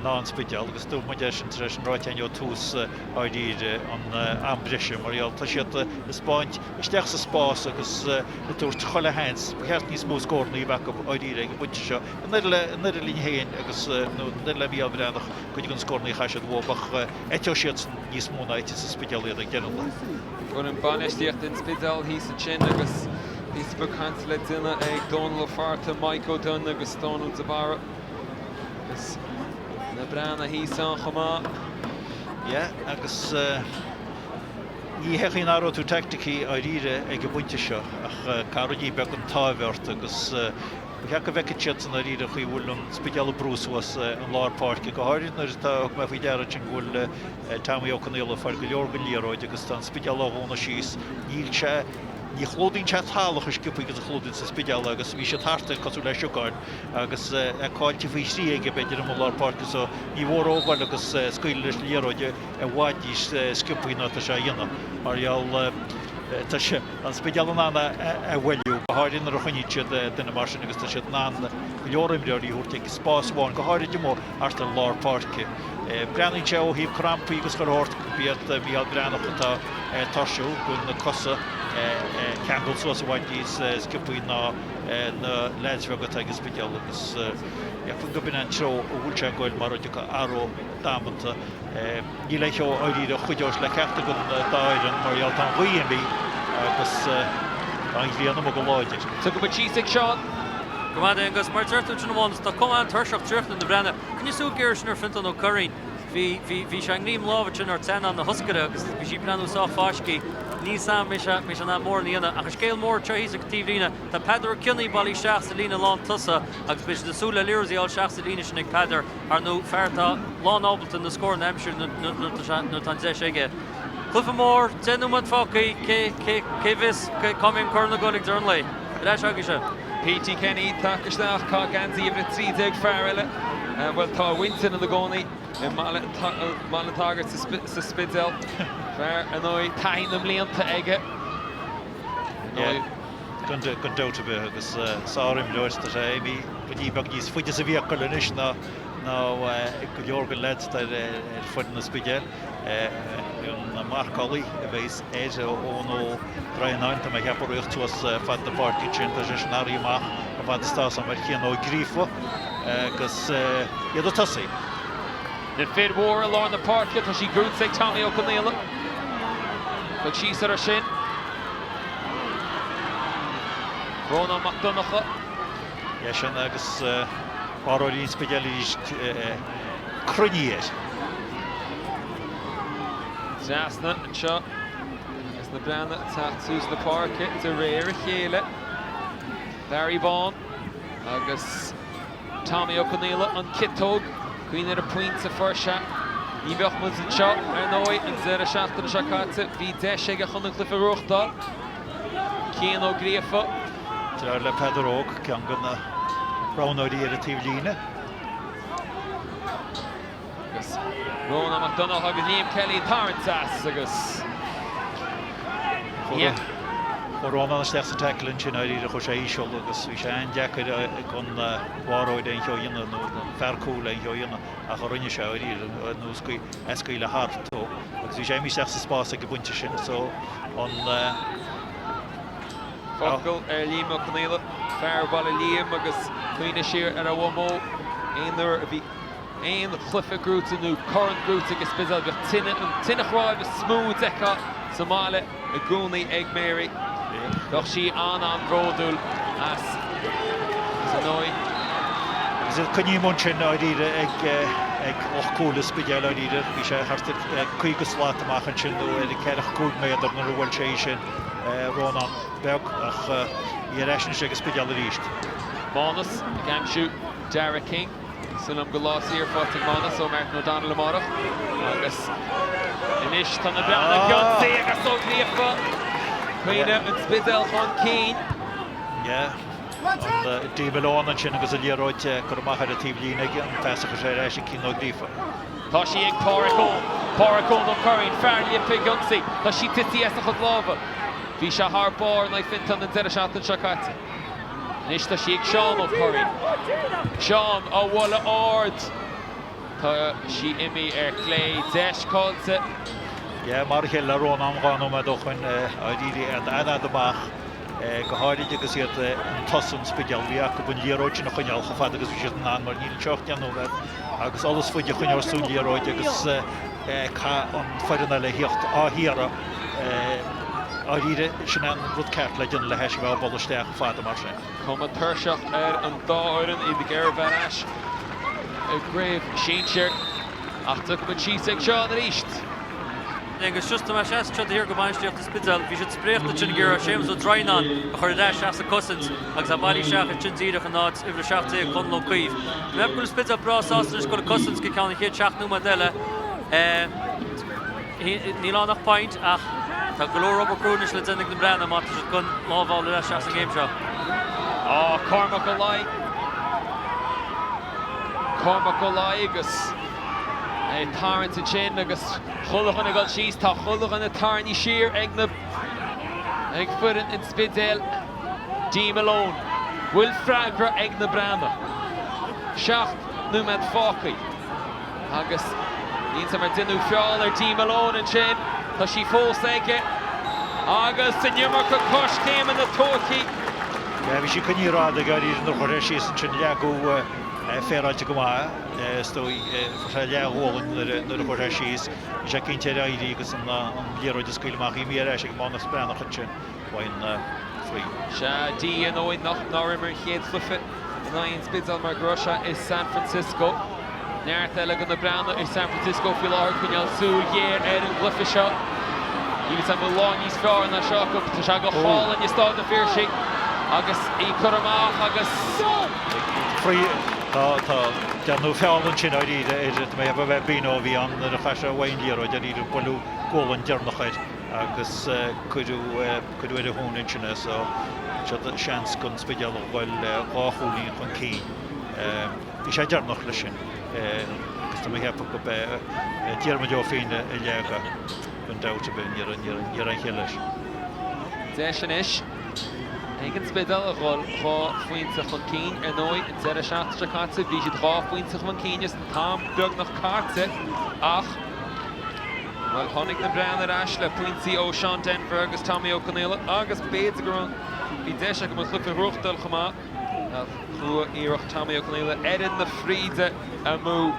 ná an Spidéal agus dúirt muid é sin tar éis an ráite againn ó tús dháiríre an am breise mar gheall tá siad ag spáint isteach sa spás agus ag tabhairt chuile sheans. Ba cheart níos mó scóranna a bheith acu dháiríre ag an bpointe seo. I ndáiríre linn féin agus nó i ndáiríre le Mícheál Breathnach cuid de na scóranna a chaith siad uathu ach eiteoidh siadsan níos mó ná eiteos an Spidéal iad ag deireadh an lae. Foireann bainistíochta an Spidéil thíos ansin agus píosa beag cainte le déanamh ag Dónal Ó Fátharta, Mike O'Dunne agus Dónal de Barra. Agus na Breathnaigh thíos ann chomh maith. Yeah, agus ní hé chaoi a n-athróidh tú teaicticí dháiríre ag an bpointe seo ach caithfidh ruidí beag an t-ádh a bheith ort agus Ba cheart go bhfeicfeadh siadsan dáiríre an chaoi a bhfuil an Spidéal ag brú suas an lár páirce, go háirid nuair atá, thug mé faoi deara ansin go bhfuil Tommy Ó Conaola ag fáil go leor den liathróid agus tá an Spidéal á dhúnadh síos. Níl sé, ní chlúdaíonn sé talamh chomh sciobtha agus a chlúdaíonns an Spidéal agus bhí siad thart air cosúil le siogáin agus é caillte faoi thrí aige b'fhéidir amuigh i lár páirce so ní mhór dó dhul agus scaoileadh leis an liathróid i bhfad níos sciobthaí ná atá sé a dhéanamh mar gheall tá sé an Spidéal in ann a mhoilliú, go háirithe nuair a choinníonn siad duine mar sin agus tá siad in ann go leor imreoirí a thabhairt ag spás amháin, go háirid amuigh thart ar lár páirce. Breathnaíonn sé ó thaobh crampaí agus chuile shórt gurb iad Mícheál Breathnach atá tuirsiúil, go bhfuil na cosa ag ceangal suas i bhfad níos sciobthaí ná na leaids bheaga atá ag an Spidéal agus cheapfainn gurb in an treo a bhfuil sé ag goil mara dtiocfaidh athrú damanta. Níl aon cheo dháiríre a chuideos le ceachtar den dá fhoireann mar gheall tá an ghaoth imithe agus tá an ghrian amuigh go láidir. Tugtha muid síos ag Seán. Go maith Aonghus, mar a deir tú ansin a Mhánas, tá cuma an-tuirseach traochta na Breathnaigh. Coinnigh súil géar ansin ar Fionntán Ó Curraoin. Bhí, bhí, bhí sé i ngreim láimhe ansin ar teannán na hioscaire agus bhí sí ag breathnú sách fáiscthe. Níl 's a'm, mbeidh sé, mbeidh sé in ann mórán a dhéanamh. Ach an scéal mór anseo thíos ag an taobhlíne, tá Peadar Ó Cionnaith bailithe isteach sa líne lán tosaigh agus beidh siad ag súil le liathróid a fháil isteach sa líne sin ag Peadar. Ar ndóigh, fear atá lán-ábalta na scóranna a aimsiú nuair atá an deis aige. Cluiche mór, 10 nóiméad fágtha, cé bhfios cá mbeidh an corn ag dul ag deireadh an lae? Ar ais agaibhse. Petey Kenny tagtha isteach, chaith geansaí uimhir 13 fear eile, bhuel tá a mhuintir ina gcónaí i mBaile an tSagairt sa Spidéal. Fear, ar ndóigh, taithí na mblianta aige. Ar ndóigh. Gan dabht ar bith, agus sár-imreoir, tá sé imithe ruidín beag níos faide sa bhfiacail anois ná go leor den leaids atá ar foireann an Spidéil. An marcálaí a bheas air, Eoin Ó Droighneáin, tá mé ag ceapadh, ag rith suas fad na páirce ansin, tá sé sin athraithe amach ar fad is tá 's agam ar Chian Ó Gríofa agus iad ag tosaí. Na fir mhóra i lár na páirce, tá sí gnóite ag Tommy Ó Conaola. Dul síos orthu sin. Rónán Mac Donncha. É sin agus. Báireoirí an Spidéil arís cruinnithe air. Trasna anseo agus na Breathnaigh ag teacht suas na páirce de réir a chéile. Barry Vaughan agus Tommy Ó Conaola, an ciotóg, cuimhnigh ar an bpointe a fuair sé. Ní bheadh muid anseo, ar ndóigh, an deireadh seachtaine seo caite. Bhí deis aige chun an cluiche a ghnóthachtáil. Cian Ó Gríofa. Deartháir le Peadar Óg, ceann de na roghnóirí ar an taobhlíne. Agus Rónán Mac Donncha agus Liam Kelly ag tarraingt as agus. Chuaigh Rónán isteach sa tackle ansin dáiríre, chuaigh sé íseal agus bhí sé an-deacair don bháireoir aon cheo a dhéanamh nó don fear cúil aon cheo a dhéanamh ach a rinne sé dáiríre nó a scaoileadh thart ó agus bhí sé imithe isteach sa spás ag an bpointe sin so an Focal ar Liam Ó Conaola, fear Bhaile Liam agus cuimhne siar ar a mhamó aon uair a bhí aon chluiche gnóite nó corn gnóite ag an Spidéal bheadh tine, an tine chnáimh is mó a d'fheicfeá sa mbaile i gcónaí ag Mary. Bheadh sí an-an-bhródúil as ar ndóigh. Agus iad coinnithe amuigh ansin dáiríre ag ag lucht cúil an Spidéil dáiríre. Bhí sé thart ar 50 slat amach ansin nó ar 45 méadar nuair a bhuail sé í sin, Rónán beag ach í ar ais anois ag an Spidéal arís. Mánas ag aimsiú Darragh King. Súil agam go bhfuil lá saor faighte ag Mánas ó Martin O'Donnell amárach agus anois tá na Breathnaigh ag ionsaí agus Ó Gríofa cuimhnigh an Spidéal chun cinn. Yeah. An Dee Malone ansin agus an liathróid curtha amach ar an taobhlíne aige, an pas a chuir sé ar ais ag Cian Ó Gríofa. Tá sí ag Páraic Eoin. Páraic Eoin Ó Curraoin, fear Lipé ag ionsaí. Tá sí tite as a chuid lámha. Bhí sé thar barr in aghaidh Fintán an deireadh seachtaine seo caite. Anois tá sí ag Seán Ó Curraoin. Seán á bhualadh ard. Tá sí imithe ar chlé. Deis caillte. Yeah, mar a chéile le Rónán 2 nóiméad ó shoin dáiríre iad an-fhad amach, go háirid agus iad chun tosaigh an Spidéal. Bhí acu an liathróid sin a choinneáil chomh fada agus bhí siad in ann mar níl anseo ach 10 nóiméad agus eolas faide a choinneoidh tú an liathróid agus caithfidh an foireann eile a thíocht á hiarraidh. Dáiríre, sin é an rud ceart le déanamh le hais a bheith á bualadh isteach fada mar sin. Cuma tuirseach ar an dá fhoireann, iad ag iarraidh bheith ar ais i gcraobh sinsir. Ach tiocfaidh muid síos ag Seán arís. Agus just tá mé seasta anseo thiar go bainistíocht an Spidéil, bhí siad spréachta ansin ag iarraidh Séamus Ó Droighneáin a chur ar ais as an cosaint agus é bailithe isteach ansin díreach in áit uimhir 17 Conall Ó Caoimh. Tá mé ag ceapadh go bhfuil an Spidéal breá sásta anois dul ag cosaint go ceann an chéad seacht nóiméad eile. Níl ann ach point ach tá go leor obair crua anois le déanamh ag na Breathnaigh má tá siad chun lámh a fháil ar ais as an gcéim seo. Á, Cormac Ó Laoi. Cormac Ó Laoi agus é ag tarraingt ansin agus chuile dhuine ag dul síos. Tá chuile dhuine tarraingthe siar ag na ag foireann an Spidéil. Dee Malone. Bhfuil freagra ag na Breathnaigh? 7 nóiméad fágtha. Agus níl 's agam ar deineadh feall ar Dee Malone ansin. Tá sí fós aige. Agus an iomarca coiscéimeanna tógtha. Yeah, bhí sí coinnithe rófhada aige dáiríre nuair a chuir sé síos ansin leagadh féaráilte go maith is dóigh. Fuair sé leathghualainn nuair a chuir sé síos. Bhí sé cinnte ar éirí agus an liathróid a scaoileadh amach. Imithe ar ais ag Mánas Breathnach ansin. Uaidh free. Sea, Dee ar ndóigh nár imir an chéad chluiche in aghaidh an Spidéil mar go raibh sé i San Francisco. Neart eile de na Breathnaigh i San Francisco faoi láthair ag coinneáil súil ghéar ar an gcluiche seo. Níl 'fhios a'm an bhfuil lá níos fearr ná seo acu. Tá sé go hálainn i Stáid an Phiarsaigh agus í curtha amach agus. Free. Tá, tá. Déanadh feall ansin dáiríre ar, tá mé ag ceapadh gurb é Bino a bhí ann nuair a chaith sé uaidh an liathróid dáiríre, buaileadh gualainn deireanach air. agus cuireadh cuireadh ar a thóin ansin é so seo seans don Spidéal a dhul dhá chúilín chun cinn. Bhí sé deireanach leis sin agus tá mé ag ceapadh gurb é Diarmuid Ó Finn a leag é gan dabht ar bith, ní raibh aon chiall leis. Deis anois ag an Spidéal a dhul dhá phointe chun cinn. Ar ndóigh, an deireadh seachtaine seo caite bhí siad dhá phointe chun cinn is an t-am beagnach caite ach Bhuel, tháinig na Breathnaigh ar ais le pointí ó Seán Denvir agus Tommy Ó Conaola agus b'fhéidir go raibh bhí deis acu an cluiche a ghnóthachtáil chomh maith ach chuaigh iarracht Tommy Ó Conaola oiread na fríde amú.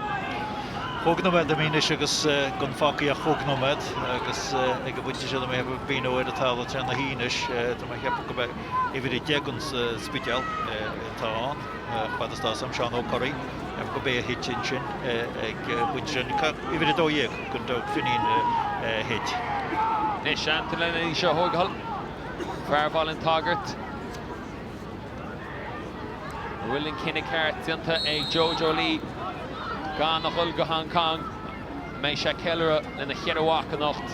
Chúig nóiméad imithe anois agus gan fágtha ach chúig nóiméad agus ag an bpointe seo tá mé ag ceapadh Bino ar an talamh trína shuí anois. Tá mé ag ceapadh go mbeidh uimhir 10 den Spidéal atá ann, fad is atá a fhios agam, Seán Ó Curraoin, ceapaim go b'é a thit ansin ag an bpointe sin. Uimhir 12 gan dabht Finín a thit. Anois Anton Lennon í seo a thógáil. Fear Bhaile an tSagairt. An bhfuil an cinneadh ceart déanta ag Jojo Lee gan a dhul go Hong Kong? An mbeidh sé ag ceiliúradh lena cheithre mhac anocht?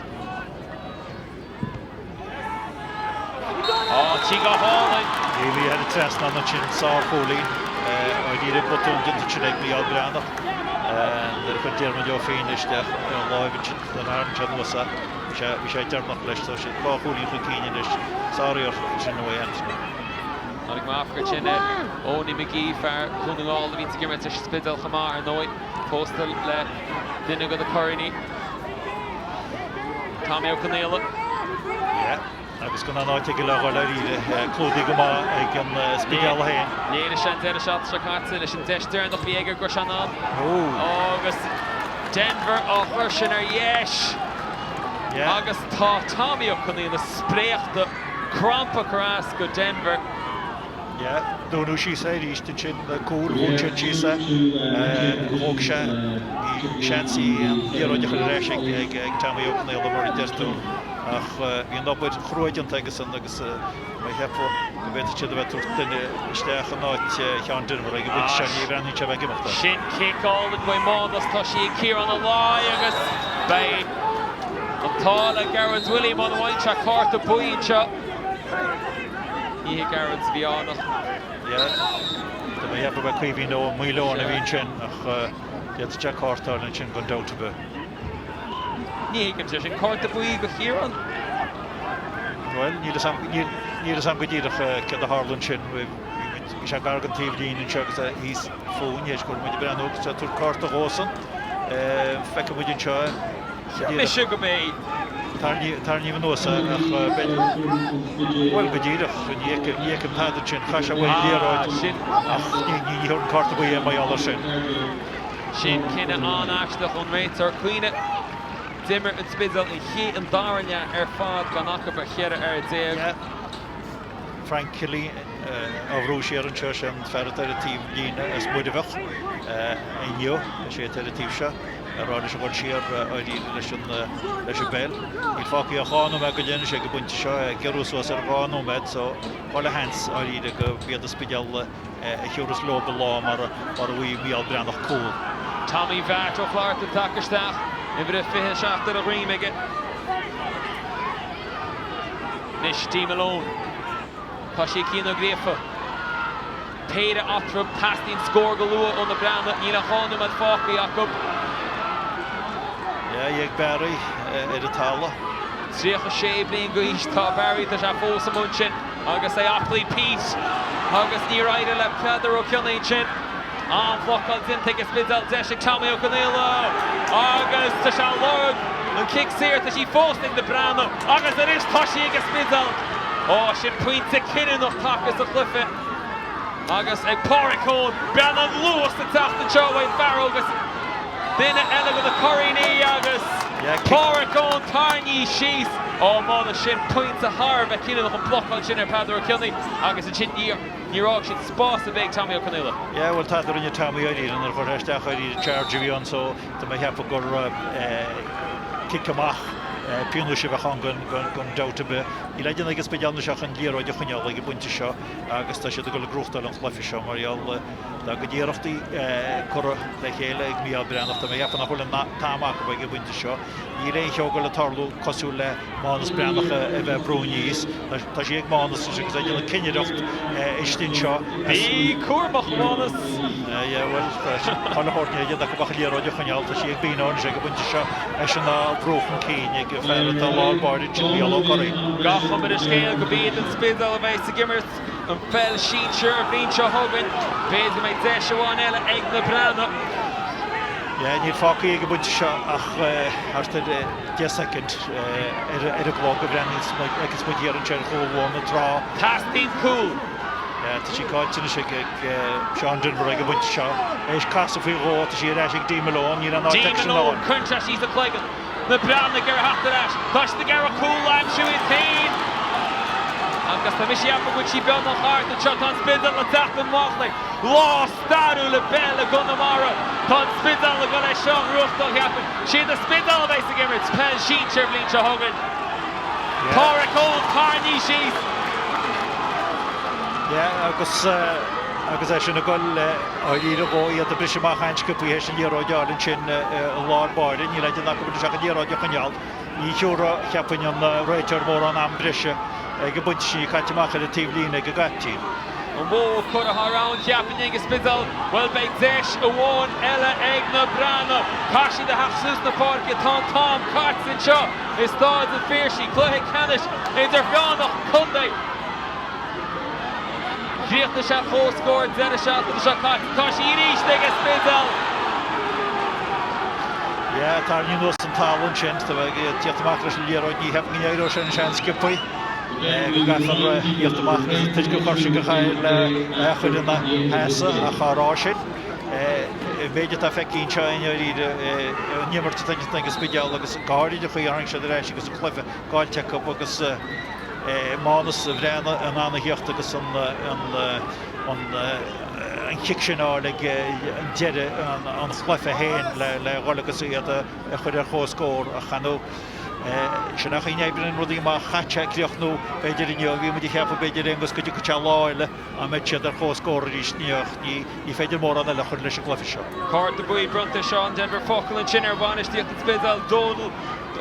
Á, tá go hálainn! Imithe thar an trasnán ansin, sárchúilín. Dáiríre, botún déanta ansin ag Mícheál Breathnach nuair a chuir Diarmuid Ó Finn isteach a láimh ansin, nuair a tharraing sé anuas é. Bhí sé deireanach leis, tá siad dhá chúilín chun cinn anois. Sáriarracht ansin uaidh Anthony. Tháinig m'amharc ansin ar Owenie McGee, fear Dhún na nGall a bhíonns ag imirt leis an Spidéal chomh maith, ar ndóigh, pósta le duine de na Curraoinigh, Tommy Ó Conaola. Yeah, agus gan aon áit aige le dhul dáiríre, clúdaithe go maith ag an Spidéal féin. Léirigh sé an deireadh seachtaine seo caite leis an deis deireanach a bhí aige go raibh sé in ann. Agus Denvir á chur sin ar dheis. Agus tá Tommy Ó Conaola spréachta. Crampa curtha as go Denvir. Yeah, dúnadh síos é arís ansin, cúl, dhún siad síos é, thóg sé, bhí seans í an liathróid a chur ar ais ag Tommy Ó Conaola mar a deir tú ach bhí an obair chrua déanta aigesan agus mé ag ceapadh go bhféadfadh siad a bheith ag tabhairt duine isteach in áit Sheán Denvir ag an bpointe seo, ní bhreathnaíonn sé a bheith ag imeacht. Sin cic álainn uaidh Mánas, tá sí ag Ciarán Ó Laoi agus beidh An t-ádh le Gearóid Willie muna bhfaigheann sé cárta buí anseo. Ní hé Gearóid a bhí ann ach. Yeah. Tá mé ag ceapadh gurb é Caoimhín Ó Maoileoin a bhí ansin ach d'fhéadfadh sé cárta a fháil ansin gan dabht ar bith. Ní thuigim, sé sin cárta buí go Chiarán? Bhuel, níl fhios a'm, níl fhios a'm go díreach céard a tharla ansin. Bhí muid, bhí sé gar don taobhlíne anseo agus é thíos fúinn, théis go raibh muid ag breathnú agus tá ag tabhairt cárta dhósan. Feicfidh muid anseo é. Cheap mise go mb'é. Tarraingíodh anuas é ach b'fhéidir, bhuel go díreach, ní fheicim tada ansin, chaith sé uaidh an liathróid ach ní thabharfainn cárta buí é mar gheall air sin. Sin cinneadh an-aisteach ón réiteoir. Cuimhnigh, d'imir an Spidéal an chéad, an dara leath ar fad gan acu ach 14 fhear. Frank Killeen á bhrú siar anseo, sé an fear atá ar an taobh líne as Muirbheach inniu, is é atá ar an taobh seo ag rá leis a dhul siar dáiríre leis an leis an bpeil. Níl fágtha ach dhá nóiméad go leith anois ag an bpointe seo, ag giorrú suas ar dhá nóiméad so chuile sheans dáiríre go b'iad an Spidéal a thiúrfas leo an lá mar a bhfuair Mícheál Breathnach cúl. Tommy Bheart Ó Flatharta tagtha isteach, uimhir a 27 ar a dhroim aige. Anois Dee Malone. Tá sí ag Cian Ó Gríofa. Péire eatarthu. Teastaíonn scór go luath ó na Breathnaigh. Níl ach 2 nóiméad fágtha acu. Yeah, ag Barry ar an talamh. 36 bliain d'aois tá Barry, tá sé fós amuigh ansin agus é aclaí Pete agus níor éirigh le Peadar Ó Cionnaith ansin. An-bhlocáil déanta ag an Spidéal, deis ag Tommy Ó Conaola agus tá sé ag lorg an cic saor, tá sí fós ag na Breathnaigh agus anois tá sí ag an Spidéal. Ó, sin pointe cinniúnach tagtha sa chluiche agus ag Pádraic Eoin, breathnaigh an luas ag teacht anseo uaidh fear agus duine eile de na Curraoinigh agus Pádraic Eoin tarraingthe síos. Ó, Mánas, sin pointe thar a bheith cinniúnach an blocáil sin ar Peadar Ó Cionnaith agus ansin níor Níor fhág siad spás ar bith ag Tommy Ó Conaola. Yeah, bhuel tada a rinne Tommy dáiríre nuair a chuir sé isteach dáiríre charge a bhí ann so tá mé ag ceapadh gur cic amach pionóis a bheadh ann gan dabht ar bith. Níl le déanamh ag an Spidéal anois ach an liathróid a choinneáil ag an bpointe seo agus tá siad ag dul ag gnóthachtáil an chluiche seo mar gheall tá a gcuid iarrachtaí curtha le chéile ag Mícheál Breathnach. Tá mé ag ceapadh nach bhfuil an t-am acu ag an bpointe seo. Níl aon cheo ag dul ag tarlú cosúil le Mánas Breathnach a bheith ag brú aníos. Tá sí ag Mánas anois agus é ag déanamh cinnireacht istigh anseo. Bí cúramach, a Mhánas! Yeah, bhuel, tá le thabhairt ní fhéadfadh ach an liathróid a choinneáil. Tá sí ag Bino anois ag an bpointe seo, eisean á brú chun cinn ag fear atá i lár báire ansin, Mícheál Ó Curraoin. Gach cuma ar an scéal go b'iad an Spidéal a bheas ag imirt an pheil sinsir an bhliain seo chugainn. B'fhéidir go mbeidh deis amháin eile ag na Breathnaigh. Yeah, níl fágtha ag an bpointe seo ach thart ar 10 soicind ar an gclog a bhreathnaíonns muid, fheiceanns muid thiar anseo ar chúl Bhóthar na Trá. Teastaíonn cúl. Tá sí caillte anois ag Seán Denvir ag an bpointe seo. Théis casadh faoi dhó, tá sí ar ais ag Dean Malone. Níl aon áit Dean aicsean Malone, ann. cuireann sé síos a chloigeann. Na Breathnaigh ag iarraidh theacht ar ais. Tá siad ag iarraidh cúl a aimsiú iad féin. Agus tá mise ag ceapadh go bhfuil sí beagnach thart anseo. Tá an Spidéal ag teacht amach le lá stairiúil i bpeil i gConamara. Tá an Spidéal ag dul é seo a ghnóthachtáil, cheapfainn. Siad an Spidéal a bheas ag imirt peil sinsir an bhliain seo chugainn. Páraic Eoin tarraingthe síos. Yeah, agus agus é sin ag dul dáiríre dhó iad ag briseadh amach an-sciobtha théis an liathróid a fháil ansin i lár báire. Níl aon duine acu anois ach an liathróid a choinneáil. Ní thiúrfadh, cheapfainn, an réiteoir mórán am breise ag an bpointe sin, í caite amach ar an taobhlíne ag an gcaiptín. An mó cor atá ann, cheapfainn, ag an Spidéal? Bhuel, beidh deis amháin eile ag na Breathnaigh. Caithfidh siad a theacht suas na páirce. Tá an t-am caite anseo i Stáid an Phiarsaigh. Cluiche ceannais idirmheánach contae. Chríochnaigh sé comhscór an deireadh seachtaine seo caite. Tá sí arís ag an Spidéal. Yeah, tarraingthe anuas an talamh ansin. Tá ag tíocht amach leis an liathróid. Ní cheapfainn go n-éireodh sé anois an-sciobtha. Go gcaithfear tíocht amach agus toisc gur chuir sé go chaill a chur ina sheasamh ach á rá sin, an méid atá feicthe anseo i ndáiríre, an imirt atá déanta ag an Spidéal agus go háirid an chaoi a tharraing siad ar ais agus an cluiche caillte acu agus Mánas Breathnach in ann a theacht agus an chic sin a fháil ag deireadh an chluiche féin le dhul agus iad a chur ar comhscór ach ar ndóigh sin an chaoi a n-oibríonn rudaí má chaitear críochnú b'fhéidir inniu bhí muid ag ceapadh b'fhéidir Aonghus go dtiocfadh sé lá eile an mbeidh siad ar comhscór arís inniu ach ní féidir mórán eile a chur leis an gcluiche seo. Cárta buí bronnta ar Seán Denvir focal ansin ar bhainistíocht an Spidéil, Dónal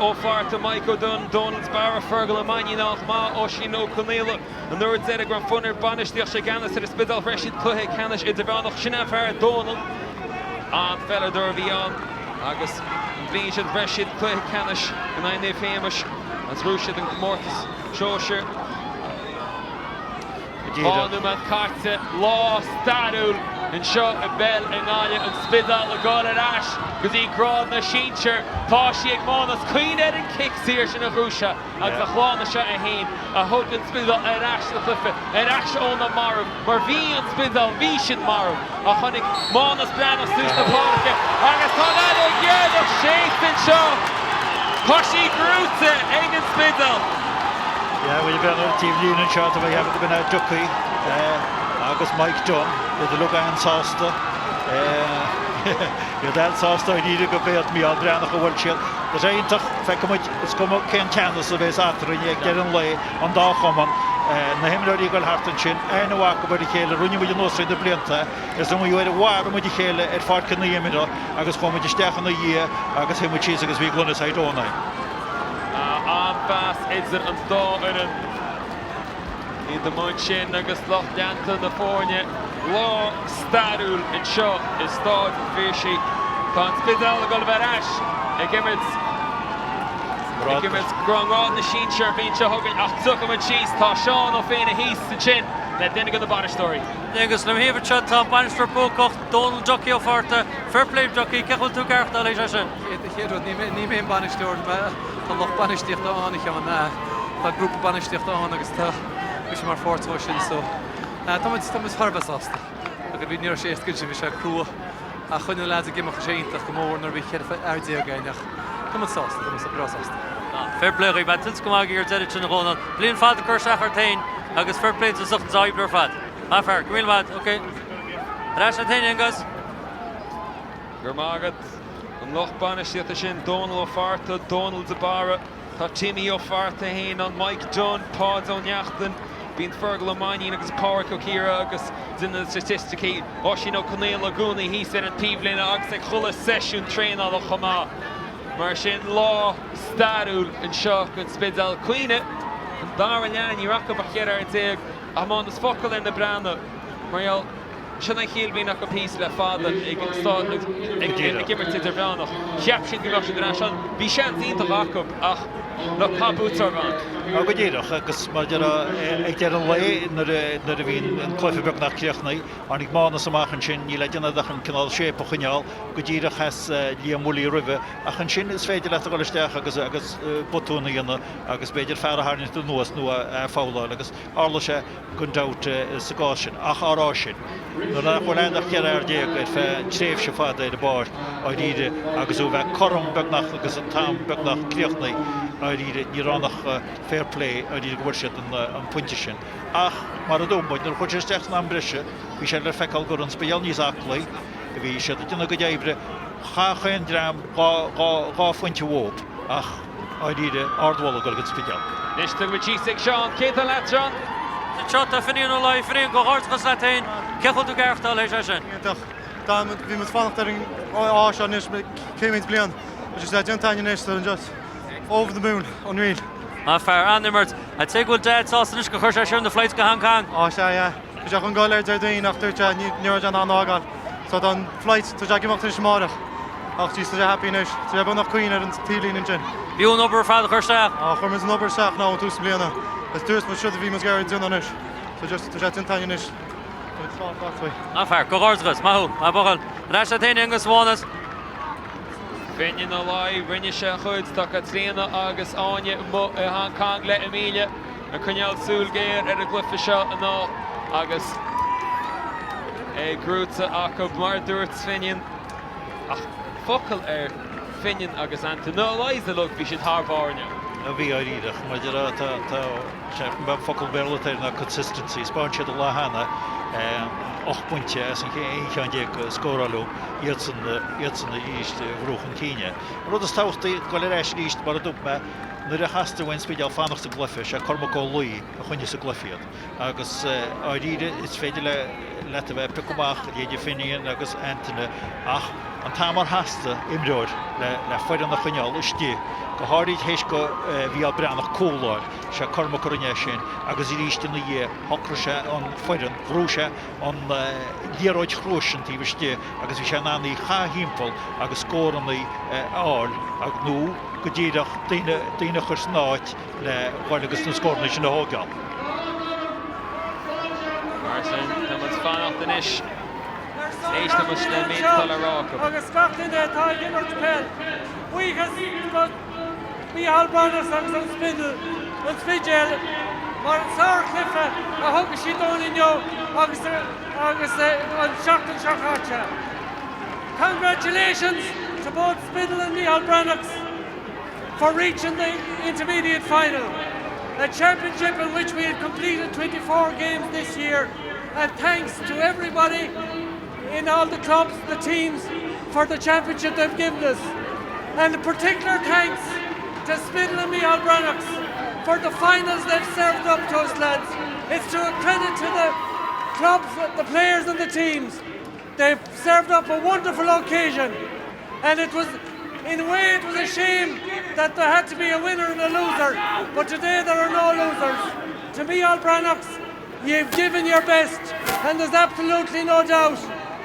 Ó Flatharta, Mike O'Dunne, Dónal de Barra, Fergal Ó Mainnín, chomh maith, Oisín Ó Conaola. An uair deiridh go raibh an foireann bainistíochta seo i gceannas ar an Spidéal shroich siad cluiche ceannais idirmheánach. Sin é an fear, Dónal. An-pheileadóir a bhí ann agus an bhliain sin shroich siad cluiche ceannais in aghaidh Naomh Shéamais agus ghnóthaigh siad an comórtas sóisir. 2 nóiméad caite, lá stairiúil anseo i bpeil i nGaillimh, an Spidéal ag dul ar ais go dtí grád na sinsear. Tá sí ag Mánas. Cuimhnigh ar an cic saor sin a ghnóthaigh sé agus a shlánaigh sé é féin, a thug an Spidéal ar ais sa chluiche, ar ais ó na mairbh, mar bhí an Spidéal, bhí siad marbh, ach tháinig Mánas Breathnach suas na páirce agus tá an fheadóg dheireanach séidte anseo. Tá sí gnóthaithe ag an Spidéal. Yeah, bhuel, ag breathnú ar an taobhlíne anseo, tá mé ag ceapadh go b'in é Ducky agus Mike Dunne, iad uilig an-sásta. Iad an-sásta dáiríre go b'iad Mícheál Breathnach a bhuail siad. Tá sé iontach, feicfidh muid, is cuma cén teannas a bhéas eatarthu ag deireadh an lae, an dá chumann, na himreoirí ag dul thart ansin, aithne mhaith acu ar a chéile, rinne muid anuas thríd na blianta, is iomaí uair a mharaigh muid a chéile ar pháirc na himeartha agus chuaigh muid isteach ina dhiaidh agus shuigh muid síos agus bhí gloine saighdeán againn. An-mheas idir an dá fhoireann. Iad amuigh ansin agus lucht leanta na foirne. Lá stairiúil anseo i Stáid an Phiarsaigh. Tá an Spidéal ag dul a bheith ar ais ag imirt ag imirt grád na sinsear an bhliain seo chugainn ach tiocfaidh muid síos. Tá Seán Ó Féinne thíos ansin le duine de na bainisteoirí. Agus le mo thaobh anseo tá bainisteoir buacach Dónal Ducky Ó Fátharta. Fair play Ducky, cén chaoi a bhfuil tú ag aireachtáil théis é sin? Chéad rud, ní mé an bainisteoir, tá lucht bainistíochta ann a Sheáin. Tá grúpa bainistíochta ann agus tá mise mar pháirt dhó sin so tá muid tá muid thar a bheith sásta. Agus bhí ní raibh sé éasca ansin, bhí sé crua ach choinnigh na leaids ag imeacht, bhí sé iontach go mór nuair a bhí 14 fear againn ach tá muid sásta, tá muid breá sásta. Fair play dhaoibh, tuillte go maith agaibh ar deireadh sin a Dhónaill. Bliain fada curtha isteach ort féin agus fair play dos lucht an oibre ar fad. Maith fear, go míle maith, ok. Ar ais leat féin Aonghus. Go raibh maith agat. An lucht bainistíochta sin, Dónal Ó Fátharta, Dónal de Barra, tá Timmy Ó Fátharta féin ann, Mike Dunne, Páid Ó Neachtain, bíonn Fergal Ó Mainnín agus Pádhraic Ó Ciardha agus duine de na staitisticí, Oisín Ó Conaola i gcónaí thíos ar an taobhlíne agus ag chuile seisiún traenála chomh maith. Mar sin, lá stairiúil anseo don Spidéal. Cuimhnigh, an dara leath ní raibh acu ach 14 fhear. Ach Mánas focal ar na Breathnaigh mar gheall, sin an chiall a bhíonn acu thíos le fada ag ag imirt idirmheánach. Cheap siad go mbeadh siad ar ais ann. Bhí seans iontach acu ach. Le caith boots orthu ann. Á, go díreach, agus mar a déarfá, ag deireadh an lae, nuair a bhí an cluiche beagnach críochnaithe, tháinig Mánas amach ansin, níl le déanamh ach an cineál shape a choinneáil, go díreach sheas Liam Woolley roimhe, ach ansin is féidir leat a dhul isteach agus agus botún a dhéanamh agus b'fhéidir fear a tharraingt anuas nó a fabhláil agus tharla sé gan dabht sa gcás sin. Ach á rá sin, nuair nach bhfuil agat ach 14 fhear ar feadh tréimhse fada ar an bpáirc, dháiríre, agus ó bheith cothrom beagnach agus an t-am beagnach críochnaithe, dháiríre, ní raibh ann ach fair play, dháiríre, go bhfuair siad an pointe sin. Ach, mar a dúirt muid, nuair a chuaigh sé isteach san am breise, bhí sé le feiceáil go raibh an Spidéal níos aclaí, bhí siad ag déanamh a gcuid oibre, chaith chaon dream dhá phointe uathu, ach. Dháiríre, ardmholadh ag dul don Spidéal. Anois tugaimid síos ag Seán. Cé atá leat, Seán? Anseo tá Finian Ó Laoi. Finian, comhghairdeachas leat féin. Cén chaoi a bhfuil tú ag aireachtáil théis é sin? Iontach. Tá, bhí muid fanacht ar an ádh seo anois cé mhéad bliain. Tá sé déanta againn anois, so just over the moon, unreal. Maith fear, an-imirt. I'd say go bhfuil Dad sásta anois gur chuir sé siar na flights go Hong Kong. Á, sea, yeah. Bhí sé chun dul ar Déardaoin ach dúirt sé ní raibh sé in ann fhágáil. So tá an flight, tá sé ag imeacht anois amárach. Ach jeez, tá sé happy anois. Tá sé beagnach caoin ar an taobhlíne ansin. B'fhiú an obair ar fad a chur isteach. Á, chuir muid an obair isteach now ón tús na bliana. Is dúirt muid siúd a bhí muid ag iarraidh déanamh anois. So just, tá sé déanta againn anois. Tá muid sásta faoi. Maith fear, comhghairdeachas, maith thú, maith buachaill. Ar ais leat féin Aonghus Mhánas. Finian Ó Laoi, rinne sé a chuid, tá Caitríona agus Áine amuigh i Hong Kong le Amelia. Ag coinneáil súil ghéar ar an gcluiche seo anocht agus é gnóthaithe acu, mar a dúirt Finian. Ach focal ar Finian agus Antaine Eliza, look, bhí siad thar barr inniu. Bhí, dháiríre, ach mar a déarfá, tá, tá, an focal Béarla atá air ná consistency. 'Spáin siad an lá cheana 8 bpointe as an 11 cheann a scóráileadh, iadsan, iadsan arís a bhrú chun cinn é. An rud is tábhachtaí, dul ar ais arís, mar a dúirt mé, Nuair a theastaigh ón Spidéal fanacht sa gcluiche, sé Cormac Ó Laoi a choinnigh sa gcluiche iad. Agus dháiríre, is féidir leat a bheith ag piocadh amach leithéidí Finian agus Antaine ach an t-am ar theastaigh imreoir le foireann a choinneáil istigh, go háirid théis do Mhícheál Breathnach cúl a fháil, sé Cormac a rinne é sin agus arís ina dhiaidh shocraigh sé an foireann, bhrúigh sé an liathróid chrua sin taobh istigh agus bhí sé in ann í a chaitheamh thimpeall agus scóranna a fháil nó go díreach daoine daoine a chur san áit le dhul agus na scóranna sin a thóigeáil. Mar sin, tá muid fanacht anois. Éistfidh muid le méid atá le rá acu. Agus gach duine atá ag imirt peil, buíochas do Micheál Breathnach agus an Spidéal, an Spidéal mar an sárchluiche a thug siad dúinn inniu agus agus an seachtain seo caite. Congratulations to both Spiddal and Micheál Breathnach's for reaching the intermediate final, a championship in which we had completed 24 games this year and thanks to everybody in all the clubs, the teams, for the championship they've given us. And a particular thanks to Spiddal and Micheál Breathnach's for the finals they've served up to us, lads. It's to a credit to the clubs, the players and the teams. They've served up a wonderful occasion. And it was, in a way, it was a shame that there had to be a winner and a loser. But today there are no losers. To me, all Brannock's, you've given your best, and there's absolutely no doubt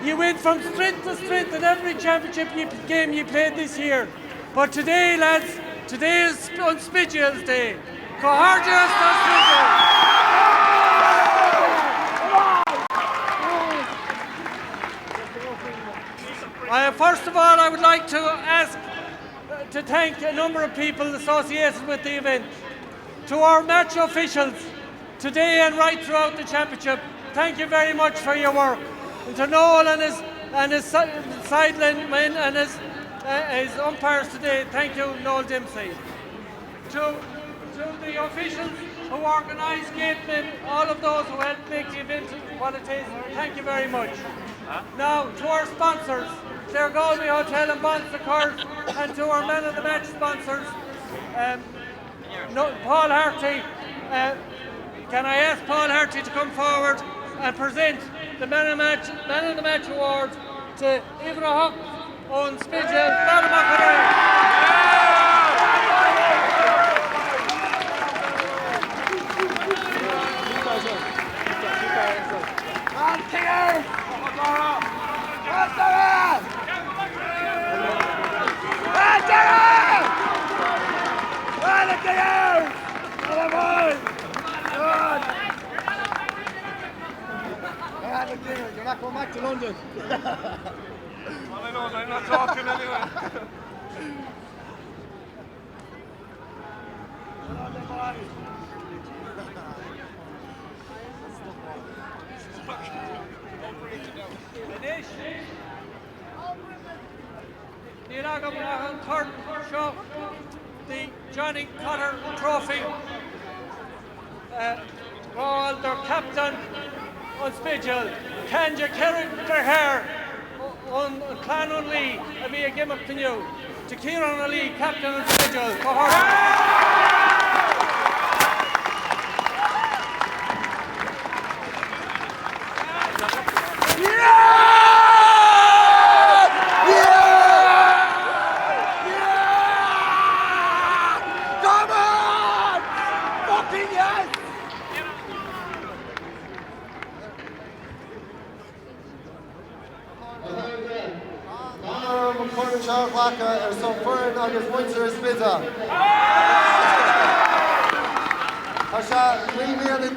you went from strength to strength in every championship game you played this year. But today, lads, today is on Spidgeon's Day. Comhghairdeas don Spidéal! Uh, first of all, I would like to ask uh, to thank a number of people associated with the event. To our match officials today and right throughout the championship, thank you very much for your work. And to Noel and his, and his sideline men and his, uh, his umpires today, thank you, Noel Dempsey. To, to the officials who organised Gatemen, all of those who helped make the event what it is, thank you very much. Now, to our sponsors, Claregalway Hotel and Bon Secours, and to our man of the match sponsors, um, no, Paul Harty. Uh, can I ask Paul Harty to come forward and present the man of, match, man of the match award to Ivra Hock on Spidgel Ballymacarrey. not going back to London. All I know is I'm not talking anyway. Anois, níl agam ach an corn seo, the Johnny Cotter Trophy, a ghabháil do captain an Spidéil, ceann de cheithre deartháir ón clann Ó Laoi a bhí ag imirt inniu. To Ciarán Ó Laoi, captain an Spidéil, go háirithe. Tá orm an corn seo a ghlacadh ar son foireann agus muintir an Spidéil. Tá sé 19 mbliana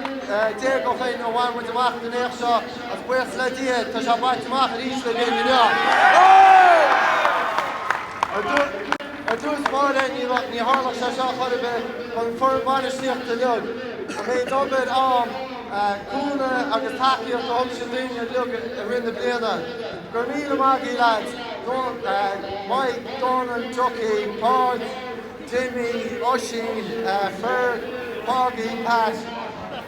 ó shin ó bhain muid amach an éacht seo agus buíochas le Dia tá sé bainte amach arís againn inniu. Ar dtús báire, ní tharlódh sé seo chor ar bith gan an foireann bainistíochta uilig, an méid obair, am, cúnamh agus tacaíocht a thug siad dúinn uilig i rith na bliana. Go raibh míle maith agaibh lads, Mike, Donal, Jockey, Páid, Jimmy, Oisín, Ferg, Páigí, Pat,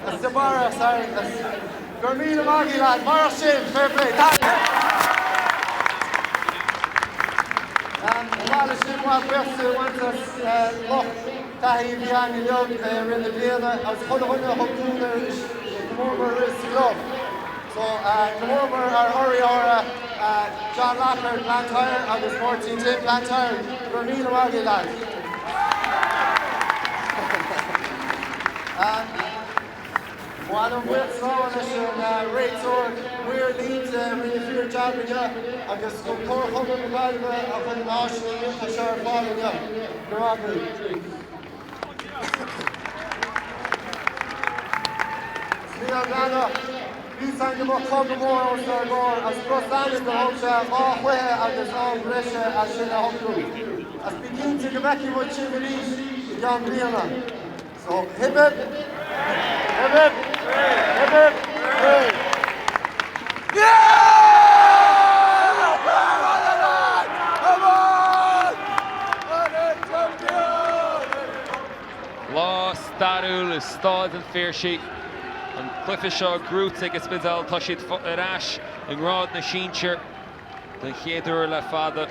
as de Barra, sorry, Go raibh míle maith agaibh lads, marach sibh, fair play. Chomh maith leis sin, ba mhaith buíochas a bhaint as lucht taithí a bhí againn uilig i rith na bliana agus chuile dhuine a thug cúnamh go mór mór i rith sa gclub. So, go mór mór ár urraitheoirí John Lockhart, Blantyre agus Máirtín Tim Blantyre. Go raibh míle maith agaibh lads. Ba mhaith liom buíochas a ghabháil leis an réiteoir, maor línte, a rinne fíor jab inniu agus don Comharchumann na Gaillimhe a chuir na háiseanna iontacha seo ar fáil inniu. Go raibh maith agaibh. Mícheál Breathnach, bhí fhios againn go mbeadh cogadh mór os ár gcomhair as bros eile gur thóg sé 2 chluiche agus am breise as sin a shocrú. As bí cinnte go bhfeicfidh muid sibh arís i gceann bliana. So, hip hip! Hip hip! Hip hip! Hooray! Lá stairiúil i Stáid an Phiarsaigh. An cluiche seo gnóthaithe ag an Spidéal. Tá siad ar ais i ngrád na sinsear. Den chéad uair le fada,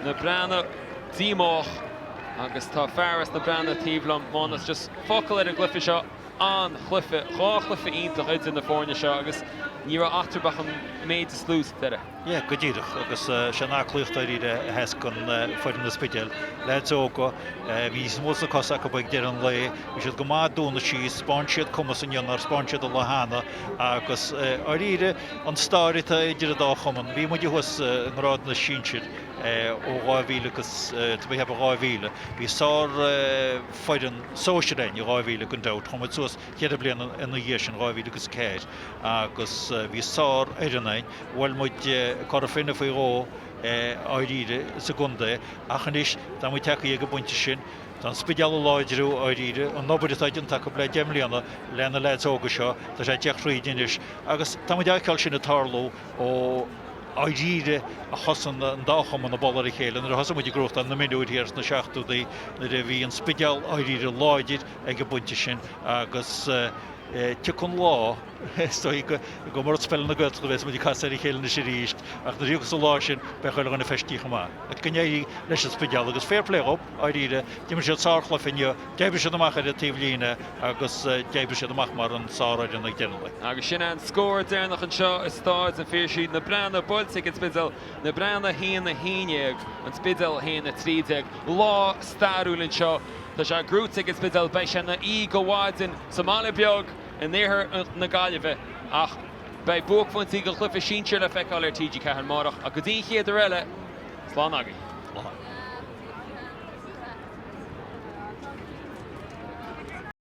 na Breathnaigh díomách agus tá fear as na Breathnaigh taobh liom, Mánas, just focal ar an gcluiche seo, an-chluiche, 2 chluiche iontach idir na foirne seo agus ní raibh eatarthu ach an méid is lú sa deireadh. Yeah, go díreach, agus sé an aclaíocht dáiríre a sheas don foireann an Spidéil. Leaids óga, bhí níos mó sna cosa acu ag deireadh an lae, bhí siad go maith ag dúnadh síos, 'spáin siad cumas inniu nár 'spáin siad an lá cheana agus dáiríre, An stair atá idir an dá chumann, bhí muide thuas i ngrád na sinsir ó 2000 agus tá mé ag ceapadh 2000. Bhí sár foireann sóisir againn i 2000 gan dabht. Chuaigh muid suas cheithre bliana ina dhiaidh sin, 2000 agus 4, agus bhí sár fhoireann againn. Bhuail muid Cora Finne faoi dhó dháiríre sa gcontae ach anois tá muid tagtha ag an bpointe sin. Tá an Spidéal ag láidriú, dháiríre, an obair atá déanta acu le 10 mbliana le na leaids óga seo, tá sé ag teacht thríd anois agus tá muid á fheiceáil sin ag tarlú ó dháiríre a thosaigh an dá chumann ag bualadh ar a chéile nuair a thosaigh muid ag gnóthachtáil na mionúir thiar sna seachtóidí nuair a bhí an Spidéal dháiríre láidir ag an bpointe sin agus tiocfaidh an lá is dóigh go i gComórtas Peile na Gaeltachta a bheas muid ag casadh ar a chéile anois arís ach nuair a thiocfas an lá sin beidh chuile dhuine feistithe chomh maith. Ach go n-éirí leis an Spidéal agus fair play dhób, dháiríre, d'imir siad sárchluiche inniu, d'oibrigh siad amach ar an taobh líne agus d'oibrigh siad amach mar an sárfhoireann ag deireadh an lae. Agus sin é an scór deireanach anseo i Stáid an Phiarsaigh, Na Breathnaigh buailte ag an Spidéal, Na Breathnaigh 1, 11, An Spidéal 1, 13. Lá stairiúil anseo. Tá sé gnóthaithe ag an Spidéal, beidh sé ina aoi go mhaidin sa mbaile beag in iarthar na Gaillimhe ach beidh buaicphointí den chluiche sinsir le feiceáil ar TG4 amárach ach go dtí an chéad uair eile, slán agaibh. Slán.